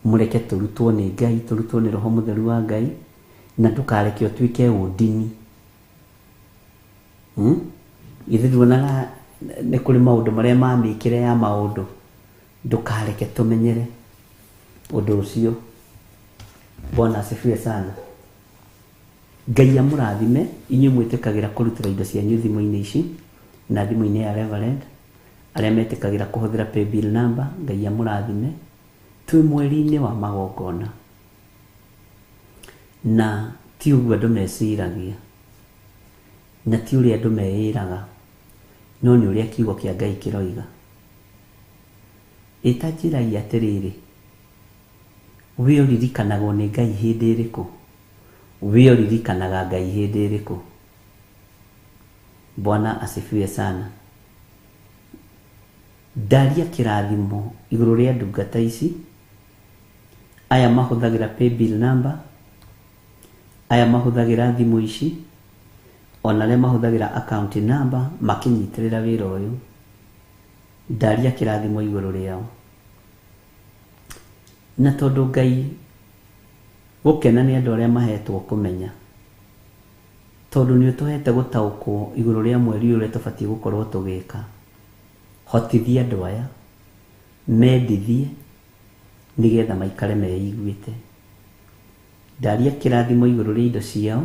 Mũreke tũrutwo nĩ Ngai, tũrutwo nĩ Roho Mũtheru wa Ngai, na ndũkareke ũtuĩke ũndini. Ithuĩ nduonaga nĩ kũrĩ maũndũ marĩa ma mĩkĩre ya maũndũ. Ndũkareke tũmenyere ũndũ ũcio. Bwana asifiwe sana. Ngai amũrathime inyuĩ mwĩtĩkagĩra kũrutĩra indo cianyu thimũ-inĩ ici na thimũ-inĩ ya Reverend, arĩa metĩkagĩra kũhũthĩra paybill number. Ngai amũrathime. Twĩ mweri-inĩ wa magongona, na ti ũguo andũ meciragia, na ti ũrĩa andũ meĩraga, no nĩ ũrĩa kiugo kĩa Ngai kĩroiga. Ĩta njĩragia atĩrĩrĩ, we ũririkanagwo nĩ Ngai hĩndĩ ĩrĩkũ? We ũririkanaga Ngai hĩndĩ ĩrĩkũ? Bwana asifiwe sana. Ndaria kĩrathimo igũrũ rĩa ndungata ici, aya mahũthagĩra paybill number, aya mahũthagĩra thimũ ici, ona arĩa mahũthagĩra account number makĩnyitĩrĩra wĩra ũyũ. Ndaria kĩrathimo igũrũ rĩao. Na tondũ Ngai gũkena nĩ andũ arĩa mahetwo kũmenya, Tondũ nĩ ũtũhete gũtaũkwo igũrũ rĩa mweri ũyũ ũrĩa tũbatiĩ gũkorwo tũgĩka. Hotithia andũ aya, mendithie nĩgetha maikare meiguĩte. Ndaria kĩrathimo igũrũ rĩa indo ciao,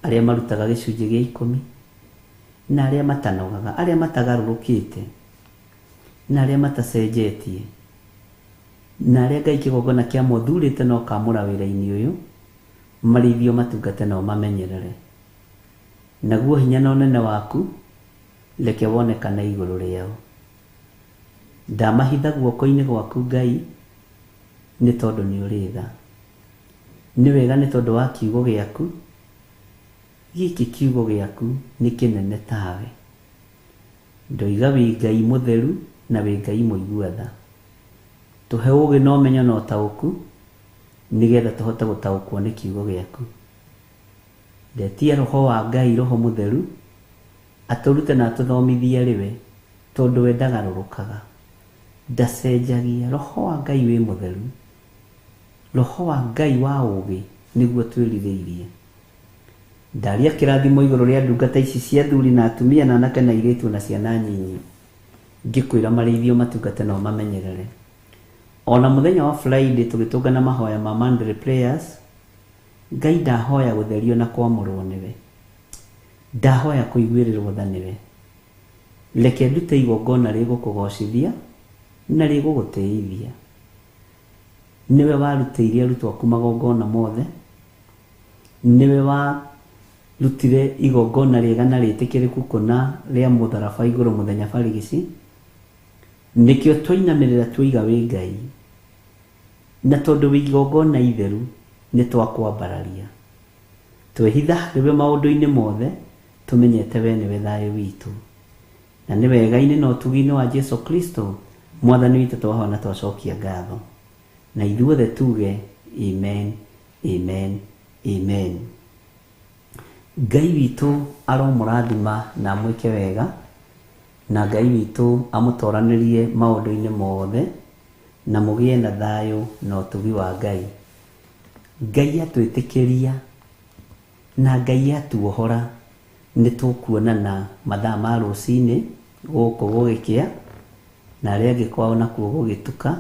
arĩa marutaga gĩcunjĩ gĩa 10, na arĩa matanogaga, arĩa matagarũrũkĩte, na arĩa matacenjetie, na arĩa Ngai kĩgongona kĩa mothurĩte na ũkamũra wĩra-inĩ ũyũ, marĩithio matungate na ũmamenyerere. Naguo hinya na ũnene waku, reke wonekane igũrũ rĩao. Ndamahitha guoko-inĩ gwaku Ngai, nĩ tondũ nĩ ũrĩ tha. Nĩ wega nĩ tondũ wa kiugo gĩaku, gĩkĩ kiugo gĩaku nĩ kĩnene tawe. Ndoiga wĩ Ngai mũtheru na wĩ Ngai mũigua tha. Tũhe ũũgĩ na ũmenyo na ũtaũku, nĩgetha tũhote gũtaũkwo nĩ kiugo gĩaku. Ndetia roho wa Ngai, roho mũtheru, atũrute na atũthomithie rĩwe, tondũ we ndagarũrũkaga, ndacenjagia. Roho wa Ngai wĩ mũtheru, roho wa Ngai wa ũũgĩ nĩguo twĩrirĩirie. Ndaria kĩrathimo igũrũ rĩa ndungata ici cia athuri na atumia na anake na airĩtu na ciana nyinyi, ngĩkwĩra marĩithio matungate na ũmamenyerere. Ona mũthenya wa Friday tũgĩtũngana mahoya ma Monday prayers, Ngai ndahoya gũtherio na kwamũrwo nĩwe. Ndahoya kũiguĩrĩrwo tha nĩwe. Reke ndute igongona rĩgũkũgocithia na rĩgũgũtĩithia. Nĩwe warutĩire arutwo aku magongona mothe, nĩwe warutire igongona rĩega na rĩtĩkĩrĩku kũna rĩa mũtharaba igũrũ mũthenya barigici. Nĩkĩo twainamĩrĩra twoiga wĩ Ngai, na tondũ wĩ igongona itheru nĩ twakwambararia. Twehitha harĩwe maũndũ-inĩ mothe, tũmenyete we nĩwe thayũ witũ. Na nĩ wega-inĩ na ũtugi-inĩ wa Jesu Kristo mwathani witũ twahoya na twacokia ngatho. Na ithuothe tuge amen, amen, amen. Ngai witũ aromũrathima na amwĩke wega, na Ngai witũ amũtoranĩrie maũndũ-inĩ mothe, na mũgĩe na thayũ na ũtugi wa Ngai. Ngai atwĩtĩkĩria na Ngai atuohora, nĩ tũkuonana mathaa ma rũcinĩ gũkũ gũgĩkĩa, na arĩa angĩ kwao nakuo gũgĩtuka,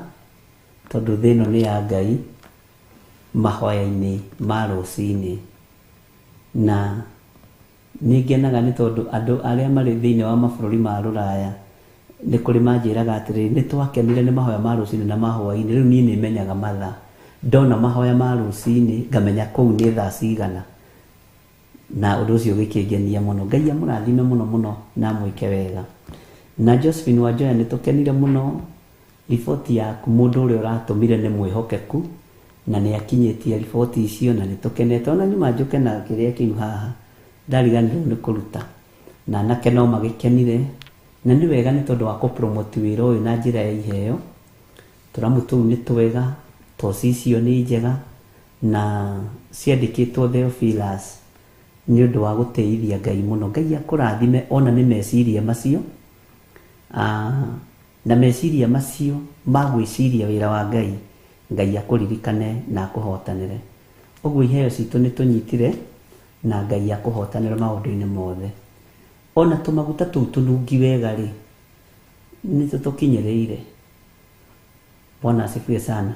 tondũ thĩ ĩno nĩ ya Ngai, mahoya-inĩ ma rũcinĩ. Na nĩ ngenaga nĩ tondũ andũ arĩa marĩ thĩinĩ wa mabũrũri ma rũraya nĩ kũrĩ manjĩraga atĩrĩrĩ, nĩ twakenire nĩ mahoya ma rũcinĩ na ma hwaĩ-inĩ. Rĩu niĩ nĩ menyaga mathaa, ndona mahoya ma rũcinĩ ngamenya kũu nĩ thaa cigana, na ũndũ ũcio ũgĩkĩngenia mũno. Ngai amũrathime mũno mũno na amwĩke wega. Na Josephine Wanjoya, nĩ tũkenire mũno riboti yaku, mũndũ ũrĩa ũratũmire nĩ mwĩhokeku na nĩ akinyĩtie riboti icio, na nĩ tũkenete. Ona nyuma njũke na kĩrĩa kĩu haha ndariganĩrwo nĩ kũruta, na anake no magĩkenire, na nĩ wega nĩ tondũ wa kũpromote wĩra ũyũ na njĩra ya iheo. Tũramu tũu nĩ twega, toci icio nĩ njega, na ciandĩkĩtwo Theophilus nĩ ũndũ wa gũtĩithia Ngai mũno. Ngai akũrathime ona nĩ meciria macio, na meciria macio ma gwĩciria wĩra wa Ngai, Ngai akũririkane na akũhotanĩre. Ũguo iheo citũ nĩ tũnyitire, na Ngai akũhotanĩre maũndũ-inĩ mothe. Ona tũmaguta tũu tũnungi wega rĩ, nĩ tũtũkinyĩrĩire. Bwana asifiwe sana.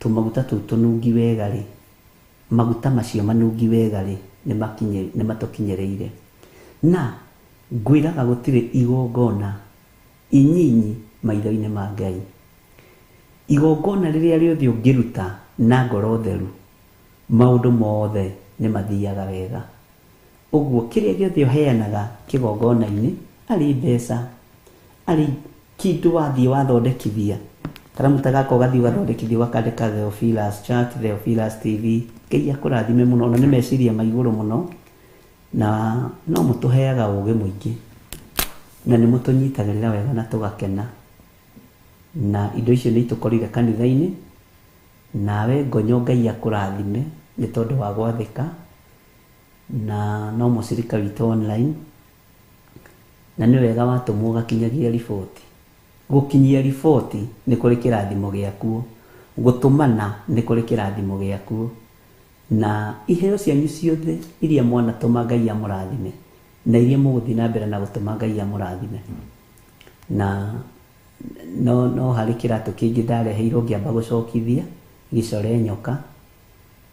Tũmaguta tũu tũnungi wega rĩ, maguta macio manungi wega rĩ, nĩ matũkinyĩrĩire. Na ngwĩraga gũtirĩ igongona inyinyi maitho-inĩ ma Ngai. Igongona rĩrĩa rĩothe ũngĩruta na ngoro theru, maũndũ mothe nĩ mathiaga wega. Ũguo kĩrĩa gĩothe ũheanaga kĩgongona-inĩ, arĩ mbeca, arĩ kĩndũ wathiĩ wathondekithia, karamu ta gaka ũgathiĩ ũgathondekithia ũgakandĩka Theophilus Chat, Theophilus TV. Ngai akũrathime mũno, ona nĩ meciria ma igũrũ mũno, na no mũtũheaga ũũgĩ mũingĩ, na nĩ mũtũnyitagĩrĩra wega na tũgakena. Na indo icio nĩ itũkorire kanitha-inĩ. Nawe ngonyo Ngai akũrathime nĩ tondũ wa gwathĩka, na no mũcirika witũ online, na nĩ wega watũmwo ũgakinyagia riboti. Gũkinyia riboti nĩ kũrĩ kĩrathimo gĩakuo, gũtũmana nĩ kũrĩ kĩrathimo gĩakuo. Na iheo cianyu ciothe iria mwanatũma Ngai amũrathime, na iria mũgũthiĩ na mbere na gũtũma Ngai amũrathime. Na no harĩ kĩratũ kĩngĩ ndareheirwo ngĩamba gũcokithia, gĩcore nyoka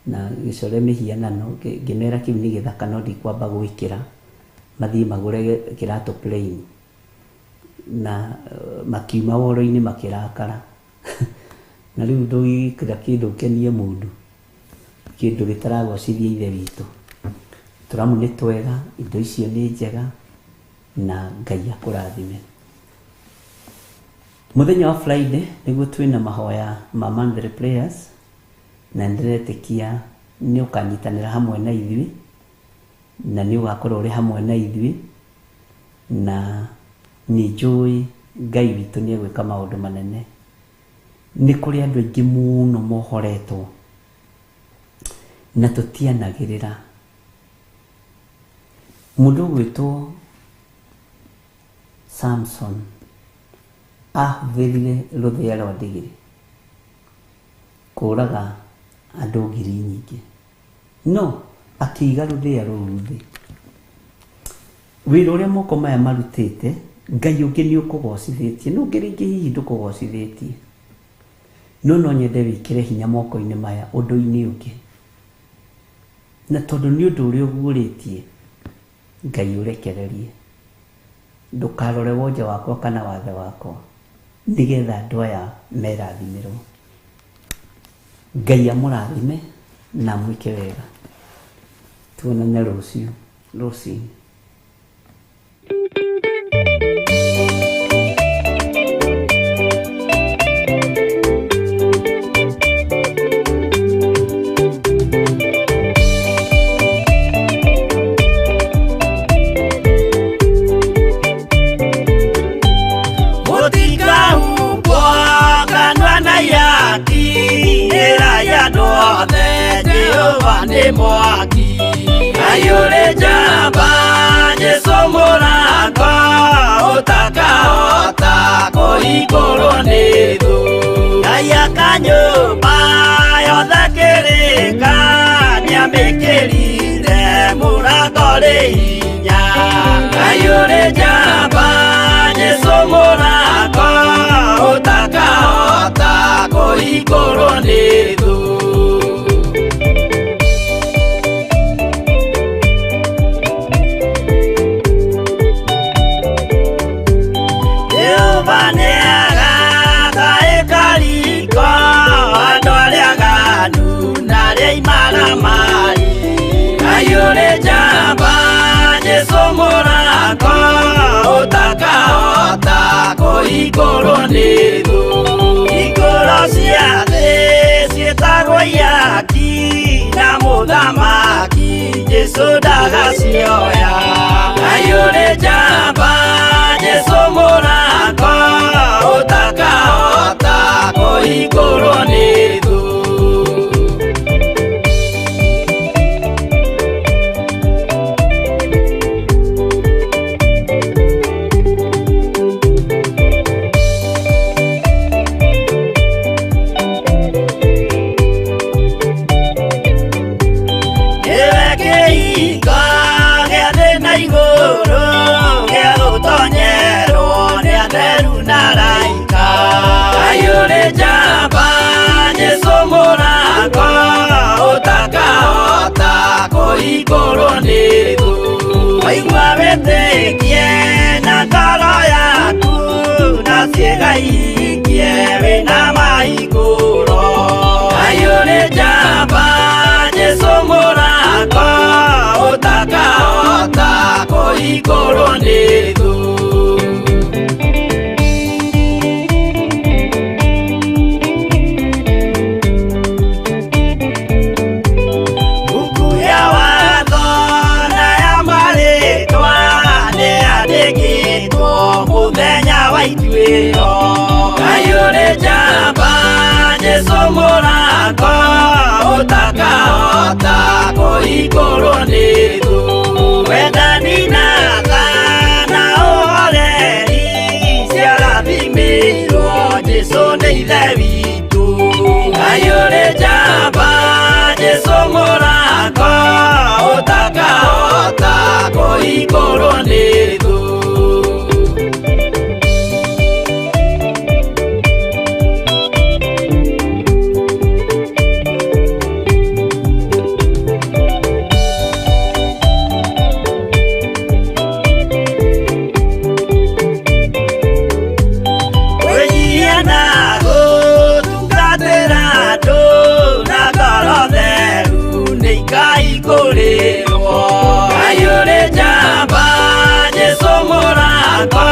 na gĩcore mĩhianano, ngĩmera kĩu nĩ gĩthaka no ndikwamba gwĩkĩra, mathiĩ magũre kĩratũ plain. Na makiuma woro-inĩ makĩrakara. Na rĩu ndũgĩkĩra kĩndũ ũkenie mũndũ, kĩndũ gĩtaragocithia Ithe witũ. Tũramu nĩ twega, indo icio nĩ njega, na Ngai akũrathime. Mũthenya wa Friday nĩguo twĩna mahoya ma monthly prayers, na nĩndĩretĩkia nĩ ũkanyitanĩra hamwe na ithuĩ, na nĩ ũgakorwo ũrĩ hamwe na ithuĩ, na nĩ njũĩ Ngai witũ nĩ egwĩka maũndũ manene. Nĩ kũrĩ andũ aingĩ mũno mohoretwo na tũtianagĩrĩra. Mũndũ ũgwĩtwo Samson ahũthĩrire rũthĩa rwa ndigiri kũraga andũ ngiri nyingĩ, no akĩiga rũthĩa rũu thĩ. Wĩra ũrĩa moko maya marutĩte, Ngai ũngĩ nĩ ũkũgocithĩtie, no ũngĩ rĩngĩ hihi ndũkũgocithĩtie. No no nyende wĩkĩre hinya moko-inĩ maya ũndũ-inĩ ũngĩ. Na tondũ nĩ ũndũ ũrĩa ũguũrĩtie, Ngai ũrekererie. Ndũkarore wonje wakwa kana wathe wakwa, nĩgetha andũ aya merathimĩrwo. Ngai amũrathime na amwĩke wega. Tuonane rũciũ rũcinĩ. Mũtikahumbwo kanua na ihaki, ĩrai andũ othe Jehova nĩ mwaki. Ngai ũrĩ njamba, Jesũ mũrango, ũtakahota kũhingũrwo nĩ thũ. Ngai aka nyũmba yothe kĩrĩka, nĩamĩkĩrire mũrango rĩ hinya. Ngai ũrĩ njamba, Jesũ mũrango, ũtakahota kũhingũrwo nĩ thũ. Jehova nĩagaka ĩkariko, andũ arĩa aganu na arĩa imaramari. Ngai ũrĩ njamba, Jesũ mũrango, ũtakahota kũhingũrwo nĩ thũ. Hingũro cia thĩ ciĩtagwo ihaki, na mũthamaki Jesũ ndagacioya. Ngai ũrĩ njamba, Jesũ mũrango, ũtakahota kũhingũrwo nĩ thũ. Nĩwe kĩhingo gĩa thĩ na igũrũ, gĩa gũtonyerwo nĩ atheru na araika. Ngai ũrĩ njamba, Jesũ mũrango, ũtakahota kũhingũrwo nĩ thũ. Waigua wĩtĩkie na ngoro yaku, na ciĩga ihingie wĩna mahingũro. Ngai ũrĩ njamba, Jesũ mũrango, ũtakahota kũhingũrwo nĩ thũ. Mbuku ya watho na ya marĩtwa nĩyandĩkĩtwo mũthenya wa ituĩro. Ngai ũrĩ njamba, Jesũ mũrango, ũtakahota kũhingũrwo nĩ thũ. Wendani na tha na ũhoreri ciarathimĩirwo Jesũ nĩ Ithe witũ. Ngai ũrĩ njamba, Jesũ mũrango, kũhingũrwo nĩ thũ. Wĩnyihia na gũtungatĩra andũ na ngoro theru nĩ ikaihingũrĩrwo. Ngai ũrĩ njamba, Jesũ mũrata,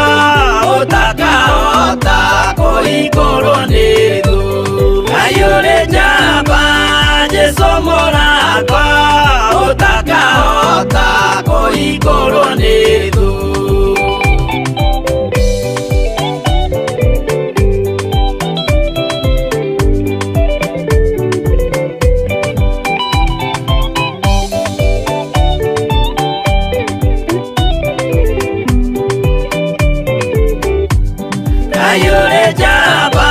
ũtakahota kũhingũrwo nĩ thũ. Ngai ũrĩ njamba, Jesũ mũrata, ũtakahota kũhingũrwo nĩ thũ. Ngai ũrĩ njamba.